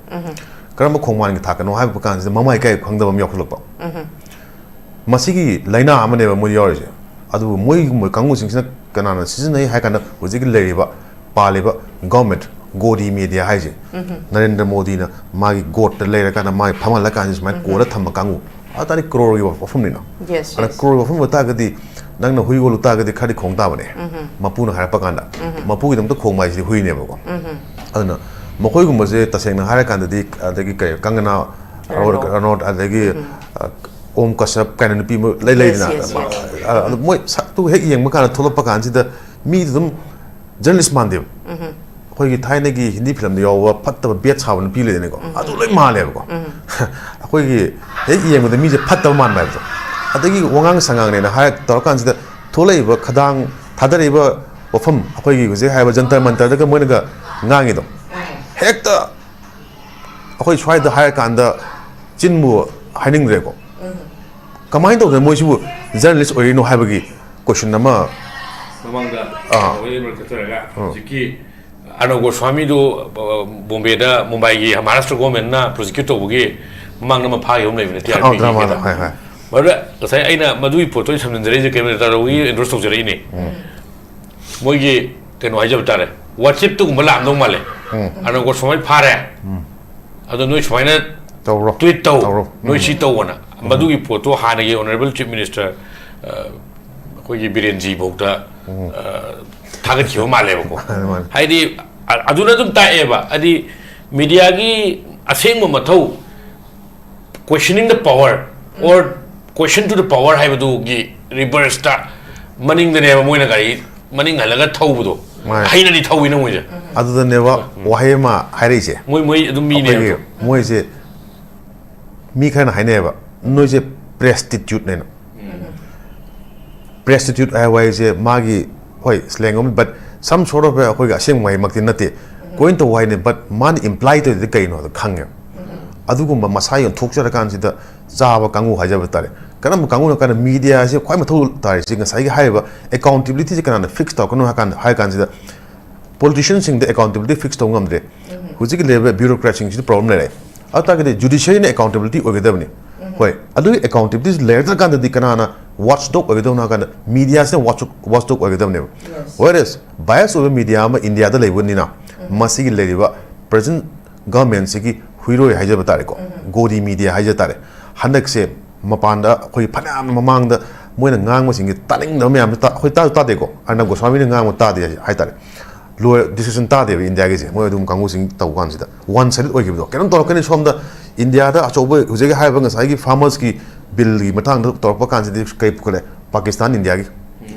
ꯀꯔꯝꯕ ꯈꯣꯡꯕꯥꯟꯒꯤ ꯊꯥꯛꯇꯅꯣ ꯍꯥꯏꯕ ꯀꯥꯟꯁꯤꯗ, ꯃꯃꯥꯏ ꯏꯀꯥꯏ ꯈꯪꯗꯕ ꯑꯃ ꯌꯥꯎꯁꯜꯂꯛꯄ꯫ ꯃꯁꯤꯒꯤ ꯂꯥꯏꯅꯥ ꯑꯃꯅꯦꯕ ꯃꯣꯏ ꯌꯥꯎꯔꯤꯁꯦ꯫ ꯑꯗꯨꯕꯨ ꯃꯣꯏꯒꯨꯝꯕ ꯀꯥꯡꯕꯨꯁꯤꯡꯁꯤꯅ ꯀꯅꯥꯅ ꯁꯤꯖꯤꯟꯅꯩ ꯍꯥꯏ ꯀꯥꯟꯗ, ꯍꯧꯖꯤꯛꯀꯤ ꯂꯩꯔꯤꯕ, ꯄꯥꯜꯂꯤꯕ ꯒꯣꯔꯃꯦꯟꯠ, ꯒꯣꯗꯤ ꯃꯦꯗꯤꯌꯥ ꯍꯥꯏꯁꯦ, ꯅꯔꯦꯟꯗ꯭ꯔ ꯃꯣꯗꯤꯅ ꯃꯥꯒꯤ ꯒꯣꯠꯇ ꯂꯩꯔꯀꯥꯟꯗ, ꯃꯥꯒꯤ ꯐꯝꯍꯜꯂꯀꯥꯟꯁꯤꯗ ꯁꯨꯃꯥꯏꯅ ꯀꯣꯜꯂ ꯊꯝꯕ ꯀꯥꯡꯕꯨ, ꯑꯗꯨ ꯇꯥꯔꯗꯤ ꯀ꯭ꯔꯣꯔꯒꯤ ꯋꯥꯐꯝꯅꯤꯅ꯫ Yes, ꯑꯗꯨꯅ yes. ꯀ꯭ꯔꯣꯔꯒꯤ ꯋꯥꯐꯝ ꯑꯣꯏꯇꯥꯔꯒꯗꯤ, ꯅꯪꯅ ꯍꯨꯏ ꯑꯣꯜꯂꯨ ꯇꯥꯔꯒꯗꯤ ꯈꯔꯗꯤ ꯈꯣꯡ ꯇꯥꯕꯅꯦ꯫ ꯃꯄꯨꯅ ꯍꯥꯏꯔꯛꯄ ꯀꯥꯟꯗ, ꯃꯄꯨꯒꯤꯗꯃꯛꯇ ꯈꯣꯡꯕ ꯍꯥꯏꯁꯤꯗꯤ ꯍꯨꯏꯅꯦꯕꯀꯣ꯫ ꯑꯗꯨꯅ ꯃꯈꯣꯏꯒꯨꯝꯕꯁꯦ, ꯇꯁꯦꯡꯅ ꯍꯥꯏꯔꯀꯥꯟꯗꯗꯤ, ꯑꯗꯒꯤ ꯀꯩ, ꯀꯪꯒꯅꯥ ꯔꯅꯧꯠ꯫ ꯔꯅꯧꯠ, ꯑꯗꯒꯤ, ꯑ, ꯑꯣꯝ ꯀꯁꯔꯞ ꯀꯥꯏꯅ ꯅꯨꯄꯤ ꯑꯃ ꯂꯩ, Yes, ꯂꯩꯗꯅ꯫ Yes, yes. ꯑ, ꯑꯗꯨ ꯃꯣꯏ ꯁꯛꯇꯨ ꯍꯦꯛ ꯌꯦꯡꯕ ꯀꯥꯟꯗ, ꯊꯣꯛꯂꯛꯄ ꯀꯥꯟꯁꯤꯗ, ꯃꯤꯗꯨ ꯑꯗꯨꯝ ꯖꯔꯅꯦꯂꯤꯁ ꯃꯥꯟꯗꯦꯕ꯫ ꯑꯩꯈꯣꯏꯒꯤ ꯊꯥꯏꯅꯒꯤ ꯍꯤꯟꯗꯤ ꯐꯤꯂꯝꯗ ꯌꯥꯎꯕ ꯐꯠꯇꯕ ꯕꯦꯠ ꯁꯥꯕ ꯅꯨꯄꯤ ꯂꯩꯗꯅꯀꯣ, ꯑꯗꯨ ꯂꯣꯏ ꯃꯥꯜꯂꯦꯕꯀꯣ꯫ ꯑꯩꯈꯣꯏꯒꯤ ꯍꯦꯛ ꯌꯦꯡꯕꯗ ꯃꯤꯁꯦ ꯐꯠꯇꯕ ꯃꯥꯟꯕ ꯍꯥꯏꯕꯗꯣ꯫ ꯑꯗꯒꯤ ꯋꯥꯉꯥꯡ ꯁꯉꯥꯡꯅꯦꯅ ꯍꯥꯏꯔ ꯇꯧꯔꯀꯥꯟꯁꯤꯗ, ꯊꯣꯛꯂꯛꯏꯕ ꯈꯗꯥꯡ ꯊꯥꯗꯔꯛꯏꯕ ꯋꯥꯐꯝ, ꯑꯩꯈꯣꯏꯒꯤ ꯍꯧꯖꯤꯛ ꯍꯥꯏꯕ ꯖꯟꯇꯔ ꯃꯟꯇꯔꯗꯒ ꯃꯣꯏꯅꯒ ꯉꯥꯡꯉꯤꯗꯣ, ꯍꯦꯛꯇ ꯑꯩꯈꯣꯏ ꯁ꯭ꯋꯥꯏꯗ ꯍꯥꯏꯔꯀꯥꯟꯗ ꯆꯤꯟꯕꯨ ꯍꯥꯏꯅꯤꯡꯗ꯭ꯔꯦꯀꯣ꯫ ꯀꯃꯥꯏꯅ ꯇꯧꯗꯅ ꯃꯣꯏꯁꯤꯕꯨ ꯖꯔꯅꯦꯂꯤꯁ ꯑꯣꯏꯔꯤꯅꯣ ꯍꯥꯏꯕꯒꯤ ꯀꯣꯏꯁꯟ ꯑꯃ꯫ ꯃꯃꯥꯡꯗ ꯑꯥ꯫ ꯀꯩꯅꯣ ꯍꯣꯏ ꯃꯔꯛ ꯆꯠꯆꯔꯒ ꯑꯥ꯫ ꯍꯧꯖꯤꯛꯀꯤ ꯑꯔꯅꯕ ꯒꯣꯁ꯭ꯋꯥꯃꯤꯗꯨ, ꯑ, ꯕꯣꯝꯕꯦꯗ, ꯃꯨꯝꯕꯥꯏꯒꯤ ꯃꯍꯥꯔꯥꯁꯇ꯭ꯔ ꯒꯣꯔꯃꯦꯟꯅ ꯄ꯭ꯔꯣꯁꯤꯀ꯭ꯌꯨꯠ ꯇꯧꯕꯒꯤ ꯃꯃꯥꯡꯗ ꯑꯃ ꯐꯥꯈꯤꯕ ꯑꯃ ꯂꯩꯕꯅꯦ, ꯑꯥ, ꯇꯤ ꯑꯥꯔ ꯄꯤꯒꯤ ꯗ꯭ꯔꯃꯥꯗ, ꯀꯩꯗ꯫ ꯍꯣꯏ, ꯍꯣꯏ꯫ ꯃꯗꯨꯗ ꯉꯁꯥꯏ ꯑꯩꯅ ꯃꯗꯨꯒꯤ ꯄꯣꯠꯇꯣ ꯑꯩ ꯁꯝꯖꯤꯟꯖꯔꯛꯏꯁꯦ ꯀꯩꯅꯣ, ꯇꯥꯔꯧꯒꯤ ꯑꯦꯟꯗꯣꯔꯁ ꯇꯧꯖꯔꯛꯏꯅꯦ꯫ ꯃꯣꯏꯒꯤ ꯀꯩꯅꯣ ꯍꯥꯏꯖꯕ ꯇꯥꯔꯦ, ꯋꯥꯆꯦꯞꯇꯒꯨꯝꯕ ꯂꯥꯛꯑꯝꯗꯧ ꯃꯥꯜꯂꯦ꯫ ꯑꯔꯅꯕ ꯒꯣꯁ꯭ꯋꯥꯃꯤ ꯐꯥꯔꯦ꯫ ꯑꯗꯣ ꯅꯣꯏ ꯁꯨꯃꯥꯏꯅ ꯇꯧꯔꯣ꯫ ꯇ꯭ꯋꯤꯠ ꯇꯧ, ꯇꯧꯔꯣ꯫ ꯅꯣꯏ ꯁꯤ ꯇꯧꯑꯣꯅ꯫ ꯃꯗꯨꯒꯤ ꯄꯣꯠꯇꯣ ꯍꯥꯟꯅꯒꯤ ꯑꯣꯅꯔꯦꯕꯜ ꯆꯤꯐ ꯃꯤꯅꯤꯁꯇꯔ, ꯑ, ꯑꯩꯈꯣꯏꯒꯤ ꯕꯤꯔꯦꯟꯖꯤ ꯐꯥꯎꯗ, ꯑ, ꯊꯥꯒꯠꯈꯤꯕ ꯃꯥꯜꯂꯦꯕꯀꯣ꯫ ꯃꯥꯅꯦ, ꯃꯥꯅꯦ꯫ ꯍꯥꯏꯗꯤ, ꯑ-, ꯑꯗꯨꯅ ꯑꯗꯨꯝ ꯇꯥꯛꯑꯦꯕ꯫ ꯍꯥꯏꯗꯤ, ꯃꯤꯗꯤꯌꯥꯒꯤ ꯑꯁꯦꯡꯕ ꯃꯊꯧ, questioning the power or question to the power ꯍꯥꯏꯕꯗꯨꯒꯤ ꯔꯤꯚꯔꯁꯇ, ꯃꯅꯤꯡꯗꯅꯦꯕ ꯃꯣꯏꯅ ꯒꯥꯔꯤ ꯃꯅꯤꯡ ꯍꯜꯂꯒ ꯊꯧꯕꯗꯣ꯫ ꯃꯥꯅꯦ꯫ ꯍꯩꯅꯗꯤ ꯊꯧꯋꯤꯅ ꯃꯣꯏꯁꯦ꯫ ꯑꯗꯨꯗꯅꯦꯕ ꯋꯥꯍꯩ ꯑꯃ ꯍꯥꯏꯔꯛꯏꯁꯦ꯫ ꯃꯣꯏ, ꯃꯣꯏ ꯑꯗꯨꯝ ꯃꯤꯅꯦꯕ꯫ ꯑꯩꯈꯣꯏꯒꯤ ꯃꯣꯏꯁꯦ, ꯃꯤ ꯈꯔꯅ ꯍꯥꯏꯅꯩꯌꯦꯕ, "ꯅꯣꯏꯁꯦ ꯄ꯭ꯔꯦꯁꯇꯤꯇ꯭ꯌꯨꯠꯅꯦꯅ"꯫ ꯄ꯭ꯔꯦꯁꯇꯤꯇ꯭ꯌꯨꯠ ꯍꯥꯏꯕ ꯋꯥꯍꯩꯁꯦ ꯃꯥꯒꯤ, ꯍꯣꯏ, ꯁ꯭ꯂꯦꯡ ꯑꯃ, but some sort of ꯑꯩꯈꯣꯏꯒꯤ ꯑꯁꯦꯡꯕ ꯋꯥꯍꯩꯃꯛꯇꯤ ꯅꯠꯇꯦ꯫ ꯀꯣꯏꯟ ꯇꯧꯕ ꯋꯥꯍꯩꯅꯦ, but ꯃꯥꯅ ꯏꯝꯄ꯭ꯂꯥꯏ ꯇꯧꯔꯤꯗꯤ ꯀꯩꯅꯣꯗꯣ ꯈꯪꯉꯦꯕ꯫ ꯑꯗꯨꯒꯨꯝꯕ ꯃꯁꯥ ꯌꯣꯟꯊꯣꯛꯆꯔꯀꯥꯟꯁꯤꯗ ꯆꯥꯕ ꯀꯥꯡꯕꯨ ꯍꯥꯏꯖꯕ ꯇꯥꯔꯦ꯫ ꯀꯔꯝꯕ ꯀꯥꯡꯕꯨꯅꯣ ꯍꯥꯏ ꯀꯥꯟꯗ, ꯃꯤꯗꯤꯌꯥꯁꯦ ꯈ꯭ꯋꯥꯏ ꯃꯊꯧ ꯇꯥꯔꯤꯁꯤ ꯉꯁꯥꯏꯒꯤ ꯍꯥꯏꯔꯤꯕ ꯑꯦꯀꯥꯎꯟꯇꯦꯕꯤꯂꯤꯇꯤꯁꯦ ꯀꯅꯥꯅ ꯐꯤꯛꯁ ꯇꯧꯔꯛꯀꯅꯣ ꯍꯥꯏ ꯀꯥꯟꯗ, ꯍꯥꯏ ꯀꯥꯟꯁꯤꯗ, ꯄꯣꯂꯤꯇꯤꯁꯤꯌꯟꯁꯤꯡꯗ ꯑꯦꯀꯥꯎꯟꯇꯦꯕꯤꯂꯤꯇꯤ ꯐꯤꯛꯁ ꯇꯧꯕ ꯉꯝꯗ꯭ꯔꯦ꯫ ꯍꯧꯖꯤꯛꯀꯤ ꯂꯩꯔꯤꯕ ꯕ꯭ꯌꯨꯔꯣꯀ꯭ꯔꯦꯠꯁꯤꯡꯁꯤꯗ ꯄ꯭ꯔꯣꯕ꯭ꯂꯦꯝ ꯂꯩꯔꯦ꯫ ꯑꯗꯨ ꯇꯥꯔꯒꯗꯤ ꯖꯨꯗꯤꯁꯤꯌꯔꯤꯅ ꯑꯦꯀꯥꯎꯟꯇꯦꯕꯤꯂꯤꯇꯤ ꯑꯣꯏꯒꯗꯕꯅꯤ꯫ ꯍꯣꯏ, ꯑꯗꯨꯒꯤ ꯑꯦꯀꯥꯎꯟꯇꯦꯕꯤꯂꯤꯇꯤ ꯂꯩꯔꯛꯇ꯭ꯔꯀꯥꯟꯗꯗꯤ ꯀꯅꯥꯅ ꯋꯥꯆ ꯗꯣꯛ ꯑꯣꯏꯒꯗꯕꯅꯣ ꯍꯥꯏ ꯀꯥꯟꯗ ꯃꯤꯗꯤꯌꯥꯁꯤꯅ ꯋꯥꯆ ꯗꯣꯛ ꯑꯣꯏꯒꯗꯕꯅꯦꯕ꯫ ꯋꯦꯔꯦꯁ ꯕꯥꯏꯁ ꯑꯣꯏꯕ ꯃꯤꯗꯤꯌꯥ ꯑꯃ ꯏꯟꯗꯤꯌꯥꯗ ꯂꯩꯕꯅꯤꯅ ꯃꯁꯤꯒꯤ ꯂꯩꯔꯤꯕ ꯄ꯭ꯔꯦꯖꯦꯟ ꯒꯚꯔꯟꯃꯦꯟꯁꯤꯒꯤ ꯍꯨꯏꯔꯣꯏ ꯍꯥꯏꯖꯕ ꯇꯥꯔꯦꯀꯣ, ꯒꯣꯗꯤ ꯃꯤꯗꯤꯌꯥ ꯍꯥꯏꯖ ꯇꯥꯔꯦ, ꯍꯟꯗꯛꯁꯦ ꯃꯄꯥꯟꯗ ꯑꯩꯈꯣꯏ ꯐꯅꯌꯥꯝ ꯃꯃꯥꯡꯗ ꯃꯣꯏꯅ ꯉꯥꯡꯕꯁꯤꯡꯁꯦ ꯇꯥꯅꯤꯡꯗꯕ ꯃꯌꯥꯝꯁꯦ ꯇꯥ-, ꯑꯩꯈꯣꯏ ꯇꯥꯁꯨ ꯇꯥꯗꯦꯀꯣ, ꯑꯔꯅꯕ ꯒꯣꯁ꯭ꯋꯥꯃꯤꯅ ꯉꯥꯡꯕ ꯇꯥꯗꯦ ꯍꯥꯏ ꯇꯥꯔꯦ꯫ ꯂꯣꯏ ꯗꯤꯁꯀꯁꯟ ꯇꯥꯗꯦꯕ ꯏꯟꯗꯤꯌꯥꯒꯤꯁꯦ, ꯃꯣꯏ ꯑꯗꯨꯝ ꯀꯥꯡꯕꯨꯁꯤꯡ ꯇꯧꯕ ꯀꯥꯟꯁꯤꯗ ꯋꯥꯟ ꯁꯥꯏꯗꯦꯠ ꯑꯣꯏꯈꯤꯕꯗꯣ꯫ ꯀꯩꯅꯣꯝ ꯇꯧꯔꯛꯀꯅꯤ ꯁꯣꯝꯗ ꯏꯟꯗꯤꯌꯥꯗ ꯑꯆꯧꯕ ꯍꯧꯖꯤꯛ ꯍꯥꯏꯔꯤꯕ ꯉꯁꯥꯏꯒꯤ ꯐꯥꯔꯃꯔꯁꯀꯤ ꯕꯤꯜꯒꯤ ꯃꯇꯥꯡꯗ ꯇꯧꯔꯛꯄ ꯀꯥꯟꯁꯤꯗꯤ ꯀꯩ ꯄꯨꯈꯠꯂꯦ? ꯄꯥꯀꯤꯁꯇꯥꯟ ꯏꯟꯗꯤꯌꯥꯒꯤ꯫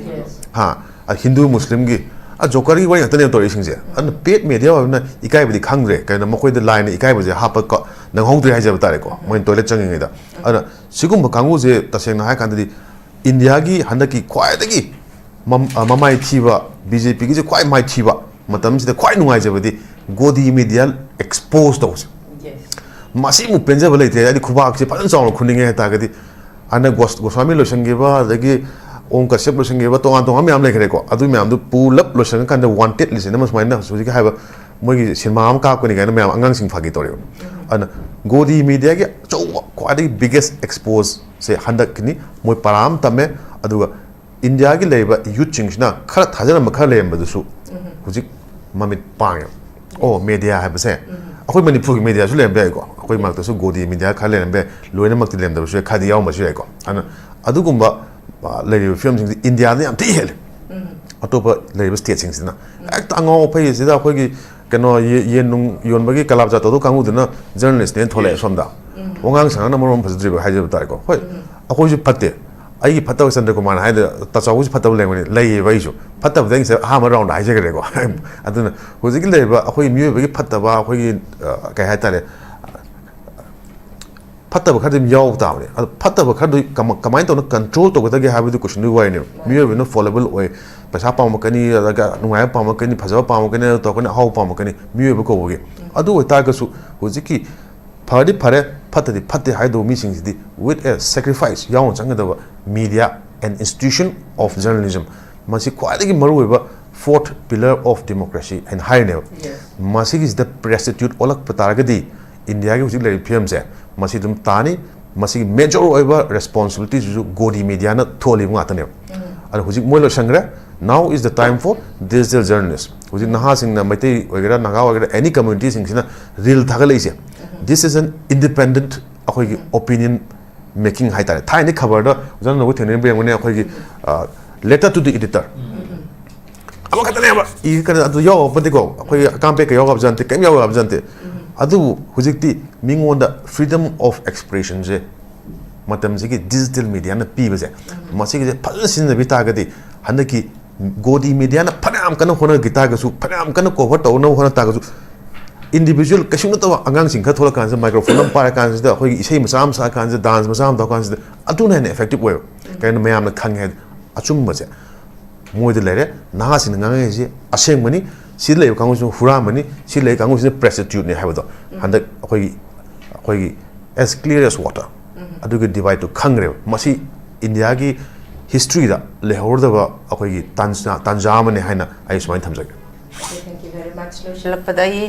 ꯍꯥ, ꯑ, ꯍꯤꯟꯗꯨ ꯃꯨꯁꯂꯤꯝꯒꯤ, ꯑ, ꯖꯣꯀꯔꯒꯤ ꯋꯥꯔꯤ ꯉꯥꯛꯇꯅꯦꯕ ꯇꯧꯔꯛꯏꯁꯤꯡꯁꯦ꯫ ꯑꯗꯨꯅ ꯄꯦꯗ ꯃꯦꯗꯤꯌꯥ ꯑꯣꯏꯕꯅ ꯏꯀꯥꯏꯕꯗꯤ ꯈꯪꯗ꯭ꯔꯦ, ꯀꯩꯅꯣ ꯃꯈꯣꯏꯗ ꯂꯥꯏꯅ ꯏꯀꯥꯏꯕꯁꯦ ꯍꯥꯞꯄ ꯀ-, ꯅꯪꯍꯧꯗ꯭ꯔꯦ ꯍꯥꯏꯖꯕ ꯇꯥꯔꯦꯀꯣ, ꯃꯣꯏꯅ ꯇꯣꯏꯂꯦꯠ ꯆꯪꯉꯤꯉꯩꯗ꯫ ꯑꯗꯨꯅ ꯁꯤꯒꯨꯝꯕ ꯀꯥꯡꯕꯨꯁꯦ ꯇꯁꯦꯡꯅ ꯍꯥꯏ ꯀꯥꯟꯗꯗꯤ ꯏꯟꯗꯤꯌꯥꯒꯤ ꯍꯟꯗꯛꯀꯤ ꯈ꯭ꯋꯥꯏꯗꯒꯤ ꯃꯝ-, ꯑ, ꯃꯃꯥꯏ ꯊꯤꯕ, ꯕꯤ ꯖꯦ ꯄꯤꯒꯤꯁꯦ ꯈ꯭ꯋꯥꯏ ꯃꯥꯏꯊꯤꯕ ꯃꯇꯝꯁꯤꯗ ꯈ꯭ꯋꯥꯏ ꯅꯨꯡꯉꯥꯏꯖꯕꯗꯤ ꯒꯣꯗꯤ ꯃꯤꯗꯤꯌꯥ ꯑꯦꯛꯁꯄꯣꯖ ꯇꯧꯕꯁꯦ꯫ ꯃꯁꯤꯃꯨꯛ ꯄꯦꯟꯖꯕ ꯂꯩꯇꯦ꯫ ꯍꯥꯏꯗꯤ ꯈꯨꯕꯥꯛꯁꯦ ꯐꯖꯅ ꯆꯥꯎꯅ ꯈꯨꯅꯤꯡꯉꯦ ꯍꯥꯏꯇꯥꯔꯒꯗꯤ, ꯑꯅ ꯒꯣꯁ-, ꯒꯣꯁ꯭ꯋꯥꯃꯤ ꯂꯣꯏꯁꯤꯟꯈꯤꯕ, ꯑꯗꯒꯤ ꯑꯣꯝ ꯀꯁ꯭ꯌꯞ ꯂꯣꯏꯁꯤꯟꯈꯤꯕ, ꯇꯣꯉꯥꯟ ꯇꯣꯉꯥꯟꯕ ꯃꯌꯥꯝ ꯂꯩꯈ꯭ꯔꯦꯀꯣ꯫ ꯑꯗꯨ ꯃꯌꯥꯝꯗꯨ ꯄꯨꯂꯞ ꯂꯣꯏꯁꯤꯟꯈ꯭ꯔꯀꯥꯟꯗ ꯋꯥꯟꯇꯦꯗ ꯂꯤꯁ ꯑꯃ ꯁꯨꯃꯥꯏꯅ ꯍꯧꯖꯤꯛ ꯍꯥꯏꯕ ꯃꯣꯏꯒꯤ ꯁꯤꯅꯦꯃꯥ ꯑꯃ ꯀꯥꯞꯀꯅꯤ ꯀꯥꯏꯅ ꯃꯌꯥꯝ ꯑꯉꯥꯡꯁꯤꯡ ꯐꯥꯒꯤ ꯇꯧꯔꯦꯕ꯫ ꯑꯗꯨꯅ ꯒꯣꯗꯤ ꯃꯤꯗꯤꯌꯥꯒꯤ ꯑꯆꯧꯕ ꯈ꯭ꯋꯥꯏꯗꯒꯤ ꯕꯤꯒꯦꯁ ꯑꯦꯛꯁꯄꯣꯖꯁꯦ ꯍꯟꯗꯛꯀꯤꯅꯤ꯫ ꯃꯣꯏ ꯄꯔꯥ ꯑꯃ ꯇꯝꯃꯦ, ꯑꯗꯨꯒ ꯏꯟꯗꯤꯌꯥꯒꯤ ꯂꯩꯔꯤꯕ ꯌꯨꯠꯁꯤꯡꯁꯤꯅ ꯈꯔ ꯊꯥꯖꯔꯝꯕ ꯈꯔ ꯂꯩꯔꯝꯕꯗꯨꯁꯨ ꯍꯧꯖꯤꯛ ꯃꯃꯤꯠ ꯄꯥꯡꯉꯦ꯫ ꯑꯣ, ꯃꯦꯗꯤꯌꯥ ꯍꯥꯏꯕꯁꯦ ꯑꯩꯈꯣꯏ ꯃꯅꯤꯄꯨꯔꯒꯤ ꯃꯦꯗꯤꯌꯥꯁꯨ ꯂꯩꯔꯝꯕ ꯌꯥꯏꯀꯣ, ꯑꯩꯈꯣꯏ ꯃꯔꯛꯇꯁꯨ ꯒꯣꯗꯤ ꯃꯦꯗꯤꯌꯥ ꯈꯔ ꯂꯩꯔꯝꯕ ꯌꯥꯏ, ꯂꯣꯏꯅꯃꯛꯇꯤ ꯂꯩꯔꯝꯗꯕꯁꯨ ꯌꯥꯏ, ꯈꯔꯗꯤ ꯌꯥꯎꯔꯝꯕꯁꯨ ꯌꯥꯏꯀꯣ꯫ ꯑꯗꯨꯅ ꯑꯗꯨꯒꯨꯝꯕ, ꯑ, ꯂꯩꯔꯤꯕ ꯐꯤꯕꯝꯁꯤꯡꯁꯤ ꯏꯟꯗꯤꯌꯥꯗ ꯌꯥꯝ ꯊꯤ ꯍꯦꯜꯂꯦ꯫ ꯑꯇꯣꯞꯄ ꯂꯩꯔꯤꯕ ꯁ꯭ꯇꯦꯠꯁꯤꯡꯁꯤꯅ ꯍꯦꯛꯇ ꯑꯉꯥꯎ ꯑꯐꯩꯁꯤꯗ ꯑꯩꯈꯣꯏꯒꯤ ꯀꯩꯅꯣ ꯌꯦ-, ꯌꯦꯟ ꯅꯨꯡ ꯌꯣꯟꯕꯒꯤ ꯀꯂꯥꯞ ꯖꯥꯠ ꯇꯧꯗꯧ ꯀꯥꯡꯕꯨꯗꯨꯅ ꯖꯔꯅꯦꯂꯤꯁꯅꯦꯅ ꯊꯣꯛꯂꯛꯑꯦ ꯁꯣꯝꯗ꯫ ꯋꯥꯉꯥꯡ ꯁꯉꯥꯡꯅ ꯃꯔꯣꯟ ꯐꯖꯗ꯭ꯔꯤꯕ ꯍꯥꯏꯖꯕ ꯇꯥꯔꯦꯀꯣ꯫ ꯍꯣꯏ, ꯑꯩꯈꯣꯏꯁꯨ ꯐꯠꯇꯦ꯫ ꯑꯩꯒꯤ ꯐꯠꯇꯕ ꯆꯟꯗ꯭ꯔꯀꯨꯃꯥꯔꯅ ꯍꯥꯏꯗ ꯇꯥꯆꯧꯕꯁꯨ ꯐꯠꯇꯕ ꯂꯩꯔꯝꯒꯅꯤ, ꯂꯩꯌꯦꯕ ꯑꯩꯁꯨ꯫ ꯐꯠꯇꯕꯗ ꯑꯩ ꯉꯁꯥꯏ ꯑꯍꯥꯟꯕ ꯔꯥꯎꯟꯗ ꯍꯥꯏꯖꯈ꯭ꯔꯦꯀꯣ꯫ ꯑꯗꯨꯅ ꯍꯧꯖꯤꯛꯀꯤ ꯂꯩꯔꯤꯕ ꯑꯩꯈꯣꯏꯒꯤ ꯃꯤꯑꯣꯏꯕꯒꯤ ꯐꯠꯇꯕ, ꯑꯩꯈꯣꯏꯒꯤ, ꯑ, ꯀꯩ ꯍꯥꯏꯇꯥꯔꯦ, ꯐꯠꯇꯕ ꯈꯔꯗꯤ ꯑꯗꯨꯝ ꯌꯥꯎꯕ ꯇꯥꯕꯅꯤ꯫ ꯑꯗꯣ ꯐꯠꯇꯕ ꯈꯔꯗꯨ ꯀꯃ-, ꯀꯃꯥꯏꯅ ꯇꯧꯅ ꯀꯟꯇ꯭ꯔꯣꯜ ꯇꯧꯒꯗꯒꯦ ꯍꯥꯏꯕꯗꯨ ꯀꯣꯏꯁꯟꯗꯨꯒꯤ ꯋꯥꯔꯤꯅꯦꯕ꯫ ꯃꯤꯑꯣꯏꯕꯅ ꯐꯣꯂꯦꯕꯜ ꯑꯣꯏ, ꯄꯩꯁꯥ ꯄꯥꯝꯃꯛꯀꯅꯤ, ꯑꯗꯨꯒ ꯅꯨꯡꯉꯥꯏꯕ ꯄꯥꯝꯃꯛꯀꯅꯤ, ꯐꯖꯕ ꯄꯥꯝꯃꯛꯀꯅꯤ, ꯑꯗꯨ ꯇꯧꯔꯛꯀꯅꯤ, ꯑꯍꯥꯎꯕ ꯄꯥꯝꯃꯛꯀꯅꯤ, ꯃꯤꯑꯣꯏꯕ ꯀꯧꯕꯒꯤ꯫ ꯑꯗꯨ ꯑꯣꯏꯇꯥꯔꯒꯁꯨ ꯍꯧꯖꯤꯛꯀꯤ ꯐꯔꯗꯤ ꯐꯔꯦ, ꯐꯠꯇꯗꯤ ꯐꯠꯇꯦ ꯍꯥꯏꯗꯧꯕ ꯃꯤꯁꯤꯡꯁꯤꯗꯤ with a sacrifice ꯌꯥꯎꯅ ꯆꯪꯒꯗꯕ media and institution of journalism, ꯃꯁꯤ ꯈ꯭ꯋꯥꯏꯗꯒꯤ ꯃꯔꯨꯑꯣꯏꯕ fourth pillar of democracy ꯍꯥꯏꯅ ꯍꯥꯏꯔꯤꯅꯦꯕ꯫ ꯃꯁꯤꯒꯤꯁꯤꯗ ꯄ꯭ꯔꯦꯁꯇꯤꯇ꯭ꯌꯨꯠ ꯑꯣꯜꯂꯛꯄ ꯇꯥꯔꯒꯗꯤ ꯏꯟꯗꯤꯌꯥꯒꯤ ꯍꯧꯖꯤꯛ ꯂꯩꯔꯤꯕ ꯐꯤꯕꯝꯁꯦ ꯃꯁꯤ ꯑꯗꯨꯝ ꯇꯥꯅꯤ꯫ ꯃꯁꯤꯒꯤ ꯃꯦꯖꯔ ꯑꯣꯏꯕ ꯔꯦꯁꯄꯣꯟꯁꯤꯕꯤꯂꯤꯇꯤꯁꯤꯁꯨ ꯒꯣꯗꯤ ꯃꯦꯗꯤꯌꯥꯅ ꯊꯣꯛꯍꯜꯂꯤꯕ ꯉꯥꯛꯇꯅꯦꯕ꯫ ꯑꯗꯣ ꯍꯧꯖꯤꯛ ꯃꯣꯏ ꯂꯣꯏꯁꯟꯈ꯭ꯔꯦ꯫ Now is the time for digital journalists. ꯍꯧꯖꯤꯛ ꯅꯍꯥꯁꯤꯡꯅ, ꯃꯩꯇꯩ ꯑꯣꯏꯒꯦꯔꯥ, ꯅꯥꯒꯥ ꯑꯣꯏꯒꯦꯔꯥ, ꯑꯦꯅꯤ ꯀꯝꯃ꯭ꯌꯨꯅꯤꯇꯤꯁꯤꯡꯁꯤꯅ ꯔꯤꯜ ꯊꯥꯒꯠꯂꯛꯏꯁꯦ, this is an independent ꯑꯩꯈꯣꯏꯒꯤ ꯑꯣꯄꯤꯅꯤꯌꯟ ꯃꯦꯀꯤꯡ ꯍꯥꯏꯇꯥꯔꯦ꯫ ꯊꯥꯏꯅꯗꯤ ꯈꯕꯔꯗ ꯑꯣꯖꯥꯅ ꯅꯈꯣꯏ ꯊꯦꯡꯅꯔꯤꯕ ꯌꯦꯡꯉꯨꯅꯦ, ꯑꯩꯈꯣꯏꯒꯤ letter to the editor ꯑꯃꯈꯛꯇꯅꯦꯕ E ꯀꯩꯅꯣ ꯑꯗꯨ ꯌꯥꯎꯔꯛꯄꯗꯤꯀꯣ, ꯑꯩꯈꯣꯏꯒꯤ ꯑꯀꯥꯝꯄꯦꯠꯀ ꯌꯥꯎꯔꯛꯑꯕ ꯖꯥꯠ ꯅꯠꯇꯦ, ꯀꯩꯝ ꯌꯥꯎꯔꯛꯑꯕ ꯖꯥꯠ ꯅꯠꯇꯦ꯫ ꯑꯗꯨꯕꯨ ꯍꯧꯖꯤꯛꯇꯤ ꯃꯤꯉꯣꯟꯗ freedom of expressionꯁꯦ ꯃꯇꯝꯁꯤꯒꯤ ꯗꯤꯖꯤꯇꯦꯜ ꯃꯦꯗꯤꯌꯥꯅ ꯄꯤꯕꯁꯦ, ꯃꯁꯤꯒꯤꯁꯦ ꯐꯖꯅ ꯁꯤꯖꯤꯟꯅꯕꯤ ꯇꯥꯔꯒꯗꯤ, ꯍꯟꯗꯛꯀꯤ ꯒꯣꯗꯤ ꯃꯦꯗꯤꯌꯥꯅ ꯐꯅꯌꯥꯝ ꯀꯟꯅ ꯍꯣꯠꯅꯈꯤ ꯇꯥꯔꯒꯁꯨ, ꯐꯅꯌꯥꯝ ꯀꯟꯅ ꯀꯣꯚꯔ ꯇꯧꯅꯕ ꯍꯣꯠꯅ ꯇꯥꯔꯒꯁꯨ, ꯏꯟꯗꯤꯕꯤꯖꯨꯋꯦꯜ ꯀꯩꯁꯨ ꯅꯠꯇꯕ ꯑꯉꯥꯡꯁꯤꯡ ꯈꯔ ꯊꯣꯛꯂꯛꯀꯥꯟꯁꯤꯗ, ꯃꯥꯏꯀ꯭ꯔꯣꯐꯣꯟ ꯑꯃ ꯄꯥꯏꯔꯀꯥꯟꯁꯤꯗ, ꯑꯩꯈꯣꯏꯒꯤ ꯏꯁꯩ ꯃꯆꯥ ꯑꯃ ꯁꯛꯑꯀꯥꯟꯁꯤꯗ, ꯗꯥꯟꯁ ꯃꯆꯥ ꯑꯃ ꯇꯧꯔꯀꯥꯟꯁꯤꯗ, ꯑꯗꯨꯅ ꯍꯦꯟꯅ ꯏꯐꯦꯛꯇꯤꯞ ꯑꯣꯏꯕ꯫ ꯀꯩꯅꯣ, ꯃꯌꯥꯝꯅ ꯈꯪꯉꯦ ꯍꯥꯏꯗꯤ ꯑꯆꯨꯝꯕꯁꯦ ꯃꯣꯏꯗ ꯂꯩꯔꯦ꯫ ꯅꯍꯥꯁꯤꯡꯅ ꯉꯥꯡꯉꯛꯏꯁꯦ ꯑꯁꯦꯡꯕꯅꯤ, ꯁꯤꯗ ꯂꯩꯕ ꯀꯥꯡꯕꯨꯁꯤꯅ ꯍꯨꯔꯥꯟꯕꯅꯤ, ꯁꯤꯗ ꯂꯩꯕ ꯀꯥꯡꯕꯨꯁꯤꯅ ꯄ꯭ꯔꯦꯁꯇꯤꯇ꯭ꯌꯨꯠꯅꯤ ꯍꯥꯏꯕꯗꯣ ꯍꯟꯗꯛ ꯑꯩꯈꯣꯏꯒꯤ, ꯑꯩꯈꯣꯏꯒꯤ as clear as water ꯑꯗꯨꯒꯤ ꯗꯤꯚꯥꯏꯠꯇꯨ ꯈꯪꯈ꯭ꯔꯦꯕ꯫ ꯃꯁꯤ ꯏꯟꯗꯤꯌꯥꯒꯤ ꯍꯤꯁꯇ꯭ꯔꯤꯗ ꯂꯩꯍꯧꯔꯗꯕ ꯑꯩꯈꯣꯏꯒꯤ ꯇꯥꯟꯖꯥ, ꯇꯥꯟꯖꯥ ꯑꯃꯅꯤ ꯍꯥꯏꯅ ꯑꯩ ꯁꯨꯃꯥꯏꯅ ꯊꯝꯖꯒꯦ꯫ Thank you very much. ꯂꯣꯏꯁꯤꯜꯂꯛꯄꯗ ꯑꯩ